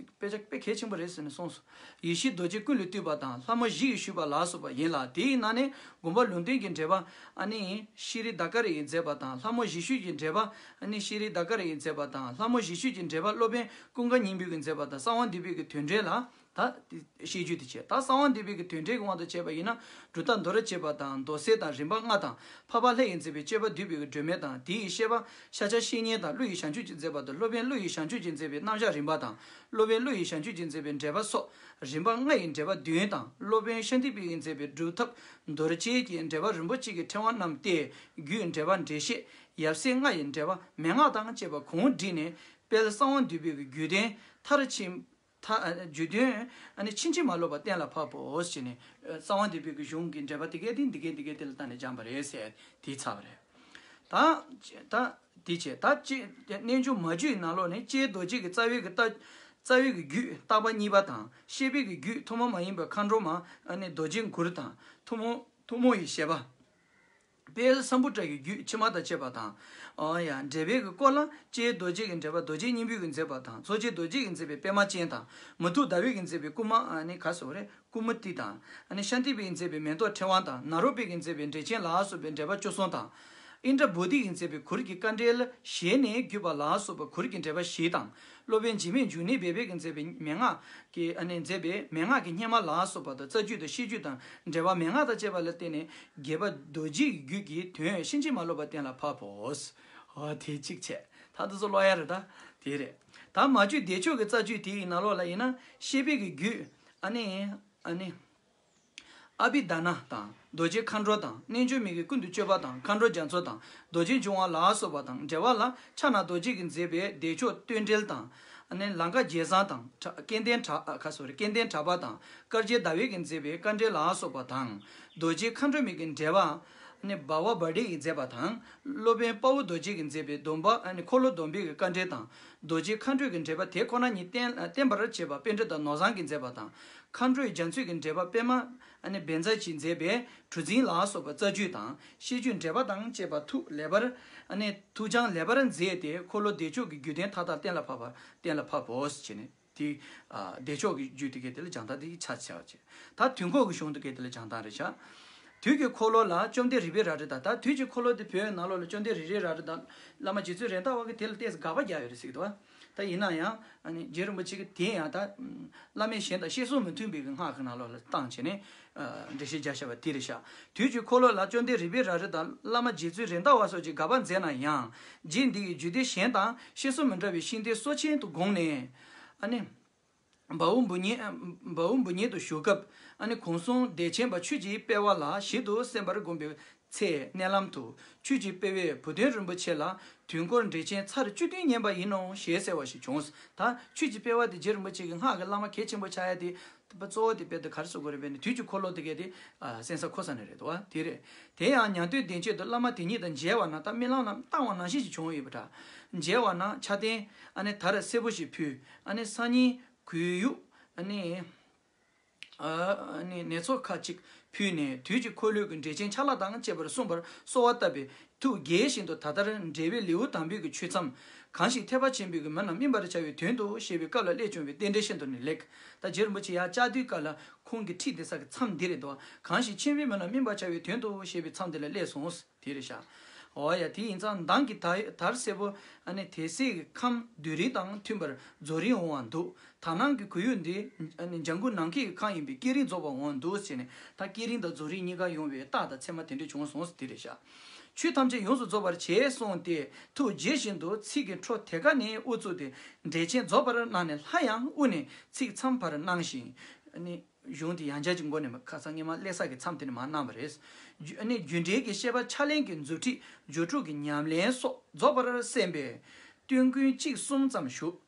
དཔེ་ཆ་དཔེ་གལ་ཆེན་པོ་རེད་ཟེར་ནས་གསུངས་སོ། ཡེ་ཤེས་རྡོ་རྗེ་ཀུན་ལས་བཏུས་པ་དང་ལྷ་མོ་བཞི་ཡིས་ཞུས་པ་ལ་སོགས་པ་ཡིན་ལ། དེའི་ནང་ནས་དགོངས་པ་ལུང་བསྟན་གྱི་འགྲེལ་པ་ཨ་ནི་ཤྲཱི་དྷ་ཀ་ར་ཡིས་མཛད་པ་དང་། ལྷ་མོ་བཞི་བཤད་ཀྱི་འགྲེལ་པ་ཨ་ནི་ཤྲཱི་དྷ་ཀ་ར་ཡིས་མཛད་པ་དང་། ལྷ་མོ་བཞི་བཤད་ཀྱི་འགྲེལ་པ་སློབ་དཔོན་ཀུན་དགའ་སྙིང་པོ་གིས་མཛད་པ་དང་། གསང་བ་འདུས་པའི་གི་དོན་འགྲེལ་ལ། ད་དེ་བཤད་རྒྱུ་དེ་བྱས། ད་གསང་བ་འདུས་པའི་གི་དོན་འགྲེལ་གྱི་དབང་དུ་བྱས་པ་ཡིན་ན། སྒྲུབ་རྟགས་མདོར་བྱས་པ་དང་། མདོ་གསལ་དང་། རིམ་པ་ལྔ་དང་། འཕགས་པ་ལྷ་ཡིས་མཛད་པའི་སྤྱོད་པ་འདུས་པའི་གི་སྒྲོན་མེ་དང་། དེ་ཡི་བཤད་པ་ཤཱཀྱ་བཤེས་གཉེན་དང་། ཀླུ་ཡི་བྱང་ཆུབ་ཀྱིས་མཛད་པ་དང་། སློབ་དཔོན་ཀླུ་ཡི་བྱང་ཆུབ་ཀྱིས་མཛད་པའི་རྣམ་གཞག་རིམ་པ་དང་། སློབ་དཔོན་ཀླུ་ཡི་བྱང་ཆུབ་ཀྱིས་མཛད་པའི་འགྲེལ་པ་སོགས་རིམ་པ་ལྔ་ཡི་འགྲེལ་པ་བདུན་དང་། སློབ་དཔོན་ཤཱནྟི་པ་ཡིས་མཛད་པའི་སྒྲུབ་ཐབས་མདོར་བྱས་ཀྱི་འགྲེལ་པ་རིན་པོ་ཆེ་གི་ཕྲེང་བ་རྣམས་ཏེ། རྒྱུད་འགྲེལ་པ་འགྲེལ་བཤད། ཡབ་སྲས་ལྔ་ཡི་འགྲེལ་པ་མན་ངག་དང་བཅས་པ་གུང་བསྒྲིགས་ནས། དཔལ་གསང་བ་འདུས་པའི་རྒྱུད་དོན་མཐར་ཕྱིན། མཐའ། རྒྱུད་དོན་ཨ་ནི་ཕྱིན་ཅི་མ་ལོག་པ་གཏན་ལ་ཕབ་བོ་ཞེས་ནས། གསང་བ་འདུས་པའི་གི་གཞུང་གི་འགྲེལ་པ་དེ་གས་དེ་འདི་གས་འདི་གས་དེ་ལ་བལྟས་ནས་སྦྱངས་པ་རེད་ཟེར་དེའི་ཚབ་རེད། ད་ད་དེ་བྱས། ད་ཅེས་རྣལ་འབྱོར་མ་བཅུའི་ནང་ལོགས་ནས་ལྕེའི་རྡོ་རྗེ་གི་རྩ་བའི་གི་རྟ། རྩ་བའི་གི་རྒྱུད་བརྟག་པ་གཉིས་པ་དང་། ཤེས་པའི་གི་རྒྱུད་ཐུན་མོང་མ་ཡིན་པའི་མཁའ་འགྲོ་མ། ཨ་ནི་རྡོ་རྗེ་གུར་དང་། ཐུན་མོང་ཐུན་མོང་བའི་བཤད་པ། དཔལ་སམ་བྷོ་ཊ་ཡི་རྒྱུད་ཕྱི་མ་དང་བཅས་པ་དང་། ཨོ་ཡ། འགྲེལ་པའི་གི་སྐོར་ལ་ལྕེའི་རྡོ་རྗེ་གི་འགྲེལ་པ་རྡོ་རྗེ་སྙིང་པོའི་གི་མཛད་པ་དང་། མཚོ་སྐྱེས་རྡོ་རྗེ་གི་མཛད་པའི་པད་མ་ཅན་དང་། མུ་ཏིག་ཟླ་བའི་གི་མཛད་པའི་ཀུ་མ། ཨ་ནི་ག་ཟེར་བ་རེད། ཀུ་མུ་ཏི་དང་། ཨ་ནི་ཤཱནྟི་པའི་གི་མཛད་པའི་མེ་ཏོག་ཕྲེང་བ་དང་། ནཱ་རོ་པའི་གི་མཛད་པའི་འགྲེལ་ཆེན་ལ་སོགས་པའི་འགྲེལ་པ་བཅུ་གསུམ་དང་། ཨིནྡྲ་བྷུ་ཏི་ཡིས་མཛད་པའི་གུར་གྱི་དཀའ་འགྲེལ་ཞལ་ནས་བརྒྱུད་པ་ལ་སོགས་པ་གུར་གྱི་འགྲེལ་པ་བཞི་དང་། སློབ་དཔོན་འཇིགས་མེད་འབྱུང་གནས་སྦས་པའི་གི་མཛད་པའི་མན་ངག་གི། ཨ་ནི་མཛད་པའི་མན་ངག་གི་སྙེ་མ་ལ་སོགས་པ་དང་། རྩ་རྒྱུད་དང་བཤད་རྒྱུད་དང་འགྲེལ་པ་མན་ངག་དང་བཅས་པ་ལ་བརྟེན་ནས་རྒྱས་པ་རྡོ་རྗེའི་རྒྱུད་ཀྱི་དོན་ཕྱིན་ཅི་མ་ལོག་པ་གཏན་ལ་ཕབ་བོ། ཨོ་དེ་གཅིག་བྱས། ད་དེ་ཚོ་ཀློག་ཡ་རེད། ད་དེ་རེད། ད་མ་བཅོས་བདེ་མཆོག་གི་རྩ་རྒྱུད་དེ་ཡི་ནང་ལོགས་ལ་ཡིན་ན། ཤེས་པའི་གི་རྒྱུད། ཨ་ནི། ཨ་ནི། ཨ་བྷི་དྷ་ན་དང་། རྡོ་རྗེ་མཁའ་འགྲོ་དང་། རྣལ་འབྱོར་མའི་གི་ཀུན་ཏུ་སྤྱོད་པ་དང་། མཁའ་འགྲོ་རྒྱ་མཚོ་དང་། རྡོ་རྗེ་འབྱུང་བ་ལ་སོགས་པ་དང་། འགྲེལ་པ་ལ་ཕྱག་ན་རྡོ་རྗེ་གིས་མཛད་པའི་བདེ་མཆོག་བསྟོད་འགྲེལ་དང་། ཨ་ནི་ལང་ཀ་རྒྱལ་བཟང་དང་། གྲ། སྐལ་ལྡན་གྲ། ཨ། ག་སོ་རེ། སྐལ་ལྡན་གྲགས་པ་དང་། དཀར་རྒྱལ་ཟླ་བའི་གིས་མཛད་པའི་དཀའ་འགྲེལ་ལ་སོགས་པ་དང་། རྡོ་རྗེ་མཁའ་འགྲོ་མའི་གི་འགྲེལ་པ། ཨ་ནི་བྷ་ཝ་བྷ་ཏྲི་ཡིས་མཛད་པ་དང་། སློབ་དཔོན་དཔའ་བོ་རྡོ་རྗེ་གིས་མཛད་པའི་སྡོམ་པ། ཨ་ནི་འཁོར་ལོ་སྡོམ་པའི་གི་དཀའ་འགྲེལ་དང་། རྡོ་རྗེ་མཁའ་འགྲོའི་གི་འགྲེལ་པ་དེ་ཁོ་ན་ཉིད་བསྟན། བསྟན་པར་བྱེད་པ་པཎྜི་ཏ་ནོར་བཟང་གིས་མཛད་པ་དང་། མཁའ་འགྲོའི་རྒྱ་མཚོའི་གི་འགྲེལ་པ་པདྨ། ཨ་ནི་བཛྲ་གིས་མཛད་པའི་གྲུ་འཛིན་ལ་སོགས་པ་རྩ་རྒྱུད་དང་། བཤད་རྒྱུད་འགྲེལ་པ་དང་བཅས་པ་ཐུགས་ལེགས་པར། ཨ་ནི་ཐུགས་སྦྱངས་ལེགས་པར་མཛད་དེ། འཁོར་ལོ་བདེ་མཆོག་གི་རྒྱུད་དོན་མཐའ་དག་གཏན་ལ་ཕབ་པ། གཏན་ལ་ཕབ་བོ་ཞེས་ནས། དེ། ཨ། བདེ་མཆོག་གི་རྒྱུད་དེ་གའི་དེ་ལ་སྦྱང་བརྡར་དེ་ཆ་ཆ་བྱས། ད་དུས་འཁོར་གྱི་གཞུང་དེ་གའི་དེ་ལ་སྦྱང་བརྡར་རེད་ཤག་དུས་ཀྱི་འཁོར་ལོ་ལ་བཅོམ་ལྡན་རིག་པའི་རལ་གྲི་དང་། ད་དུས་ཀྱི་འཁོར་ལོ་དེ་བོད་ནང་ལོགས་ལ་བཅོམ་ལྡན་རིག་རལ་གྲི་དང་། བླ་མ་རྗེ་བཙུན་རེད་མདའ་བ་གིས་དེ་ལ་ཏོག་ཙམ་དགག་པ་རྒྱག་ཡོད་རེད་ཟེར་གི་འདུག་བ། ད་ཡིན་ན་ཡང་། ཨ་ནི་རྗེ་རིན་པོ་ཆེ་གིས་དེ་ཡང་ད། བླ་མའི་ཞལ་དང་ཤེས་སོ་མི་མཐུན་པའི་གི་སྔགས་ཀྱི་ནང་ལོགས་ལ་བཏང་བྱས་ནས། ཨ། འགྲེལ་བཤད་རྒྱག་བཞག་པ་དེ་རེད་ཤག་དུས་ཀྱི་འཁོར་ལོ་ལ་བཅོམ་ལྡན་རིག་པའི་རལ་གྲི་དང་བླ་མ་རྗེ་བཙུན་རེད་མདའ་བ་སོགས་ཀྱིས་དགག་པ་མཛད་ན་ཡང་། རྗེ་འདི་ཡི་རྒྱུད་སྡེ་གཞན་དང་ཤེས་སོ་མི་འདྲ་བའི་ཤིང་རྟའི་སྲོལ་ཆེན་དུ་དགོངས་ནས། ཨ་ནི། བའོ་འབུམ་ཉིད། བའོ་འབུམ་ཉིད་དུ་བཞུགས་སྐབས། ཨ་ནི་གོང་གསུམ་བདེ་ཆེན་པ་ཆོས་ཀྱི་དཔལ་བ་ལ་ཞིབ་ཏུ་གསན་པར་བསྒོམས་པའི་ཚེ། མནལ་ལམ་དུ་ཆོས་ཀྱི་དཔལ་བས་བུ་སྟོན་རིན་པོ་ཆེ་ལ་དུས་འཁོར་འགྲེལ་ཆེན་ཚར་བཅུ་བདུན་ཉན་པ་ཡིན་ནོ་ཞེས་གསལ་བ་ཞིག་བྱུང་། ད་ཆོས་ཀྱི་དཔལ་བ་དེ་རྗེ་རིན་པོ་ཆེ་གི་སྔགས་ཀྱི་བླ་མ་གལ་ཆེན་པོ་ཆགས་ཡ་དེ། གཙོ་བོ་དེ་དཔེ་དེ་ག་རེ་ཟེར་དགོས་རེད་པས་ནི། དུས་ཀྱི་འཁོར་ལོ་དེ་གས་དེ། ཨ། གསན་ས་ཁོ་ས་ནས་རེད་དོ། དེ་རེད། དེ་ཡང་ཉན་ཐོས་སྡན་ཆོས་དང་བླ་མ་དེ་ཉིད་དང་མཇལ་བ་ན། ད་རྨི་ལམ་ལ་བལྟ་བ་ནང་བཞིན་ཞིག་བྱུང་ཡོད་པ་འདྲ། མཇལ་བ་ན་ཆ་རྟེན། ཨ་ནི་དར་སེར་པོ་ཞིག་ཕུལ། ཨ་ནི་སང་ཉིན་གོས་ཡུག་ཨ་ནི། ཨ་ནི་ནེ་ཙོ་ཁ་ཅིག་ཕུལ་ནས། དུས་ཀྱི་འཁོར་ལོའི་གི་འགྲེལ་ཆེན་ཕྱག་ལེན་དང་བཅས་པར་གསུངས་པར་གསོལ་བ་བཏབ་པས། ཐུགས་དགྱེས་བཞིན་དུ་ད་ལྟར་འགྲེལ་པའི་ལེའུ་དང་པོའི་གི་ཆོས་མཚམས། གང་ཞིག་ཐེག་པ་ཆེན་པོའི་གི་མི་རྣམས་སྨིན་པར་བྱ་བའི་དོན་དུ་ཞེས་པའི་སྐབས་ལ་སླད་བྱུང་བའི་རྟེན་འབྲེལ་ཤིན་ཏུ་ནས་ལེགས། ད་རྗེ་རིན་པོ་ཆེ་ཡར་བཅར་དུས་སྐབས་ལ་ཁོང་གི་ཁྲིད་བསྡད་ས་གི་མཚམས་འདི་རེད་དོ། གང་ཞིག་ཆེན་པོའི་མི་རྣམས་སྨིན་པར་བྱ་བའི་དོན་དུ་ཞེས་པའི་མཚམས་འདི་ལ་སླེབས་སོང་། དེ་རེད་ཤག་འོ་ཡ། དེ་ཡིན་ཙང་མདང་གི་དར། དར་སེར་པོ། ཨ་ནི་དེ་སྲིད་ཀྱི་ཁམས་བདུད་རིགས་དང་མཐུན་པར་རྫོགས་རིམ་འོང་བ་འདུག་ད་ནང་གི་གོས་ཡུག་འདི། ཨ་ནི་ལྗང་གུ་ནམ་མཁའི་ཁམས་ཡིན་པས་བསྐྱེད་རིམ་རྫོགས་པ་འོང་བ་འདུག་ཟེར་ནས། ད་བསྐྱེད་རིམ་དང་རྫོགས་རིམ་གཉིས་ཀ་ཡོང་བའི་རྟགས་དང་མཚན་མ་དེ་འདྲ་བྱུང་སོང་། དེ་རེད་ཤག་ཆོས་ཐམས་ཅད་ཡོངས་སུ་རྫོགས་པར་བྱས་གསུངས་ཏེ། ཐུགས་དགྱེས་བཞིན་དུ་ཚིག་གི་འཕྲོ་དེ་ཀ་ནས་དབུ་བཙུགས་ཏེ། འགྲེལ་ཆེན་རྫོགས་པར་གནང་ནས། སླར་ཡང་དབུ་ནས་ཚིག་མཚམས་བར་གནང་ཞིང་། ཨ་ནི། གཞུང་དེ་ཡང་བསྐྱར་གྱི་སྒོ་ནས་ཁ་སང་སྔོན་མ་སླེབས་ས་གི་མཚམས་དེ་ནས་མར་གནང་བ་རེད། རྒྱུ། ཨ་ནི་རྒྱུ་འགྲེལ་གྱི་བཤད་པ་ཕྱག་ལེན་གྱི་མཛུབ་ཁྲིད་སྦྱོར་དྲུག་གི་ཉམས་ལེན་སོགས་རྫོགས་པར་གསན་པས། སྟོན་དགུན་གཅིག་གསུམ་ཙམ་བཞུགས།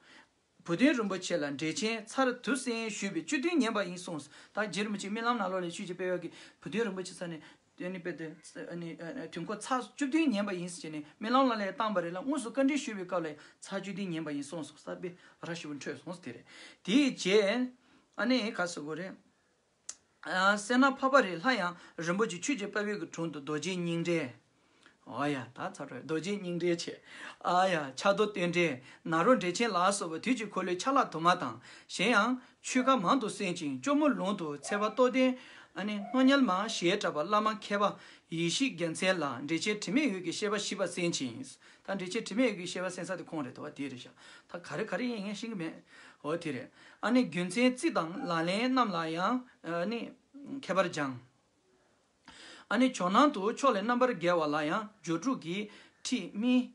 བུ་སྟོན་རིན་པོ་ཆེ་ལ་འགྲེལ་ཆེན་ཚར་དུ་གསན་ཞུས་པས་བཅུ་བདུན་ཉན་པ་ཡིན་གསུངས། ད་རྗེ་རིན་པོ་ཆེ་རྨི་ལམ་ནང་ལོགས་ལ་ཆོས་ཀྱི་དཔལ་བ་གིས་བུ་སྟོན་རིན་པོ་ཆེ་ས་ནས། དེ་ནི་དཔེ་དེ། ཨ་ནི། ཨ་ནི་དུས་འཁོར་ཚར་བཅུ་བདུན་ཉན་པ་ཡིན་ཟེར་ནས་རྨི་ལམ་ལ་ལས་བཏང་བ་རེད་ལ། དངོས་སུ་བཀའ་འདྲི་ཞུས་པའི་སྐབས་ལ་ཚར་བཅུ་བདུན་ཉན་པ་ཡིན་གསུངས་སོང་། ས་དཔེ་ར་ཞིབ་པོ་འཕྲོད་སོང་། དེ་རེད། དེའི་རྗེས། ཨ་ནི་ག་ཟེར་དགོས་རེད། ཨ། སད་ན་འཕགས་པ་རི་ལྷ་ཡང་རིན་པོ་ཆེ་ཆོས་ཀྱི་དཔལ་བའི་གི་དྲུང་དུ་རྡོ་རྗེ་སྙིང་འགྲེལ། ཨ་ཡ། ད་ཚར་རེད། རྡོ་རྗེ་སྙིང་འགྲེལ་བྱས། ཨ་ཡ། ཕྱག་རྡོར་སྟོད་འགྲེལ། ནཱ་རོ་འགྲེལ་ཆེན་ལ་སོགས་པ་དུས་ཀྱི་འཁོར་ལོའི་ཆ་ལག་དུ་མ་དང་། གཞན་ཡང་ཆོས་བཀའ་མང་དུ་གསན་ཅིང་། སྐྱོར་མོ་ལུང་དུ་ཚེ་དཔག་རྟོགས་ལྡན། ཨ་ནི་སྣོད་ཉལ་མ་ཞེས་གྲགས་པ་བླ་མ་མཁས་པ་ཡེ་ཤེས་རྒྱལ་མཚན་ལ་འགྲེལ་ཆེན་དྲི་མེད་འོད་ཀྱི་བཤད་པ་ཞིབ་པ་གསན་ཅིང་། ད་འགྲེལ་ཆེན་དྲི་མེད་འོད་ཀྱི་བཤད་པ་གསན་ས་དེ་ཁོང་རེད་དོ། དེ་རེད་ཤག་ད་ག་རེ་ག་རེ་ཡིན་ངས་ཤེས་ཀྱི་མེད། འོ་དེ་རེད། ཨ་ནི་རྒྱུ་མཚན་རྩིས་དང་ལག་ལེན་རྣམས་ལ་ཡང་ཨ་ནི་མཁས་པར་སྦྱངས། ཨ་ནི་ཇོ་ནང་དུ་ཕྱོགས་ལས་རྣམ་པར་རྒྱལ་བ་ལ་ཡང་སྦྱོར་དྲུག་གི་ཁྲིད་སྨིན།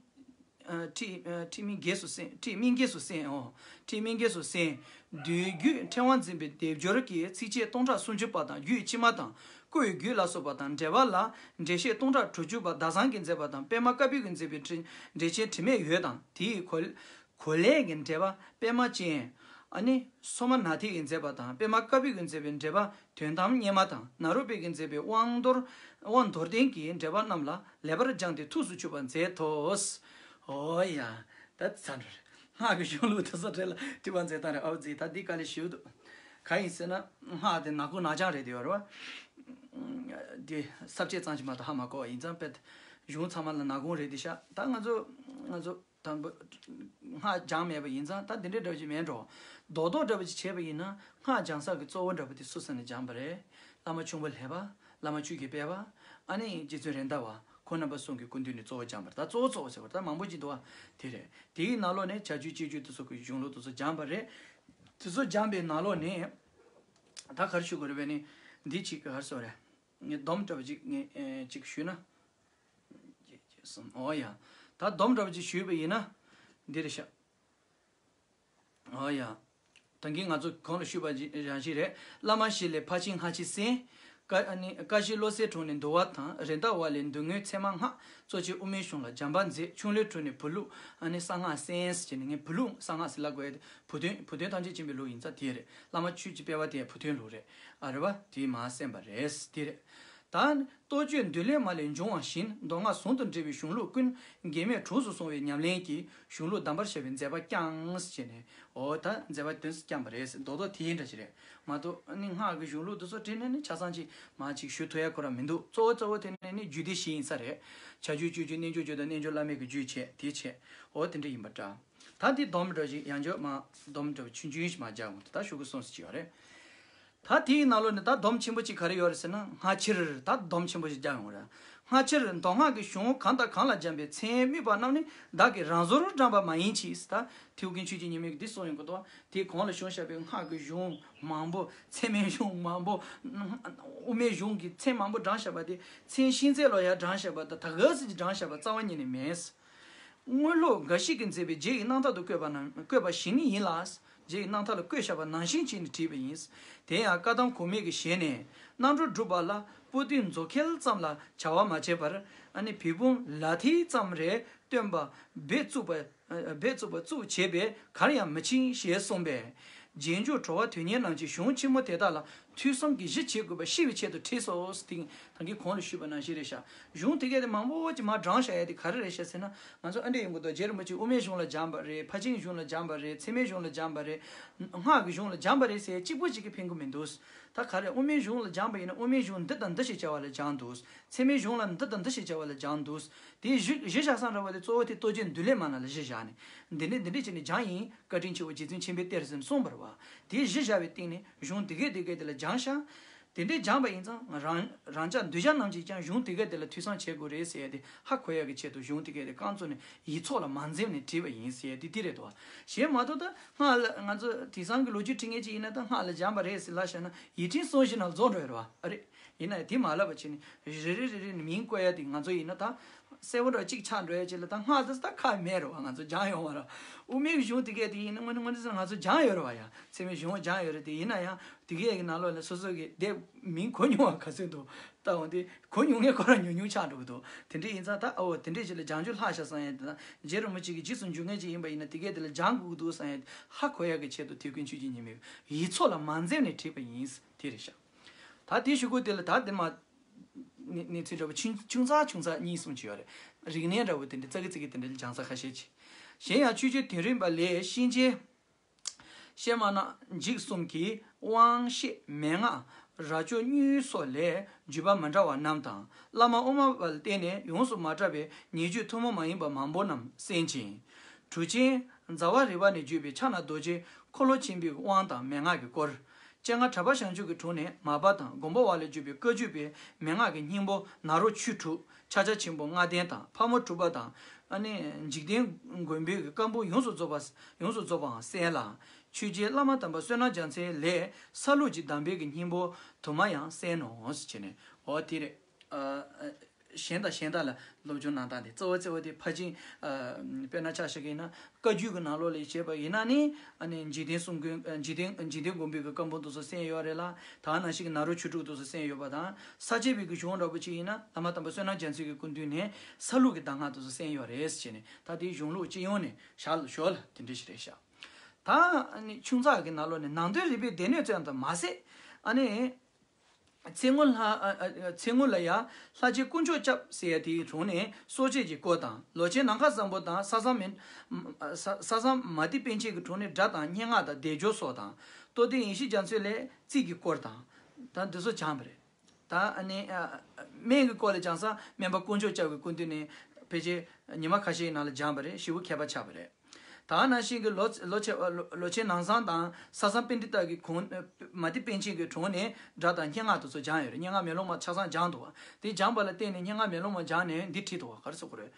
ཨ་ཁྲིད་ཨ་ཁྲིད་སྨིན་རྒྱས་སུ་གསན། ཁྲིད་སྨིན་རྒྱས་སུ་གསན། འོ་ཁྲིད་སྨིན་རྒྱས་སུ་གསན། བསྡུས་རྒྱུད་ཕྲེང་བ་འཛིན་པའི་སྡེབ་སྦྱོར་གྱི་ཚིགས་བཅད་སྟོང་ཕྲག་སུམ་ཅུ་པ་དང་རྒྱུད་ཕྱི་མ་དང་བཀོད་རྒྱུད་ལ་སོགས་པ་དང་འགྲེལ་པ་ལ་འགྲེལ་བཤད་སྟོང་ཕྲག་དྲུག་ཅུ་པ་ཟླ་བཟང་གིས་མཛད་པ་དང་པད་མ་དཀར་པོ་གིས་མཛད་པའི་འགྲེལ་འགྲེལ་ཆེན་དྲི་མེད་འོད་དང་དེའི་གོ་གོ་ལའི་གི་འགྲེལ་པ་པད་མ་ཅན། ཨ་ནི་སོ་མ་ན་ཐི་ཡིས་མཛད་པ་དང་པད་མ་དཀར་པོ་གིས་མཛད་པའི་འགྲེལ་པ་དོན་དམ་སྙེ་མ་དང་ནཱ་རོ་པས་ཀྱིས་མཛད་པའི་དབང་མདོར་དབང་མདོར་བསྟན་གྱི་འགྲེལ་པ་རྣམས་ལ་ལེགས་པར་སྦྱངས་ཏེ་ཐུགས་སུ་ཆུད་པར་མཛད་དོ། ཨོ་ཡ། ད་ཚ་འགྲོ་རེད། སྔགས་ཀྱི་གཞུང་ལུགས་དེ་ཚོ་གྲས་ལ་དྲི་བ་མཛད་སྟངས་རེད། ཨའུ་ཙི་ད་འདི་དཀའ་ལས་ཞེ་པོ་འདུག་གང་ཡིན་ཟེར་ན་སྔགས་དེ་ནག་ཁུང་ནག་ཅང་རེད་དེ་ཡོད་རེད་བ། འདི་ས་བཅད་ཙམ་ཞིག་མ་གཏོགས་ཧ་མ་གོ་བ་ཡིན་ཙང་དཔེ་གཞུང་ཚང་མ་ལ་ནག་ཁུང་རེད་དེ་ཤག་ད་ང་ཚོ་ང་ཚོ་དང་པོ་སྔགས་སྦྱངས་མེད་པ་ཡིན་ཙང་ད་འདི་འདྲའི་འདྲ་བ་ཅིག་མེད་འགྲོ། རྡོག་རྡོག་འདྲ་བ་ཅིག་བྱས་པ་ཡིན་ན་སྔགས་སྦྱང་ས་གི་གཙོ་བོ་འདྲ་བ་དེ་སུ་ས་ནས་སྦྱངས་པ་རེད། བླ་མ་ཆུང་པོ་ལྷས་པ། བླ་མ་ཆོས་ཀྱི་དཔལ་བ། ཨ་ནི་རྗེ་བཙུན་རེད་མདའ་བ། ཁོང་རྣམ་པ་གསུམ་གྱི་སྐུ་མདུན་ནས་གཙོ་བོ་སྦྱངས་པ་རེད། ད་གཙོ་བོ་གཙོ་བོ་ཟེར་བ་ད་མང་པོ་ཅིག་འདུག་བ། དེ་རེད། དེའི་ནང་ལོགས་ནས་བྱ་སྤྱོད་སྤྱོད་རྒྱུད་དེ་ཚོ་གི་གཞུང་ལུགས་དེ་ཚོ་སྦྱངས་པ་རེད། དེ་ཚོ་སྦྱངས་པའི་ནང་ལོགས་ནས་ད་ག་རེ་ཞུ་དགོས་རེད་བས་ནི་འདི་ཅིག་ག་རེ་ཟེར་བ་རེད། ངས་སྡོམ་འདྲ་བ་ཅིག་ངས་ཅིག་ཞུས་ན། གཅིག་གཅིག་གསུམ། ཨོ་ཡ། ད་སྡོམ་འདྲ་བ་ཅིག་ཞུས་པ་ཡིན་ན། འདི་རེད་ཤག་ཨོ་ཡ། ད་གིན་ང་ཚོ་གོང་ལ་ཞུས་པ་རང་བཞིན་རེད། བླ་མ་བཞི་ལས་ཕར་ཕྱིན་སྔགས་ཕྱི་གསན། ཀ་ཨ་ནི་ཀ་བཞི་བློ་གསལ་དྲུང་ནས་འདུལ་བ་དང་རེད་མདའ་བ་ལས་མདུན་ངོས་ཚད་མ་སྔགས། གཙོ་ཆེ་དབུ་མའི་གཞུང་ལ་སྦྱངས་པ་མཛད། ཆུང་ལོའི་དྲུང་ནས་བུ་ལུགས་ཨ་ནི་གསང་སྔགས་གསན་ཟེར་ནས་ངས་བུ་ལུགས་གསང་སྔགས་ཟེར་ལབ་དགོས་ཡ་དེ་བུ་སྟོན་བུ་སྟོན་ཐམས་ཅད་མཁྱེན་པའི་ལུགས་ཡིན་ཙང་དེ་རེད། བླ་མ་ཆོས་ཀྱི་དཔལ་བ་དེ་བུ་སྟོན་ལུགས་རེད། ཨ་རེད་བ། དེ་མར་གསན་པ་རེད། དེ་རེད། ད་ནི་རྟོགས་བརྗོད་འདུལ་ལེགས་མ་ལས་འབྱུང་བ་བཞིན་མདོ་སྔགས་ཟུང་དུ་འབྲེལ་བའི་གཞུང་ལུགས་ཀུན་འགལ་མེད་གྲོགས་སུ་སོང་བའི་ཉམས་ལེན་གྱིས་གཞུང་ལུགས་གདམས་པར་བྱ་བའི་མཛད་པ་བསྐྱངས་ཟེར་ནས། འོ་ད་མཛད་པ་དོན་སུ་བསྐྱངས་པ་རེད་ཟེར་རྡོག་རྡོག་དེ་འདྲ་ཞིག་རེད་མ་གཏོགས། ཨ་ནི་སྔགས་ཀྱི་གཞུང་ལུགས་དེ་ཚོ་དྲིས་ནས་ནི་ཆ་ཚང་ཅིག་མ་ཅིག་ཞུ་ཐུབ་ཡ་ཁོ་རང་མི་འདུག་གཙོ་བོ་གཙོ་བོ་དེ་ནི་ནི་རྒྱུད་སྡེ་བཞི་ཡིན་ས་རེད། བྱ་སྤྱོད་སྤྱོད་རྒྱུད་རྣལ་འབྱོར་རྒྱུད་དང་རྣལ་འབྱོར་བླ་མེད་ཀྱི་རྒྱུད་བྱས་དེ་བྱས། འོ་དེ་འདྲ་ཡིན་པ་འདྲ། ད་འདི་སྡོམ་འདྲ་ཞིག་ཡང་བསྐྱར་མ་སྡོམ་འདྲ་བ་ཆུང་ཆུང་ཞིག་མ་རྒྱག་འོང་དུ་ད་ཞུ་དགོས་སོང་ཟེར་གྱི་ཡོད་རེད། ད་དེའི་ནང་ལོགས་ནས་ད་སྡོམ་ཆེན་པོ་གཅིག་ག་རེ་ཡོད་རེད་ཟེར་ན། སྔ་ཕྱིར་ད་སྡོམ་ཆེན་པོ་ཞིག་རྒྱག་ཡོང་རེད། སྔ་ཕྱིར་མདོ་སྔགས་ཀྱི་གཞུང་གང་དང་གང་ལ་སྦྱངས་པའི་མཚན་སྨོས་པ་རྣམས་ནི་བདག་གིས་རང་བཟོར་བགྲངས་པ་མ་ཡིན་གྱི། ད་ཐེའུ་ཀུན་ཆོས་ཀྱི་ཉི་མས་འདི་གསུངས་ཡོང་གི་འདུག་དེའི་གོང་ལ་བྱུང་བཞག་པའི་སྔགས་ཀྱི་གཞུང་མང་པོ་ཚད་མའི་གཞུང་མང་པོ་དབུ་མའི་གཞུང་གི་མཚན་མང་པོ་བགྲངས་བཞག་པ་དེ་མཚན་ཤིང་རྩེ་ལོ་ཡར་བགྲངས་བཞག་པ་དང་ད་ག་ཟེར་གྱི་བགྲངས་བཞག་པ་རྩ་བ་ཉིད་ནས་མེད། དངོས་སློབ་འགའ་ཞིག་གིས་མཛད་པའི་རྗེ་ཡི་རྣམ་ཐར་དུ་བཀོད་པ་ན་བཀོད་པ་ཞིག་ནི་ཡིན་ལ། རྗེ་ཡི་རྣམ་ཐར་ལ་བཀོད་བཞག་པ་ནང་བཞིན་བྱས་ནས་བྲིས་པ་ཡིན། དེ་ཡང་བཀའ་གདམས་གོང་མའི་གི་ཞལ་ནས་རྣམ་གྲོལ་སྒྲུབ་པ་ལ་པོ་ཏི་མཛོ་ཁལ་ཙམ་ལ་བྱ་བ་མ་བྱས་པར་ཨ་ནི་བེ་བུམ་ལ་ཐི་ཙམ་རེ་སྟོན་པ་སྦས་བཙུགས་པ་སྦས་བཙུགས་པ་བཙུགས་བྱས་པས་གར་ཡང་མི་ཕྱིན་ཞེས་གསུངས་པས། རྗེས་འཇུག་གྲོལ་བ་དོན་གཉེར་རྣམས་ཀྱིས་གཞུང་ཆེན་མོ་དེ་དག་ལ་ཐོས་བསམ་གྱིས་གཞི་བྱེད་དགོས་པ་ཤེས་པའི་ཆེད་དུ་བྲིས་སོ། དེ་ད་གིན་གོང་ལ་ཞུས་པ་ནང་བཞིན་རེད་ཤག་གཞུང་དེ་གས་དེ་མང་པོ་ཅིག་མར་བགྲངས་བཞག་ཡ་དེ་ག་རེ་རེད་ཤག་ཟེར་ན། ང་ཚོ་ཨ་འདྲས་ཡོང་གི་འདུག་རྗེ་རིན་པོ་ཆེ་དབུ་མའི་གཞུང་ལ་སྦྱངས་པ་རེད། ཕར་ཕྱིན་གཞུང་ལ་སྦྱངས་པ་རེད། ཚད་མའི་གཞུང་ལ་སྦྱངས་པ་རེད། སྔགས་ཀྱི་གཞུང་ལ་སྦྱངས་པ་རེད་ཟེར་གཅིག་པུ་ཅིག་གིས་ཕན་གི་མི་འདུག་ད་ག་རེ་དབུ་མའི་གཞུང་ལ་སྦྱངས་པ་ཡིན་ན་དབུ་མའི་གཞུང་འདི་དང་འདི་ཞེས་བྱ་བ་ལ་སྦྱངས་འདུག་ཚད་མའི་གཞུང་ལ་འདི་དང་འདི་ཞེས་བྱ་བ་ལ་སྦྱངས་འདུག་དེའི་གཞི་གཞི་བཞག་ས་འདྲ་བ་དེ་གཙོ་བོ་དེ་རྟོགས་བརྗོད་འདུལ་ལེགས་མ་ལ་གཞི་བཞག་ནས་འདི་འདྲས་འདི་འདྲས་བྱས་ནས་སྦྱངས་ཡིན། བཀའ་དྲིན་ཆེའོ་རྗེ་བཙུན་མཁྱེན་པའི་གཏེར་ཟེར་ནས་གསུངས་པ་རེད་བ། དེའི་གཞི་བཞག་པའི་སྟེང་ནས་གཞུང་དེ་གས་དེ་གས་དེ་ལ་སྦྱངས་ཤག་དེ་འདྲའི་སྦྱངས་པ་ཡིན་ཙང་རང་རང་ཅག་འདུས་བྱས་རྣམས་ཀྱིས་ཀྱང་གཞུང་དེ་གས་དེ་ལ་ཐོས་བསམ་བྱེད་དགོས་རེད་ཟེར་ཡ་དེ་ཧ་གོ་ཡ་གི་ཆེད་དུ་གཞུང་དེ་གས་དེ་རྐང་བཙུགས་ནས་ཡིག་ཚོགས་ལ་མ་འཛེམས་ནས་བྲིས་པ་ཡིན་ཟེར་ཡ་དེ་དེ་རེད་དོ། གཞན་མ་གཏོགས་ད་སྔགས་ལ་ང་ཚོ་དེང་སང་གི་ལོ་རྒྱུས་འབྲི་མཁན་ཅིག་ཡིན་ན་ད་སྔགས་ལ་སྦྱངས་པ་རེད་ཟེར་ལབ་བཞག་ན་ཡིག་ཕྲེང་གསུམ་བཞི་ནང་རྫོགས་འགྲོ་ཡ་རེད་བ། ཨ་རེད། ཡིན་ན་ཡང་དེ་མ་ལབ་པ་བྱས་ནས་རེ་རེ་རེ་རེ་ནས་མིང་བཀོད་ཡ་དེ་ང་ཚོ་ཡིན་ན་ད་གསལ་པོ་འདྲ་གཅིག་ཆགས་འགྲོ་ཡ་ཅིག་ལ་ད་སྔགས་དེ་ད་ཁག་མེད་རེད་བ། ང་ཚོ་སྦྱངས་ཡོང་བ་ར། དབུ་མའི་གཞུང་དེ་གས་དེ་ཡིན་ན་དངོས་གནས་དངོས་གནས་ང་ཚོ་སྦྱངས་ཡོད་རེད་བ། ཡ་ཚད་མའི་གཞུང་སྦྱངས་ཡོད་རེད། དེ་ཡིན་ན་ཡང་དེ་གས་ཀྱི་ནང་ལོགས་ལ་སོ་སོ་གི་དེབ་མིང་གོ་མྱོང་བ་ག་ཚོད་འདུག་ད་འོ་དེ་གོ་མྱོང་མཁན་ཁོ་རང་ཉུང་ཉུང་ཆགས་འགྲོ་གི་འདུག་དེ་འདྲ་ཡིན་ཙང་ད་ཨོ་དེ་འདྲས་ཅིག་ལ་སྦྱང་རྒྱུ་ལྷག་ཤག་བསམ་ཡ་དེ་དང་རྗེ་རིན་པོ་ཆེ་གི་རྗེས་སུ་འཇུག་མཁན་ཅིག་ཡིན་པ་ཡིན་ན་དེ་གས་དེ་ལ་སྦྱང་དགོས་ཀྱི་འདུག་བསམ་ཡ་དེ་ཧ་གོ་ཡ་གི་ཆེད་དུ་དེ་ཀུན་ཆོས་ཀྱི་ཉི་མའི་ཡིག་ཚོགས་ལ་མ་འཛེམས་ནས་བྲིས་པ་ཡིན། དེ་རེད་ཤག་ད་དེ་ཞུ་དགོས་དེ་ལ་ད་དེ་མ་གནས་ཚུལ་འདྲ་པོ་ཆུང་ཆུང་ཙག་ཆུང་ཙག་གཉིས་གསུམ་ཅིག་ཡོད་རེད། རིག་གནས་འདྲ་པོ་དེ་འདྲ་ཙག་གི་ཙག་གི་དེ་འདྲ་སྦྱང་ས་ཁ་ཤས་ཅིག་གཞན་ཡང་ཆོས་རྗེ་དོན་རིན་པ་ལས་གཤིན་རྗེ་གཤེད་མ་ནག་འཇིགས་གསུམ་གྱི་དབང་བཤད་མན་ངག་རྭ་ཅོ་གཉིས་སོགས་ལས་བརྒྱུད་པ་མི་འདྲ་བ་རྣམས་དང་བླ་མ་དབུ་མ་པ་ལ་བརྟེན་ནས་ཡོངས་སུ་མ་གྲགས་པའི་ཉེས་སྤྱོད་ཐུན་མོང་མ་ཡིན་པ་མང་པོ་རྣམས་གསན་ཅིང་། གྲུབ་ཆེན་རྫ་བ་རི་པ་ནས་བརྒྱུད་པའི་ཕྱག་ན་རྡོ་རྗེ་འཁོར་ལོ་ཆེན་པོའི་དབང་དང་མན་ངག་གི་སྐོར། སྤྱན་སྔ་གྲགས་པ་བྱང་ཆུབ་ཀྱི་དྲུང་ནས་མར་པ་དང་མགོན་པོ་བ་ལས་བརྒྱུད་པའི་བཀའ་བརྒྱུད་པའི་མན་ངག་གི་སྙིང་པོ་ནཱ་རོ་ཆོས་དྲུག་ཕྱག་རྒྱ་ཆེན་པོ་ལྔ་ལྡན་དང་ཕག་མོ་གྲུ་པ་དང་ཨ་ནི་འཇིག་རྟེན་མགོན་པོའི་བཀའ་འབུམ་ཡོངས་སུ་རྫོགས་པ་ཡོངས་སུ་རྫོགས་པའང་གསན་ལ། ཆོས་རྗེ་བླ་མ་དམ་པ་བསོད་ནམས་རྒྱ་མཚོའི་ལས་ས་ལུགས་ཀྱི་གདམས་པའི་གི་སྙིང་པོ་དུ་མ་ཡང་གསན་ནོ་ཟེར་བྱས་ནས། འོ་དེ་རེད། ཨ་ཨ་གཞན་དང་གཞན་དག་ལ་སློབ་སྦྱོང་གནང་སྟངས་དེ་གཙོ་བོ་གཙོ་བོ་དེ་ཕར་ཕྱིན། ཨ་དཔེར་ན་ཆ་བཞག་གི་ཡིན་ན་བཀའ་བརྒྱུད་ཀྱི་ནང་ལོགས་ལ་བྱས་པ་ཡིན་ན་ནི། ཨ་ནི་འཇིག་རྟེན་གསུམ་མགོན། ཨ་འཇིག་རྟེན་འཇིག་རྟེན་མགོན་པོའི་གི་བཀའ་འབུམ་དེ་ཚོ་གསན་ཡོད་རེད་ལ། ད་ནང་བཞིན་གྱི་ནཱ་རོ་ཆོས་དྲུག་དེ་ཚོ་གསན་ཡོད་པ་དང་། ས་སྐྱ་པའི་གི་གཞུང་འདྲ་པོ་ཅིག་ཡིན་ན་བླ་མ་དམ་པ་བསོད་ནམས་རྒྱ་མཚོའི་གི་སྐུ་མདུན་ནས་ས་ལུགས་ཀྱི་གདམས་ངག་དེ་ཚོ་གསན་ཡོད་རེད་ཟེར་བྱས་ནས། ད་དེའི་གཞུང་ལུགས་སྤྱི་ཡོངས་ནས་ཞར་ལ་ཞོར་ལ་དེ་འདྲ་ཞིག་རེད་ཤག་ད་ཨ་ནི་ཆུང་ཙག་གི་ནང་ལོགས་ནས་ནང་དོན་རིག་པའི་སྡེ་སྣོད་ཙམ་དུ་མ་ཟད། ཨ་ནི་ཚེ་སྔོན་ལྷ། ཨ་ཨ་ཚེ་སྔོན་ལ་ཡ་ལྷ་རྗེ་དཀོན་མཆོག་སྐྱབས་ཟེར་ཡ་དེའི་དྲུང་ནས་གསོ་དཔྱད་ཀྱི་སྐོར་དང་། ལོ་ཆེན་ནམ་མཁའ་བཟང་པོ་དང་། ས་བཟང་མི། ས་ས་བཟང་མ་ཏི་པཎ་ཆེན་གྱི་དྲུང་ནས་སྒྲ་དང་སྙན་ངག་དང་བཟླས་སྦྱོར་སོགས་དང་། རྟོགས་ལྡན་ཡེ་ཤེས་རྒྱ་མཚོའི་ལས་རྩིས་ཀྱི་སྐོར་དང་། ད་འདི་ཚོ་སྦྱངས་པ་རེད། ད་ཨ་ནི་ཨ་སྨན་གྱི་སྐོར་ལ་སྦྱངས་ས་སྨན་པ་དཀོན་མཆོག་སྐྱབས་ཀྱི་སྐུ་མདུན་ནས་ཕལ་ཆེར་ཉི་མ་ཁ་ཤས་ནང་ལ་སྦྱངས་པ་རེད། ཞེ་པོ་མཁས་པ་ཆགས་པ་རེད། ད་ནང་བཞིན་གྱི་ལོ་ལོ་ཆེ་ལོ་ལོ་ཆེན་ནམ་བཟང་དང་ས་བཟང་པཎྜི་ཏ་གི་གོང་། མ་ཏི་པཎ་ཆེན་གྱི་དྲུང་ནས་སྒྲ་དང་སྙན་ངག་དེ་ཚོ་སྦྱངས་ཡོད་རེད། སྙན་ངག་མེ་ལོང་མ་ཆ་ཚང་སྦྱངས་འདུག་བ། དེ་སྦྱངས་པ་ལ་བརྟེན་ནས་སྙན་ངག་མེ་ལོང་མ་སྦྱངས་ནས་འདི་བྲིས་འདུག་བ། ག་རེ་ཟེར་དགོས་རེད།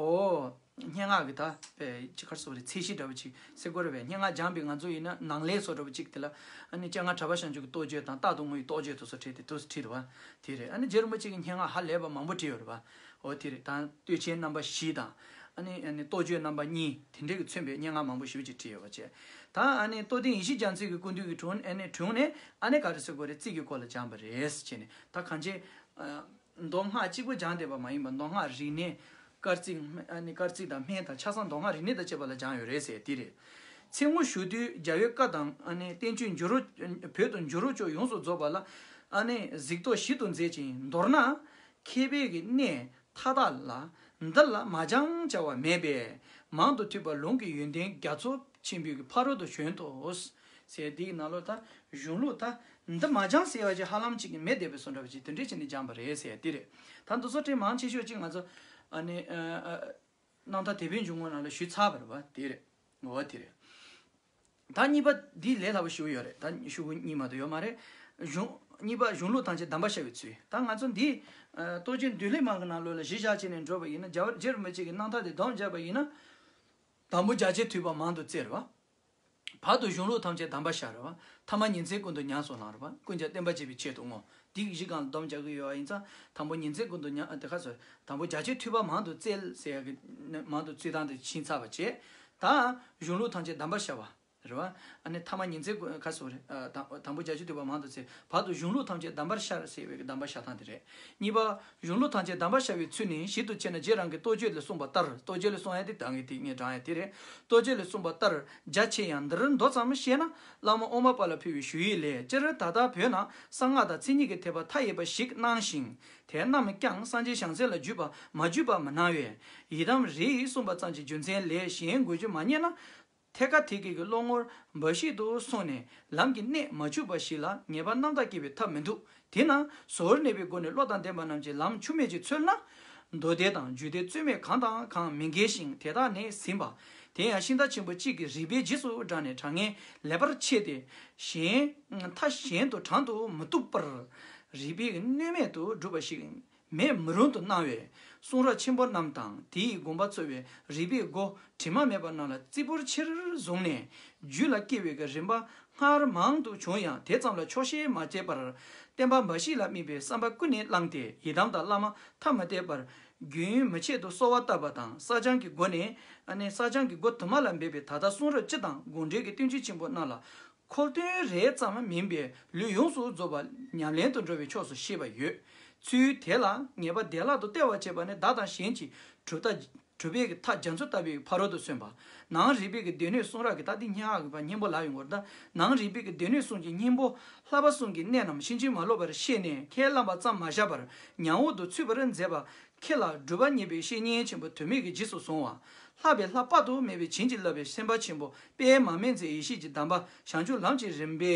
ཨོ། སྙན་ངག་གི་ད་པའི་ཅི་ག་རེ་ཟེར་དགོས་རེད། ཚད་གཞི་འདྲ་པོ་ཅིག་ཟེར་དགོས་རེད་པས། སྙན་ངག་སྦྱངས་པའི་ང་ཚོ་ཡིན་ན་ནང་ལས་སོགས་འདྲ་པོ་ཅིག་དེ་ལ། ཨ་ནི་སྤྱན་སྔ་གྲགས་པ་བྱང་ཆུབ་ཀྱི་རྟོགས་བརྗོད་དང་རྟག་ཏུ་ངུ་ཡི་རྟོགས་བརྗོད་དེ་ཚོ་བྲིས་ཏེ་དུ་བྲིས་འདུག་བ། དེ་རེད། ཨ་ནི་རྗེ་རིན་པོ་ཆེ་གི་སྙན་ངག་ཧ་ལས་པ་མང་པོ་བྲིས་ཡོད་རེད་པ། འོ་དེ་རེད། ད་བསྟོད་ཆེན་རྣམ་པ་བཞི་དང་། ཨ་ནི་ཨ་ནི་རྟོགས་བརྗོད་རྣམ་པ་གཉིས། དེ་འདྲའི་གི་མཚོན་པའི་སྙན་ངག་མང་པོ་ཞེ་པོ་ཅིག་བྲིས་ཡོད་པ་བྱས། ད་ཨ་ནི་རྟོགས་ལྡན་ཡེ་ཤེས་རྒྱ་མཚོའི་གི་སྐུ་མདུན་གྱི་དྲུང་ཨ་ནི་དྲུང་ནས་ཨ་ནི་ག་རེ་ཟེར་དགོས་རེད། རྩིས་ཀྱི་སྐོར་ལ་སྦྱངས་པ་རེད་ཟེར་བྱས་ནས། ད་གང་ཅི། ཨ་མདོ་སྔགས་གཅིག་པུ་སྦྱངས་བསྡད་པ་མ་ཡིན་པར་མདོ་སྔགས་རིག་གནས། སྐར་རྩིས། ཨ་ནི་སྐར་རྩིས་དང་སྨན་དང་ཆ་ཚང་མདོ་སྔགས་རིག་གནས་དང་བཅས་པ་ལ་སྦྱངས་ཡོད་རེད་ཟེར་དེ་རེད། ཚེ་སྔོན་བཞུགས་དུས་རྒྱལ་བའི་བཀའ་དང་ཨ་ནི་བསྟན་བཅོས་འགྱུར་རོ། བོད་དུ་འགྱུར་རོ་ཅོག་ཡོངས་སུ་རྫོགས་པ་ལ། ཨ་ནི་གཟིགས་རྟོག་ཞིབ་ཏུ་མཛད་ཅིང་མདོར་ན། མཁས་པའི་གི་གནས་མཐའ་དག་ལ། འདི་ལ་མ་སྦྱང་བྱ་བ་མེད་པས། མང་དུ་ཐོས་པ་ལུང་གི་ཡོན་ཏན་རྒྱ་མཚོ་ཆེན་པོའི་གི་ཕ་རོལ་ཏུ་བྱོན་ཏོ། ཟེར་འདིའི་ནང་ལོགས་ད་གཞུང་ལུགས་ད་འདི་མ་སྦྱང་ཟེར་བ་ཅིག་ཧ་ལམ་ཅིག་མེད་བསྡད་པའི་བཟོ་འདྲ་བ་ཅིག་དེ་འདྲས་བྱས་ནས་སྦྱངས་པ་རེད་ཟེར་འདི་རེད། ད་འདི་ཚོ་དེ་མང་ཆེ་ཤོས་ཅིག་ང་ཚོ་ཨ་ནི་ཨ་ཨ་རྣམ་ཐར་དེད་དཔོན་འབྱུང་ཁུངས་ནང་ལ་ཞུས་ཚར་བ་རེད་པ། དེ་རེད། འོ་དེ་རེད། ད་གཉིས་པ་འདི་ལས་སླ་པོ་ཞེ་པོ་ཡོད་རེད། ད་ཞུ་གི་གཉིས་མ་གཏོགས་ཡོད་མ་རེད། གཞུང་། གཉིས་པ་གཞུང་ལུགས་ཐམས་ཅད་གདམས་པར་ཤར་བའི་ཚུལ། ད་ང་ཚོ་འདི་ཨ་རྟོགས་བརྗོད་འདུལ་བའི་སྨྲ་སྒོ་ནང་ལོགས་ལ་གཞི་བཞག་བྱས་ནས་འགྲོ་བ་ཡིན་ན། རྒྱལ་བ་རྗེ་རིན་པོ་ཆེ་གི་རྣམ་ཐར་དེ་སྡོམ་བརྒྱབ་པ་ཡིན་ན། དང་པོ་རྒྱ་ཆེར་ཐོས་པ་མང་དུ་བཙལ་བ། བར་དུ་གཞུང་ལུགས་ཐམས་ཅད་གདམས་པར་ཤར་བ། ཐ་མ་ཉིན་མཚན་ཀུན་ཏུ་ཉམས་སུ་བླང་བ། ཀུན་ཀྱང་བསྟན་པ་གཅེས་པའི་ཆེད་དུ་བསྔོ། འདི་གི་གཞི་སྒང་ལ་སྡོམ་རྒྱག་གི་ཡོད་པ་ཡིན་ཙང་། དང་པོ་ཉིན་མཚན་ཀུན་ཏུ་ཉམས། དེ་ག་ཚོད། དང་པོ་རྒྱ་ཆེར་ཐོས་པ་མང་དུ་བཙལ་ཟེར་ཡག་གི་མང་དུ་བཙལ་སྟངས་དེ་ཕྱིན་ཚར་བ་བྱས། ད་གཞུང་ལུགས་ཐམས་ཅད་གདམས་པར་ཤར་བ། རེད་བ། ཨ་ནི་ཐ་མ་ཉིན་མཚན་ཀུན། ག་ཚོད་རེད། ཨ་དང་དང་པོ་རྒྱ་ཆེར་ཐོས་པ་མང་དུ་བཙལ། བར་དུ་གཞུང་ལུགས་ཐམས་ཅད་གདམས་པར་ཤར་ཟེར་བའི་གདམས་པར་ཤར་སྟངས་དེ་རེད། གཉིས་པ། གཞུང་ལུགས་ཐམས་ཅད་གདམས་པར་ཤར་བའི་ཚུལ་ནི། ཞིབ་ཏུ་དཔྱད་ན་རྗེ་རང་གིས་རྟོགས་བརྗོད་ལས་གསུངས་པ་ལྟར། རྟོགས་བརྗོད་ལས་གསུངས་ཡ་དེ་ད་ངས་དེ་ངས་དྲངས་ཡ་དེ་རེད། རྟོགས་བརྗོད་ལས་གསུངས་པ་ལྟར། རྒྱ་ཆེ་ཡང་འདིར་མདོ་ཙམ་བཤད་ན། བླ་མ་དབུ་མ་པ་ལ་ཕུལ་བའི་ཞུ་ཡིག་ལས། སྤྱིར་ད་ལྟ་བོད་ན་གསང་སྔགས་དང་མཚན་ཉིད་ཀྱི་ཐེག་པ་མཐའ་ཡས་པ་ཞིག་སྣང་ཞིང་། དེ་རྣམས་ཀྱང་སངས་རྒྱས་བྱང་སེམས་ལ་བརྒྱུད་པ་མ་བརྒྱུད་པ་མི་སྣང་བས། ཡི་དམ་རེ་ཡིས་གསུངས་པ་ཙམ་གྱི་རྒྱུ་མཚན་ལས་གཞན་འགོད་རྒྱུ་མ་རྙེད་ན། ཐད་ཀར་དེ་སྐད་ཀྱི་བློ་ངོར་འབའ་ཞིག་ཏུ་སོང་ནས་ལམ་གྱི་གནད་མ་འཆུགས་པ་ཞིག་ལ་ངེས་པ་རྣམ་དག་སྐྱེ་བའི་ཐབས་མི་འདུག་དེས་ན་ཟོར་གནས་པའི་སྒོ་ནས་བློ་དང་ལྡན་པ་རྣམས་ཀྱིས་ལམ་འཆུགས་མེད་ཅིག་འཚོལ་ན། མདོ་སྡེ་དང་རྒྱུད་སྡེ་རྩོད་མེད་གང་དང་གང་མི་འགལ་ཞིང་དེ་དག་ནས་ཟིན་པ། དེ་ཡང་ཤིང་རྟ་ཆེན་པོ་གཅིག་གི་རིགས་པའི་རྗེས་སུ་འབྲངས་ནས་དྲང་ངེས་ལེགས་པར་ཕྱེ་སྟེ། གཞན་མཐའ་གཞན་དུ་དྲང་དུ་མི་བཏུབ་པར། རིགས་པའི་གནོད་མེད་དུ་གྲུབ་པ་ཞིག་མེད་མི་རུང་དུ་སྣང་བས། གསུང་རབ་ཆེན་པོ་རྣམས་དང་དེའི་དགོངས་པ་འཚོལ་བའི་རིགས་པའི་སྒོ་དྲི་མ་མེད་པ་རྣམས་ལ་རྩིས་འབུལ་ཆེར་བཟུང་ནས། རྒྱུད་ལ་སྐྱེ་བའི་གི་རིམ་པ་སྔར་མང་དུ་བྱུང་ཡང་དེ་ཙམ་ལ་ཆོག་ཤེས་མ་བྱས་པར། བསྟན་པ་འབའ་ཞིག་ལ་དམིགས་པའི་བསམ་པ་ཀུན་ནས་བསླངས་ཏེ་ཡི་དམ་དང་བླ་མ་ཐ་མ་དད་པར་རྒྱུན་མི་ཆད་དུ་གསོལ་བ་བཏབ་པ་དང་། བསགས་སྦྱང་གི་སྒོ་ནས། ཨ་ནི་བསགས་སྦྱང་གི་སྒོ་དུ་མ་ལ་འབད་པའི་ད་ལྟ་གསུང་རབ་སྤྱི་དང་དགོངས་འགྲེལ་གྱི་བསྟན་བཅོས་ཆེན་པོ་རྣམས་ལ། ཁོལ་སྟོན་རེ་ཙམ་མིན་པའི་ལུས་ཡོངས་སུ་རྫོགས་པ་ཉམས་ལེན་དུ་འགྲོ་བའི་ཕྱོགས་སུ་ཤེས་པ་ཡོད། ཚུལ་དེ་ལ་ངེས་པ་བདེ་བླག་ཏུ་སྟེར་བར་བྱེད་པ་ནི་བདག་དང་གཞན་གྱི་གྲུབ་མཐའ་གྲུབ་པའི་མཐའ་རྒྱ་མཚོ་ལྟ་བུའི་ཕ་རོལ་ཏུ་སོན་པ། ནང་རིག་པའི་གི་སྡེ་སྣོད་གསུང་རབ་ཀྱི་ད་འདི་སྙན་ངག་གི་བར་སྙིང་པོ་ལ་ཡོང་བར་ད། ནང་རིག་པའི་གི་སྡེ་སྣོད་གསུམ་གྱི་སྙིང་པོ་བསླབ་པ་གསུམ་གྱི་གནད་རྣམས་ཕྱིན་ཅི་མ་ལོག་པར་ཤེས་ནས་ཁས་བླངས་པ་ཙམ་མ་བཞག་པར་ཉམས་འོག་ཏུ་ཚུད་པར་མཛད་པ། ཁྱེད་ལ་སྒྲུབ་པ་བརྙེས་པའི་བཤེས་གཉེན་ཆེན་པོ་དུ་མས་ཀྱི་རྗེས་སུ་བཟུང་བ། ལྷག་པའི་ལྷ་དཔག་ཏུ་མེད་པས་བྱིན་གྱིས་བརླབས་པའི་སེམས་དཔའ་ཆེན་པོ་དཔལ་མ་སྨད་མཛད་ཡེ་ཤེས་ཀྱི་གདམས་པ་བྱང་ཆུབ་ལམ་གྱི་རིམ་པའི་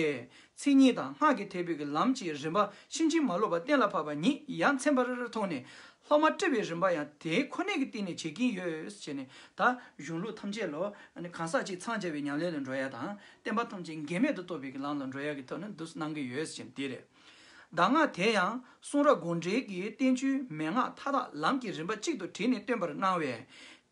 མཚན་ཉིད་དང་སྔགས་ཀྱི་ཐེག་པའི་གི་ལམ་གྱི་རིམ་པ་ཕྱིན་ཅི་མ་ལོག་པ་གཏན་ལ་ཕབ་པ་ཉིད་ཡ་མཚན་པར་མཐོང་ནས། སློབ་མ་བཀྲི་བའི་རིམ་པ་ཡང་དེ་ཁོ་ནའི་གི་སྟེང་ནས་བྱེད་ཀྱིན་ཡོད་ཟེར་ནས། ད་གཞུང་ལུགས་ཐམས་ཅད་ལོ་ཨ་ནི་གང་ཟག་གཅིག་འཚང་རྒྱ་བའི་ཉམས་ལེན་ལ་འགྲོ་ཡ་དང་། བསྟན་པ་ཐམས་ཅད་འགལ་མེད་དུ་རྟོགས་པའི་གི་ལམ་ལ་འགྲོ་ཡ་གི་ཐོག་ནས་འདུག་གནང་གི་ཡོད་ཟེར་ནས་འདི་རེད། གདམས་ངག་དེ་ཡང་གསུང་རབ་དགོངས་འགྲེལ་གྱི་བསྟན་བཅོས་མན་ངག་མཐའ་དག་ལམ་གྱི་རིམ་པ་གཅིག་ཏུ་དྲིལ་ནས་སྟོན་པར་སྣང་བས།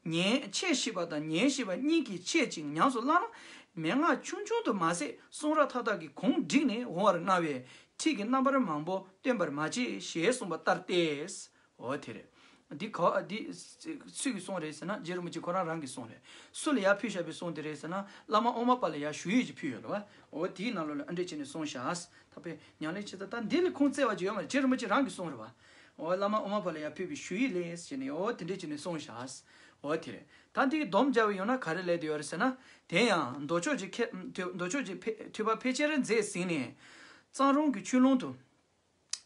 ཉན། འཆད་ཤེས་པ་དང་ཉན་ཤེས་པ་གཉིས་ཀྱིས་འཆད་ཅིང་ཉམས་སུ་བླངས་ན། མན་ངག་ཆུང་ཆུང་དུ་མ་ཟད་གསུང་རབ་མཐའ་དག་གི་གུང་བསྒྲིགས་ནས་འོང་བར་གནང་བས་ཁྲིད་ཀྱི་རྣམ་པར་མང་པོ་སྟོན་པར་མ་བྱེད་ཞེས་གསུངས་པ་ལྟར་ཏེ། འོ་དེ་རེད། འདི་ག་འདི་སུ་གི་གསུང་རེད་ཟེར་ན་རྗེ་རིན་པོ་ཆེ་ཁོ་རང་རང་གི་གསུང་རེད། སུ་ལ་ཡར་ཕུལ་བཞག་པའི་གསུང་དེ་རེད་ཟེར་ན་བླ་མ་ཨོ་མ་པ་ལ་ཡར་ཞུ་ཡིག་ཅིག་ཕུལ་ཡོད་རེད་བ། འོ་དེའི་ནང་ལོགས་ལ་ཨ་འདྲས་བྱས་ནས་གསུངས་བཞག་ད་དཔེ་ཉམས་ལེན་བྱེད་ད་ད་འདི་ལས་ཁུངས་བཙལ་བ་ཅིག་ཡོད་མ་རེད། རྗེ་རིན་པོ་ཆེ་རང་གི་གསུང་རེད་བ། འོ་བླ་མ་ཨོ་མ་པ་ལ་ཡར་ཕུལ་བའི་ཞུ་ཡིག་ལས་ཟེར་ནས་འོ་དེ་འདྲས་བྱས་ནས་གསུངས་བཞག་འོ་དེ་རེད། ད་འདི་གི་སྡོམ་སྦྱར་བ་ཡོང་ན་ག་རེ་ལས་དེ་ཡོད་རེད་ཟེར་ན། དེ་ཡང་མདོ་ཕྱོགས་ཀྱི་མཁས་མདོ་ཕྱོགས་ཀྱི་མཁས་ཐོས་པ་ཕལ་ཆེར་མཛད་ཟིན་ནས། གཙང་རོང་གི་ཆོས་ལུང་དུ།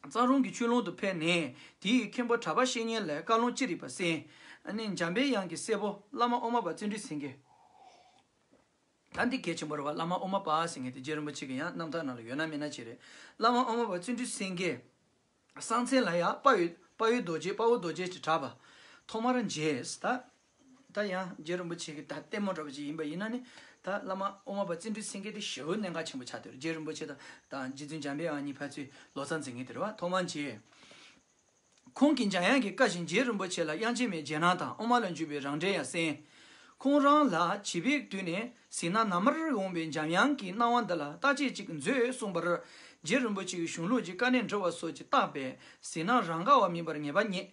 གཙང་རོང་གི་ཆོས་ལུང་དུ་ཕེབས་ནས་དེའི་མཁན་པོ་གྲྭ་པ་བཤེས་གཉེན་ལ་བཀའ་ལུང་ཅི་རིགས་པ་གསན། ཨ་ནི་འཇམ་པའི་དབྱངས་ཀྱི་སྲས་པོ་བླ་མ་ཨོ་མ་པ་བརྩོན་འགྲུས་སེང་གེ། ད་འདི་གལ་ཆེན་པོ་རེད་བ། བླ་མ་ཨོ་མ་པ་ཟེར་མཁན་དེ་རྗེ་རིན་པོ་ཆེ་གི་ཡང་རྣམ་ཐར་ནང་ལ་ཡོད་ན་མེད་ན་ཅི་རེད། བླ་མ་ཨོ་མ་པ་བརྩོན་འགྲུས་སེང་གེ། གསང་མཚན་ལ་ཡང་དཔའ་བོའི་དཔའ་བོའི་རྡོ་རྗེ་དཔའ་བོ་རྡོ་རྗེ་ཞེས་གྲགས་པ། ཐོག་མར་མཇལ། ད་ད་ཡང་རྗེ་རིན་པོ་ཆེ་གི་ད་ལྟད་མོ་འདྲ་པོ་ཅིག་ཡིན་པ་ཡིན་ན་ནི། ད་བླ་མ་ཨོ་མ་པ་བརྩོན་འགྲུས་སེང་གེ་དེ་ཞེ་པོ་གནད་འགག་ཆེན་པོ་ཆགས་བསྡད་རེད། རྗེ་རིན་པོ་ཆེ་དང་ད་རྗེ་བཙུན་འཇམ་པའི་དབྱངས་གཉིས་ཕན་ཚུན་ལོ་ཙཱ་འཛིན་མཁན་དེ་རེད་བ། ཐོག་མར་མཇལ། ཁོང་གིས་འཇམ་དབྱངས་ཀྱི་བཀའ་བཞིན་རྗེ་རིན་པོ་ཆེ་ལ་དབྱངས་ཅན་མའི་རྗེས་གནང་དང་དབུ་མ་ལ་འཇུག་པའི་རང་འགྲེལ་ཡང་གསན། ཁོང་རང་ལ་བྱིས་པའི་དུས་ནས་གཟིགས་སྣང་ནམ་མཁར་འོངས་པའི་འཇམ་དབྱངས་ཀྱི་སྣང་བ་འདི་ལ་བརྟག་དཔྱད་ཅིག་མཛོད་གསུངས་པར། རྗེ་རིན་པོ་ཆེ་གིས་གཞུང་ལུགས་ཀྱི་དཀའ་གནད་འགྲོ་བ་སོགས་ཀྱིས་བརྟགས་པས་གཟིགས་སྣང་རང་ག་བ་མིན་པར་ངེས་པ་རྙེད།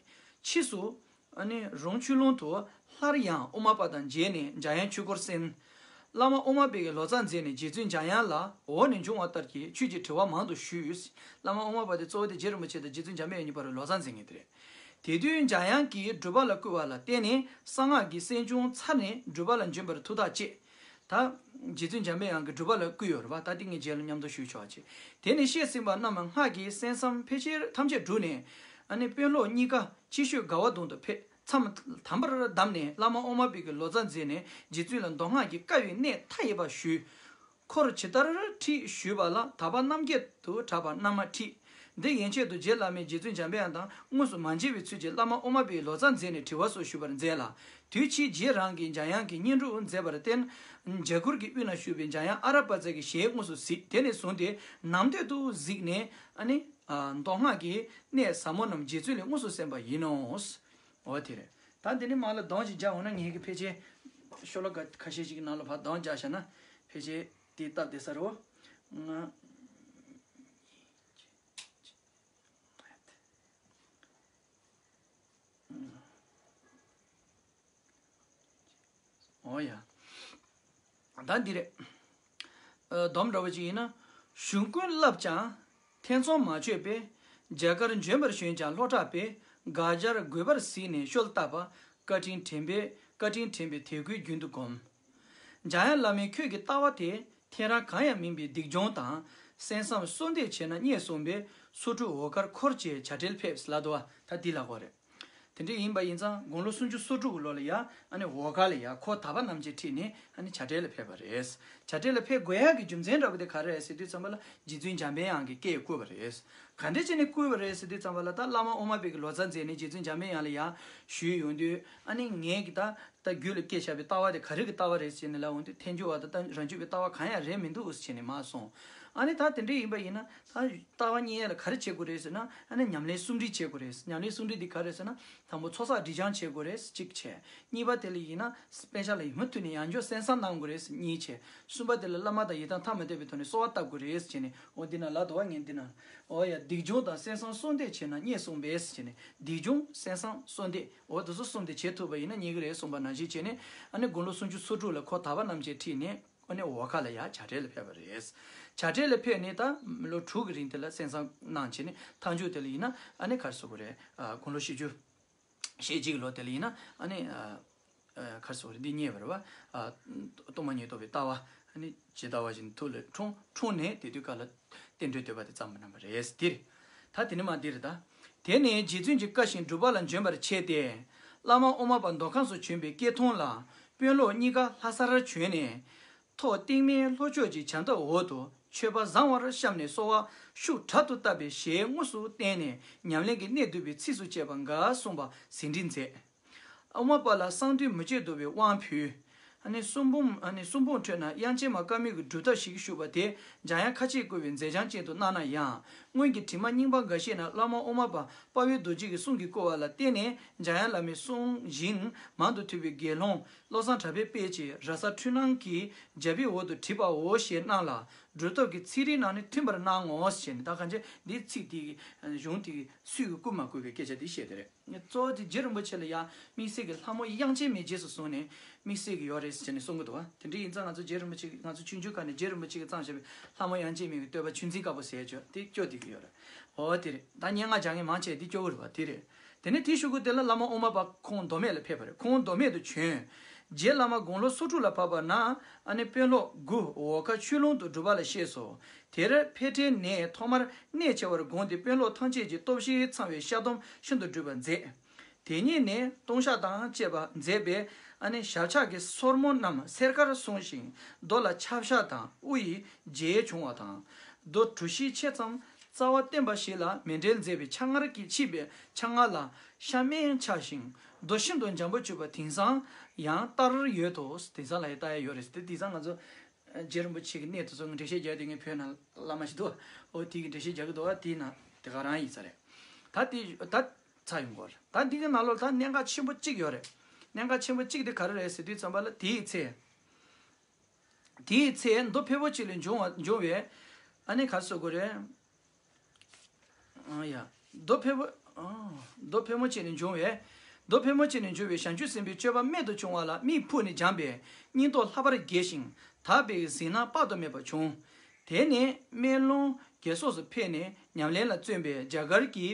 ཕྱིས་སུ། ཨ་ནི་རོང་ཆོས་ལུང་དུ་སླར་ཡང་དབུ་མ་པ་དང་མཇལ་ནས་འཇམ་དབྱངས་ཆོས་སྐོར་གསན། བླ་མ་ཨོ་མ་པའི་གི་ལོ་ཙཱ་མཛད་ནས་རྗེ་བཙུན་འཇམ་དབྱངས་ལ་འོག་ནས་འབྱུང་བ་ལྟར་གྱི་ཆོས་ཀྱི་དྲི་བ་མང་དུ་ཞུས། བླ་མ་ཨོ་མ་པ་དེ་གཙོ་བོ་དེ་རྗེ་རིན་པོ་ཆེ་དང་རྗེ་བཙུན་འཇམ་པའི་དབྱངས་གཉིས་བར་ལོ་ཙཱ་མཛད་མཁན་དེ་རེད། དེ་དུས་འཇམ་དབྱངས་ཀྱིས་སྒྲུབ་པ་ལ་བསྐུལ་བ་ལ་བརྟེན་ནས་གསང་སྔགས་ཀྱི་སེམས་བྱུང་ཚར་ནས་སྒྲུབ་པ་ལ་འབྱོན་པར་ཐུགས་ཐག་བཅད། ད་རྗེ་བཙུན་འཇམ་པའི་དབྱངས་ཀྱིས་སྒྲུབ་པ་ལ་བསྐུལ་ཡོད་རེད་པ། ད་དེ་ངས་རྗེས་ལ་མཉམ་དུ་ཞུས་ཆོག་ཅེས། དེ་ནས་བཤད་ཟིན་པ་རྣམས་སྔགས་ཀྱི་གསན་བསམ་ཕལ་ཆེར་ཐམས་ཅད་གྲུབ་ནས། ཨ་ནི་དཔོན་སློབ་གཉིས་ཀ་ཅིག་ཤོས་དགའ་བ་དོང་དུ་ཕེབས། མཚམས་དམ་པར་བསྡམས་ནས་བླ་མ་ཨོ་མ་པའི་གི་ལོ་ཙཱ་མཛད་ནས་རྗེ་བཙུན་ལ་མདོ་སྔགས་ཀྱི་བཀའ་བའི་གནད་མཐའ་ཡས་པ་ཞུས། འཁོར་ཇི་ལྟར་ཁྲིད་ཞུས་པ་ལ་དག་པ་རྣམ་བརྒྱད་དུ་གྲགས་པ་རྣལ་མ་ཁྲིད། འདི་ཡན་ཆད་དུ་རྗེ་བླ་མས་རྗེ་བཙུན་འཇམ་པའི་དབྱངས་དང་དངོས་སུ་མ་མཇལ་བའི་ཚུལ་གྱིས་བླ་མ་ཨོ་མ་པའི་ལོ་ཙཱ་མཛད་ནས་དྲི་བ་སོགས་ཞུས་པར་མཛད་ལ། དུས་ཕྱིས་རྗེ་རང་གིས་འཇམ་དབྱངས་ཀྱི་བསྙེན་སྒྲུབ་མཛད་པར་བརྟེན། འཇའ་གུར་གྱི་དབུས་ན་བཞུགས་པའི་འཇམ་དབྱངས་ཨ་ར་པ་ཙ་གི་ཞལ་དངོས་སུ་གཟིགས། དེ་ནས་བཟུང་སྟེ་ནམ་དུས་དུ་གཟིགས་ནས་ཨ་ནི་མདོ་སྔགས་ཀྱི་གནད་ཟབ་མོ་རྣམས་རྗེ་བཙུན་ལས་དངོས་སུ་གསན་པ་ཡིན་ནོ། འོ་དེ་རེད། ད་འདི་ནི་མ་ལ་གདོང་ཅིག་རྒྱག་འོང་ན་ངེད་ཀྱི་ཕལ་ཆེར་ཤོ་ལོ་ཀ་ཁ་ཤས་ཤིག་གི་ནང་ལ་ཕར་གདོང་རྒྱག་བཞག་ན་ཕལ་ཆེར་དེ་སྟབས་བདེ་ས་རེད། ང་འོ་ཡ། ད་འདི་རེད། ཨ་སྡོམ་འདྲ་བོ་ཅིག་ཡིན་ན། གཞུང་ཀུན་བསླབས་ཀྱང་ཐེ་ཚོམ་མ་ཆོད་པས། རྒྱ་གར་འབྱོན་པར་ཞོན་ཀྱང་ལྷོ་བྲག་པས་དགག་བྱར་དགོས་པར་གཟིགས་ནས་བཤོལ་བཏབ་པ། བཀའ་དྲིན་དྲན་པས་བཀའ་དྲིན་དྲན་པས་དད་གུས་རྒྱུན་དུ་བསྒོམ། འཇམ་དབྱངས་བླ་མས་ཁྱོད་ཀྱི་ལྟ་བ་དེ་ཐེངས་རང་གང་ཡང་མིན་པའི་སྡིག་སྦྱོང་དང་གསན་བསམ་གསོལ་འདེབས་བྱས་ན་རྙེད་གསུངས་པས་སོ་དྲུག་འོག་མཁར་འཁོར་བཅས་བྱ་བྲལ་ཕེབས་ལབ་འདུག་བ། ད་འདི་ལ་གོ་རེད། དེ་འདྲ་ཡིན་པ་ཡིན་ཙང་དགུང་ལོ་སུམ་ཅུ་སོ་དྲུག་གི་ལོ་ལ་ཡ་ཨ་ནི་འོག་མཁར་ལ་ཡ་འཁོར་དག་པ་རྣམས་ཀྱིས་ཁྲིད་ནས་ཨ་ནི་བྱ་བྲལ་ལ་ཕེབས་པ་རེད། བྱ་བྲལ་ལ་ཕེབས་དགོས་ཡག་གི་རྒྱུ་མཚན་འདྲ་པོ་དེ་ག་རེ་རེད་ཟེར་དུས་ཙམ་པ་ལ་རྗེ་བཙུན་འཇམ་པའི་དབྱངས་ཀྱིས་བཀས་བསྐུལ་བ་རེད། ག་འདྲ་བྱས་ནས་བསྐུལ་བ་རེད་ཟེར་དུས་ཙམ་པ་ལ་ད་བླ་མ་ཨོ་མ་པའི་གི་ལོ་ཙཱ་མཛད་ནས་རྗེ་བཙུན་འཇམ་པའི་དབྱངས་ལ་ཡ་ཞུས་ཡོང་དུས་ཨ་ནི་ངས་ཀྱི་ད། ད་རྒྱུད་ལ་སྐྱེས་བཞག་པའི་ལྟ་བ་དེ་ག་རེ་གི་ལྟ་བ་རེད་ཟེར་ནས་ལབ་འོང་དུས་ཐལ་འགྱུར་བ་དང་ད་རང་རྒྱུད་པའི་ལྟ་བ་གང་ཡང་རེད་མི་འདུག་ཟེར་ནས་མར་སོང་། ཨ་ནི་ད་དེ་འདྲ་ཡིན་པ་ཡིན་ན་ད་ལྟ་བ་རྙེད་ཡ་ལ་ག་རེ་བྱེད་དགོས་རེད་ཟེར་ན་ཨ་ནི་ཉམས་ལེན་སུམ་སྒྲིལ་བྱེད་དགོས་རེད། ཉམས་ལེན་སུམ་སྒྲིལ་འདི་ག་རེད་ཟེར་ན་དང་པོ་ཚོགས་བསགས་སྒྲིབ་སྦྱང་བྱེད་དགོས་རེད་གཅིག་བྱས། གཉིས་པ་དེ་ལ་ཡིན་ན་དཔེ་ཆ་ལ་ཡིད་མུ་མཐུད་ནས་ཡང་བསྐྱར་གསན་བསམ་གནང་དགོས་རེད་གཉིས་བྱས། གསུམ་པ་དེ་ལ་བླ་མ་དང་ཡི་དམ་ཐ་མ་དད་པའི་ཐོག་ནས་གསོལ་བ་བཏབ་དགོས་རེད་ཟེར་ནས་འོ་འདི་ན་ལབ་འདུག་བ། ངས་འདི་ན་འོ་ཡ་སྡིག་སྦྱོང་དང་གསན་བསམ་གསོལ་འདེབས་བྱས་ན་རྙེད་གསུངས་པས་ཟེར་ནས་སྡིག་སྦྱོང་གསན་བསམ་གསོལ་འདེབས་འོ་དེ་ཚོ་གསུམ་དེ་བྱེད་ཐུབ་པ་ཡིན་ན་རྙེད་ཀྱི་རེད་གསུངས་པ་ནང་བཞིན་བྱས་ནས་ཨ་ནི་དགུང་ལོ་སུམ་ཅུ་སོ་དྲུག་ལ་ཁོ་དག་པ་རྣམས་ཀྱིས་ཁྲིད་ནས་ཨ་ནི་འོག་མཁར་ལ་ཡ་བྱ་བྲལ་ལ་ཕེབས་པ་རེད། བྱ་བྲལ་ལ་ཕེབས་ནས་ད་ལོ་དྲུག་གི་རིང་དེ་ལ་གསན་བསམ་གནང་བྱས་ནས་མཐའ་མཇུག་དེ་ལ་ཡིན་ན་ཨ་ནི་ག་རེ་ཟེར་དགོས་རེད། ཨ་དགུང་ལོ་བཞི་བཅུ། ཞེ་གཅིག་ལོ་དེ་ལ་ཡིན་ན་ཨ་ནི་ཨ་ཨ་ག་རེ་ཟེར་དགོས་རེད། འདི་རྙེད་པ་རེད་བ། ཨ་སྟོང་པ་ཉིད་རྟོགས་པའི་ལྟ་བ་ཨ་ནི་ཇི་ལྟ་བ་བཞིན་ཐུགས་ལ་འཁྲུངས་འཁྲུངས་ནས་དེ་དུས་སྐབས་ལ་རྟེན་འབྲེལ་བསྟོད་པ་དེ་བརྩམས་པ་རྣམ་པ་རེད། འདིར་ད་དེ་ནི་མ་འདིར་ད། དེ་ནས་རྗེ་བཙུན་གྱི་བཀའ་བཞིན་སྒྲུབ་པ་ལ་འབྱོན་པར་ཆས་ཏེ། བླ་མ་ཨོ་མ་པ་མདོ་ཁམས་སུ་བྱོན་པའི་སྐད་ཐོང་ལ་དཔོན་སློབ་གཉིས་ཀ་ལྷ་སར་བྱོན་ནས། ཐོག་སྟེང་མའི་ལྷོ་ཕྱོགས་ཀྱི་བྱ་འདབས་འོག་ཏུ་མཆོད་པ་བཟང་བར་བཤམས་ནས་གསོལ་བ་ཤུགས་དྲག་ཏུ་བཏབ་པའི་ཞལ་དངོས་སུ་བསྟན་ནས་ཉམས་ལེན་གྱི་གནད་བསྡུས་པའི་ཚིགས་སུ་བཅད་པ་འགའ་གསུངས་པ་ཟིན་བྲིས་མཛད། ཨོ་མ་པ་ལ་གསང་འདུས་མུ་བཅོལ་བསྡུ་བའི་དབང་ཕུལ། ཨ་ནི་གསུང་འབུམ་ཨ་ནི་གསུང་འབུམ་ཁྲོད་ན་དབྱངས་ཅན་མ་དཀར་མོའི་གི་སྒྲུབ་ཐབས་ཤིག་བཞུགས་པ་དེ་འཇམ་དབྱངས་ཁ་ཆེས་བསྐུལ་བའི་མཛད་བྱང་ཅན་དུ་སྣང་ན་ཡང་། སྔོན་གྱི་བྲིས་མ་རྙིང་པ་འགའ་ཤས་ན་བླ་མ་དབུ་མ་པ་དཔའ་བོའི་རྡོ་རྗེ་གི་གསུང་གིས་བསྐུལ་བ་ལ་བརྟེན་ནས་འཇམ་དབྱངས་བླ་མའི་གསུང་བཞིན་མང་དུ་ཐོས་པའི་དགེ་སློང་བློ་བཟང་གྲགས་པས་དཔེ་ཆའི་ར་ས་འཕྲུལ་སྣང་གི་རྒྱ་བོད་འོག་ཏུ་བྲིས་པའོ་ཞེས་སྣང་ལ། སྒྲུབ་ཐབས་ཀྱི་ཚིག་རིས་ནང་ནས་མཐུན་པར་སྣང་ངོ་ཞེས་ནས། ད་གང་ཅི་འདིའི་ཚིག་དེ་གཞུང་དེ་སུས་བསྐུལ་མ་བསྐུལ་གྱི་སྐད་ཆ་དེ་བཤད་དེ་རེད། གཙོ་བོ་དེ་རྗེ་རིན་པོ་ཆེ་ལ་ཡང་དམིགས་བསལ་གྱི་ལྷ་མོ་དབྱངས་ཅན་མའི་རྗེས་སུ་བཟུང་ནས་དམིགས་བསལ་གྱི་ཡོད་རེད་ཟེར་ནས་གསུང་གི་འདུག་བ། དེ་འདྲ་ཡིན་ཙང་ང་ཚོ་རྗེ་རིན་པོ་ཆེ་ང་ཚོ་ཆོས་འབྱུང་ཁག་ནས་རྗེ་རིན་པོ་ཆེ་གིས་བརྩམས་བཞག་པའི་ལྷ་མོ་དབྱངས་ཅན་མའི་གི་བསྟོད་པ་ཆོས་འཛིན་དཀར་པོ་ཟེར་ཡ་ཅོ་དེ་སྐྱོ་དེ་གི་ཡོད་རེད། འོ་དེ་རེད། ད་སྙན་ངག་སྦྱང་མཁན་མང་ཆེ་དེ་སྐྱོ་གི་རེད་བ། དེ་རེད། དེ་ནས་དེའི་གཞུག་གུ་དེ་ལ་བླ་མ་དབུ་མ་པ་ཁོང་མདོ་སྨད་ལ་ཕེབས་པ་རེད། ཁོང་མདོ་སྨད་དུ་བྱོན། རྗེ་བླ་མ་དགུང་ལོ་སོ་དྲུག་ལ་བབས་པ་ན་ཨ་ནི་དཔོན་སློབ་དགུ་འོ་ཁ་ཆོས་ལུང་དུ་སྒྲུབ་པ་ལ་གཤེགས་སོ། དེར་ཕེབས་འཕྲལ་ནས་ཐོག་མར་གནད་ཆེ་བར་དགོངས་ཏེ་དཔོན་སློབ་ཐམས་ཅད་ཀྱི་སྟོབས་བཞིར་ཚང་བའི་བཤགས་སྡོམ་ཤིན་ཏུ་བསྒྲུབས་པ་མཛད། དེ་ཉིད་ནས་ལྟུང་བཤགས་དང་བཅས་པ་མཛད་པས་ཨ་ནི་ཞབས་ཆག་གི་སོར་མོ་རྣམས་སེར་དཀར་སོང་ཞིང་རྡོ་ལ་ཆག་བཞག་དང་དབུ་ཡི་བརྗེད་བྱུང་བ་དང་། རྡོ་གྲུ་བཞི་ཕྱེད་ཙམ་རྩ་བ་བརྟན་པ་ཞིག་ལ་མཎྜལ་མཛད་པའི་ཕྱག་སྔར་གྱི་ཕྱིས་པའི་ཕྱག་སྔར་ལ་ཤ་མེད་ཆགས་ཤིང་རྡོ་ཤིན་ཏུ་འཇམ་པོ་གྱུར་པ་དེང་སང་ཡང་ལྟར་ཡོད་དོ། དེང་སང་ལ་ཡང་ལྟ་ཡ་ཡོད་རེད་ཟེར་ཏེ། དེང་སང་ང་ཚོ་རྗེ་རིན་པོ་ཆེ་གི་གནས་དེ་ཚོ་འགྲེལ་བཤད་རྒྱག་དེ་ངའི་བོད་ནང་བླ་མ་ཞིག་འདུག་འོ་དེ་གི་འགྲེལ་བཤད་རྒྱག་གི་འདུག་བ། དེ་ན་དེ་ག་རང་ཡིན་ས་རེད། ད་དེ་ད་ཚར་ཡོང་གི་རེད། ད་འདི་གི་ནང་ལོགས་ད་གནད་འགག་ཆེན་པོ་གཅིག་ཡོད་རེད། གནད་འགག་ཆེན་པོ་གཅིག་དེ་ག་རེ་རེད་ཟེར་དུས་ཙམ་པ་ལ་དེའི་ཚེ། དེའི་ཚེ་མདོ་ཕལ་པོ་ཅིག་ལས་འབྱུང་བ་འབྱུང་བའི་ཨ་ནི་ག་རེ་ཟེར་དགོས་རེད། ཨ་ཡ། མདོ་ཕལ་པོ། ཨ། མདོ་ཕལ་མོ་ཆེ་ནས་འབྱུང་བའི། མདོ་ཕལ་མོ་ཆེ་ནས་འབྱུང་བའི་བྱང་ཆུབ་སེམས་དཔའི་སྤྱོད་པ་རྨད་དུ་བྱུང་བ་ལ་མིག་ཕུག་ནས་སྦྱངས་པས་སྙིང་སྟོབས་ལྷག་པར་རྒྱས་ཤིང་དག་པའི་གཟིགས་སྣང་དཔག་ཏུ་མེད་པ་བྱུང་། དེ་ནས་སྨན་ལུང་རྒྱལ་སོགས་སུ་ཕེབས་ནས་ཉམས་ལེན་ལ་བརྩོན་པས་རྒྱ་གར་གྱི་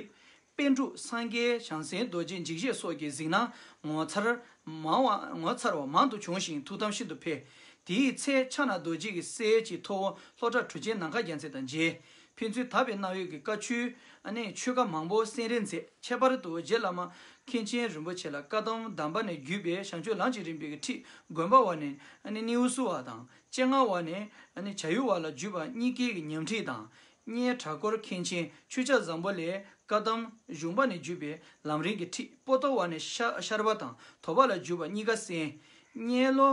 པཎ་གྲུབ་སངས་རྒྱས་བྱང་སེམས་རྡོ་རྗེ་འཇིགས་བྱེད་སོགས་ཀྱི་གཟིགས་སྣང་ངོ་མཚར་མང་བ་ངོ་མཚར་བ་མང་དུ་བྱུང་ཞིང་ཐུགས་དམ་ཤིན་ཏུ་འཕེལ། དེའི་ཚེ་ཕྱག་ན་རྡོ་རྗེ་གི་སྲས་ཀྱི་ཐུ་བོ་ལྷོ་བྲག་གྲུབ་ཆེན་ནམ་མཁའ་རྒྱལ་མཚན་དང་མཇལ། ཕན་ཚུན་དག་པའི་རྣམ་དབྱེ་གི་བཀའ་ཆོས་ཨ་ནི་ཆོས་བཀའ་མང་པོ་གསན་རེས་མཛད། ཁྱད་པར་དུ་རྗེ་བླ་མ་མཁན་ཆེན་རིན་པོ་ཆེ་ལ་བཀའ་གདམས་གདམས་པ་ནས་བརྒྱུད་པའི་བྱང་ཆུབ་ལམ་གྱི་རིམ་པའི་ཁྲིད་དགོན་པ་བ་ནས་ཨ་ནི་སྣེའུ་སུ་བ་དང་། སྤྱན་སྔ་བ་ནས་ཨ་ནི་བྱ་ཡུལ་བ་ལ་བརྒྱུད་པ་གཉིས་ཀའི་ཉམས་ཁྲིད་དང་། སྙན་གྲགས་སྐོར་མཁན་ཆེན་ཆོས་རྒྱལ་བཟང་པོ་ལས་བཀའ་གདམས་གཞུང་པ་ནས་བརྒྱུད་པའི་ལམ་རིམ་གྱི་ཁྲིད། པོ་ཏོ་བ་ནས་ཤ་ཤར་བ་དང་དོ་པ་ལ་བརྒྱུད་པ་གཉིས་ཀ་གསན། སྙན་ལོ་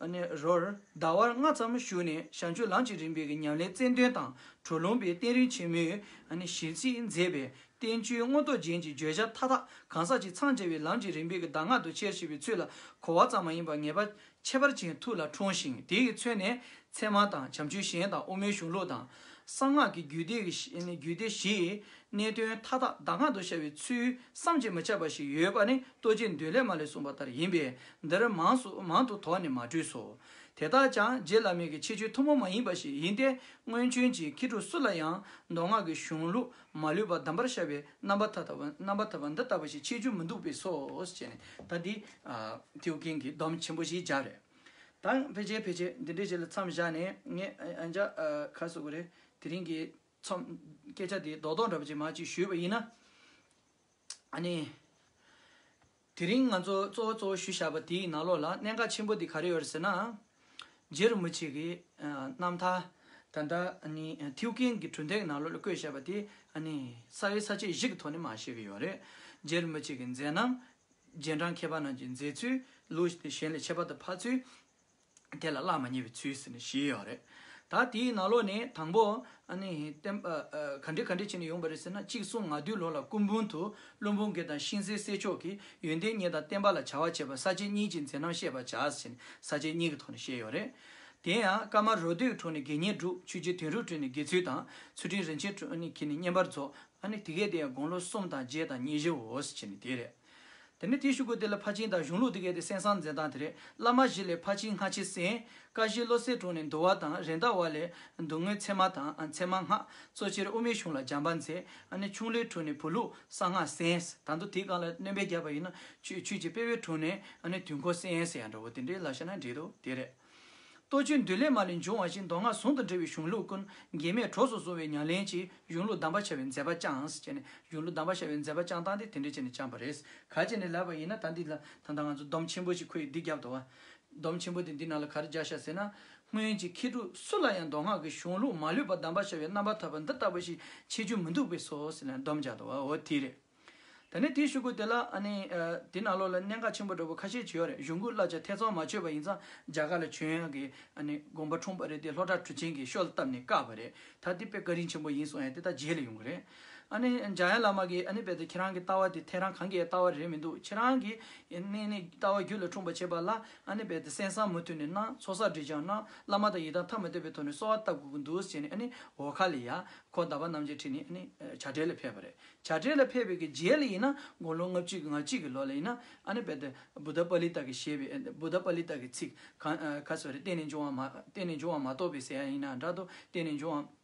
ཨ་ནི་རོར་ཟླ་བ་ལྔ་ཙམ་བཞུགས་ནས་བྱང་ཆུབ་ལམ་གྱི་རིམ་པའི་གི་ཉམས་ལེན་རྩལ་འདོན་དང་། གྲུབ་ལུང་པའི་བསྟན་རིམ་ཆེན་མོའི་ཨ་ནི་ཞིབ་རྩིས་མཛད་པས་བསྟན་བཅོས་མངོན་རྟོགས་རྒྱན་གྱི་བརྗོད་བྱ་མཐའ་དག་གང་ཟག་གཅིག་འཚང་རྒྱ་བའི་ལམ་གྱི་རིམ་པའི་གི་གདམས་ངག་ཏུ་ཤར་བཞིན་པའི་ཚུལ་ལ་གོ་བ་ཙམ་མ་ཡིན་པར་ངེས་པ་ཁྱད་པར་ཅན་ཐུགས་ལ་འཁྲུངས་ཤིང་། དེ་ཡི་ཚུལ་ནས་ཚད་མ་དང་བྱམས་ཆོས་གཞན་དང་དབུ་མའི་གཞུང་ལུགས་དང་། གསང་སྔགས་ཀྱི་རྒྱུད་སྡེ་གི་རྒྱུད་སྡེ་བཞིའི་གནད་དོན་མཐའ་དག་གདམས་ངག་ཏུ་ཤར་བའི་ཚུལ་བསམ་གྱིས་མི་ཁྱབ་པ་ཞིག་ཡོད་པ་ནི་རྟོགས་བརྗོད་འདོད་ལྷ་མ་ལས་གསུངས་པ་ལྟར་ཡིན་པས། འདིར་མང་སུ་མང་དུ་དོགས་ནས་མ་སྤྲོས་སོ། དེ་དག་ཀྱང་རྗེ་བླ་མའི་གི་ཁྱད་ཆོས་ཐུན་མོང་མ་ཡིན་པ་ཞིག་ཡིན་ཏེ། སྔོན་བྱོན་གྱི་མཁས་གྲུབ་སུ་ལ་ཡང་མདོ་སྔགས་ཀྱི་གཞུང་ལུགས་མ་ལུས་པ་གདམས་པར་ཤར་བའི་རྣམ་པ་མཐའ་དག་པ་རྣམ་པ་དག་པ་འདི་ལྟ་བུ་ཞིག་ཕྱེ་རྒྱུ་མི་འདུག་པས་སོ་ཞེས་ནས། ད་འདི་ཨ་ཐེའུ་ཀིན་གྱི་སྡོམ་ཆེན་པོ་ཞིག་སྦྱར་རེད། ད་ཕལ་ཆེར་ཕལ་ཆེར་འདི་འདྲའི་ཞིག་ལ་མཚམས་བཞག་ནས། ངས་ཨ་ཨ་ཅག་ཨ་ག་རེ་ཟེར་དགོས་རེད། དེ་རིང་གི་མཚམས་སྐད་ཆ་དེ་རྡོག་རྡོག་འདྲ་པོ་ཅིག་མར་ཅིག་ཞུས་པ་ཡིན་ན། ཨ་ནི། དེ་རིང་ང་ཚོ་གཙོ་བོ་གཙོ་བོ་ཞུ་བཞག་པ་དེའི་ནང་ལོགས་ལ་གནད་འགག་ཆེན་པོ་དེ་ག་རེ་ཡོད་ཟེར་ན། རྗེ་རིན་པོ་ཆེ་གི་ཨ་རྣམ་ཐར། ད་ལྟ་ཨ་ནི་ཐེའུ་ཀིན་གྱི་གྲུབ་མཐའི་ནང་ལོགས་ལ་བཀོད་བཞག་པ་དེ་ཨ་ནི་རྩ་བའི་ས་བཅད་བཞི་གི་ཐོག་ནས་མར་བཤད་ཀྱི་ཡོད་རེད། རྗེ་རིན་པོ་ཆེ་གི་མཛད་རྣམ། རྗེས་འབྲང་མཁས་པ་རྣམས་ཀྱི་མཛད་ཚུལ། ལུགས་གཞན་ལས་ཁྱད་པར་དུ་འཕགས་ཚུལ། དེ་ལ་བླ་མ་མཉེས་པའི་ཚུལ་ཟེར་ནས་བཞི་ཡོད་རེད། ད་དེའི་ནང་ལོགས་ནས་དང་པོ་ཨ་ནི་བསྟན་པ་ཨ་ག་འདྲ་ག་འདྲ་བྱས་ནས་ཡོང་པ་རེད་ཟེར་ན། གཅིག་གསུང་ངག་འདུས་ལོ་ལ་སྐུ་འབུམ་དུ་ཀླུ་འབུམ་དགེ་དང་ཤིང་བཟེད་གསེར་མཆོག་གིས་ཡོན་ཏན་གཉིས་དང་བསྟན་པ་ལ་བྱ་བ་བྱེད་པ་ས་བཅད་གཉིས་ཀྱི་མཛད་རྣམ་བཤད་པར་བྱ་ཟེར་ནས་ས་བཅད་གཉིས་ཀྱི་ཐོག་ནས་བཤད་ཡོད་རེད། དེ་ཡང་ཀརྨ་རོ་སྟོད་ཀྱི་དྲུང་ནས་དགེ་བསྙེན་སྒྲུབ། ཆོས་རྗེ་དོན་གྲུབ་དྲུང་ནས་དགེ་ཚུལ་དང་། ཚུལ་ཁྲིམས་རིན་ཆེན་དྲུང་ནས་ཁྱེད་ནས་བསྙེན་པར་རྫོགས། ཨ་ནི་དེ་གས་དེ་ཡང་དགུང་ལོ་གསུམ་དང་བརྒྱད་དང་ཉི་ཤུའོ་ཟེར་བྱས་ནས་དེ་རེད། དེ་ནས་དེའི་གཞུག་གུ་དེ་ལ་ཕར་ཕྱིན་དང་གཞུང་ལུགས་དེ་གས་དེ་གསན་བསམ་མཛད་སྟངས་དེ་རེད། བླ་མ་བཞི་ལས་ཕར་ཕྱིན་སྔ་ཕྱི་གསན། ཀ་བཞི་བློ་གསལ་དྲུང་ནས་འདུལ་བ་དང་། རེད་མདའ་བ་ལས་སྡུག་བསྔལ་ཚད་མ་དང་ཚད་མ་སྔགས། གཙོ་ཆེར་དབུ་མའི་གཞུང་ལ་སྦྱངས་པ་མཛད། ཨ་ནི་ཆུང་ལོའི་དྲུང་ནས་བུ་ལུགས་གསང་སྔགས་གསན། ད་དུང་དེའི་སྒང་ལ་སྣོན་པ་བརྒྱབ་པ་ཡིན་ན་ཆོས་ཆོས་ཀྱི་དཔལ་བའི་དྲུང་ནས་ཨ་ནི་དུས་འཁོར་གསན་ཟེར་ཡ་འདྲ་བོ་དེ་འདྲའི་ལ་བཤད་ན་འགྲིག་འདུག་དེ་རེད། རྟོགས་བརྗོད་འདོད་ལྷ་མ་ལས་འབྱུང་བ་བཞིན་མདོ་སྔགས་ཟུང་དུ་འབྲེལ་བའི་གཞུང་ལུགས་ཀུན་འགལ་མེད་གྲོགས་སུ་བཟུང་བའི་ཉམས་ལེན་གྱིས་གཞུང་ལུགས་གདམས་པར་བྱ་བའི་མཛད་པ་བསྐྱངས་ཟེར་བྱས་ནས། གཞུང་ལུགས་གདམས་པར་བྱ་བའི་མཛད་པ་བསྐྱངས་སྟངས་དེ་དེ་འདྲ་བྱས་ནས་བསྐྱངས་པ་རེད། ག་རེ་བྱས་ནས་ལབ་པ་ཡིན་ན། ད་འདི་ལ་ད་ལྟ་ང་ཚོ་སྡོམ་ཆེན་པོ་ཞིག་ཁོ་ཡིས་འདི་བརྒྱབ་འདུག་བ། སྡོམ་ཆེན་པོ་དེ་འདི་ནང་ལ་ག་རེ་སྦྱར་ཤག་ཟེར་ན། སྔོན་གྱི་མཁས་གྲུབ་སུ་ལ་ཡང་མདོ་སྔགས་ཀྱི་གཞུང་ལུགས་མ་ལུས་པ་གདམས་པར་བྱ་བའི་རྣམ་པར་ཐར་པ་འདི་ལྟ་བུ་ཞིག་ཕྱེ་རྒྱུ་མི་འདུག་པས་སོ་ཟེར་ནས་སྡོམ་སྦྱར་འདུག་བ། འོ་དེ་རེད། ད་ནི་དེའི་གཞུག་གུ་དེ་ལ་ཨ་ནི་ཨ་དེ་ནང་ལོགས་ལ་གནད་འགག་ཆེན་པོ་འདྲ་པོ་ཁ་ཤས་ཅིག་ཡོད་རེད། གཞུང་སྐུ་བླ་བཅས་ཐེ་ཚོམ་མ་ཆོད་པ་ཡིན་ཙང་རྒྱ་གར་ལ་བྱོན་ཡག་གི་ཨ་ནི་དགོངས་པ་འཁྲུངས་པ་རེད་དེ། ལྷོ་བྲག་གྲུ་ཆེན་གྱིས་ཤོ་ལོ་ཀ་བཏབ་ནས་བཀག་པ་རེད། ད་དེ་དཔེ་བཀའ་དྲིན་ཆེན་པོ་ཡིན་གསུངས་ཡ་དེ་ད་རྗེས་ལ་ཡོང་གི་རེད། ཨ་ནི་འཇམ་དབྱངས་བླ་མ་གིས་ཨ་ནི་རྦད་དེ་ཁྱེད་རང་གི་ལྟ་བ་དེ་ཐད་རང་གང་གི་ལྟ་བ་རེད་མི་འདུག་ཁྱེད་རང་གི་གནས་ནས་ལྟ་བ་རྒྱུད་ལ་འཁྲུངས་པ་བྱས་པ་ལ་ཨ་ནི་རྦད་དེ་གསན་བསམ་མུ་མཐུད་ནས་གནང་། ཚོགས་བསགས་སྒྲིབ་སྦྱང་གནང་། བླ་མ་དང་ཡི་དམ་ཐ་མ་དད་པའི་ཐོག་ནས་གསོལ་བ་བཏབ་དགོས་ཀྱི་འདུག་ཟེར་ནས་ཨ་ནི་འོ་ཁ་ལ་ཡ་ཁོ་ཟླ་བ་རྣམ་བརྒྱད་ཁྲིད་ནས་ཨ་ནི་བྱ་བྲལ་ལ་ཕེབས་པ་རེད། བྱ་བྲལ་ལ་ཕེབས་པའི་གི་རྗེས་ལ་ཡིན་ན་དགུང་ལོ་ལྔ་བཅུ་ང་གཅིག་གི་ལོ་ལ་ཡིན་ན་ཨ་ནི་རྦད་དེ་བུདྡྷ་པཱ་ལི་ཏ་གིས་བཞེས་པའི་བུདྡྷ་པཱ་ལི་ཏ་གི་ཚིག་ག་ག་ཟེར་རེད། གཏན་ནས་འབྱུང་བ་མ་གཏན་ནས་འབྱུང་བ་མ་གཏོགས་པའི་ཟེར་ཡ་ཡིན་ན་འདྲ་འདུག་གཏན་ནས་འབྱུང་བ་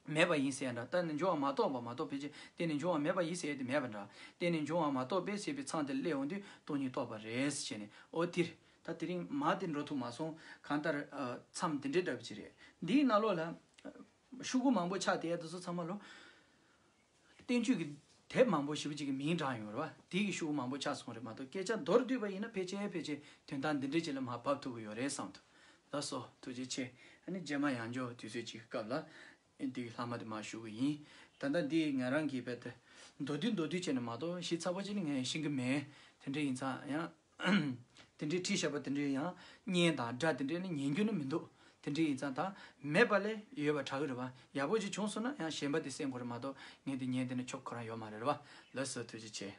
མེད་པ་ཡིན་ཟེར་ཡ་འདྲ། གཏན་ནས་འབྱུང་བ་མ་གཏོགས་པ་མ་གཏོགས་ཕལ་ཆེར་གཏན་ནས་འབྱུང་བ་མེད་པ་ཡིན་ཟེར་ཡ་དེ་མེད་པ་འདྲ། གཏན་ནས་འབྱུང་བ་མ་གཏོགས་པའི་ཟེར་བའི་མཚམས་དེར་སླེབས་འོང་དུས་སྟོང་ཉིད་རྟོགས་པ་རེད་ཟེར་ནས། འོ་དེ་རེད། ད་དེ་རིང་མ་དེ་འགྲོ་ཐུབ་མ་སོང་། གང་ལྟར་ཨ་མཚམས་དེ་འདྲའི་འདྲ་པོ་ཅིག་རེད། འདིའི་ནང་ལོགས་ལ་ཤོག་གུ་མང་པོ་ཆགས་བསྡད་ཡ་དེ་ཚོ་ཚང་མ་ལོ། བསྟན་བཅོས་ཀྱི་དེབ་མང་པོ་ཞེ་པོ་ཅིག་གི་མིང་དྲངས་ཡོད་རེད་བ། དེ་གི་ཤོག་གུ་མང་པོ་ཆགས་སོང་རེད་མ་གཏོགས། སྐད་ཆ་མདོར་བསྡུས་པ་ཡིན་ན་ཕལ་ཆེར་ཕལ་ཆེར་དོན་དག་འདི་འདྲའི་ཅིག་ལ་མར་བབས་ཐུབ་ཀྱི་ཡོད་རེད་བསམ་འདུག་ལགས་སོ། ཐུགས་རྗེ་ཆེ། ཨ་ནི་རྗེས་མ་ཡང་བསྐྱར་དུས་ཚོད་ཅིག་གི་སྐབས་ལ་འདི་གི་ལྷག་མ་དེ་མར་ཞུ་གི་ཡིན། ད་ལྟ་འདི་ང་རང་གིས་རྦད་དེ་མདོར་བསྡུས་མདོར་བསྡུས་བྱས་ནས་མ་གཏོགས་ཞིབ་ཚགས་པོ་ཅིག་ནི་ངས་ཤེས་ཀྱི་མེད། དེ་འདྲ་ཡིན་ཙང་ཡང་དེ་འདྲའི་བྲིས་བཞག་པ་དེ་འདྲའི་ཡང་བརྙན་དང་སྒྲ་དེ་འདྲའི་ནི་ཉན་རྒྱུ་ནི་མི་འདུག་དེ་འདྲའི་ཡིན་ཙང་ད་མེད་པ་ལས་ཡོད་པ་དྲག་གི་རེད་བ། ཡག་པོ་ཅིག་བྱུང་སོང་ན་ཡང་གཞན་པ་དེ་གསན་དགོས་རེད་མ་གཏོགས་ངས་དེ་ཉན་དེ་ནི་ཆོག་ཁོ་རང་ཡོད་མ་རེད་བ། ལགས་སོ། ཐུགས་རྗེ་ཆེ།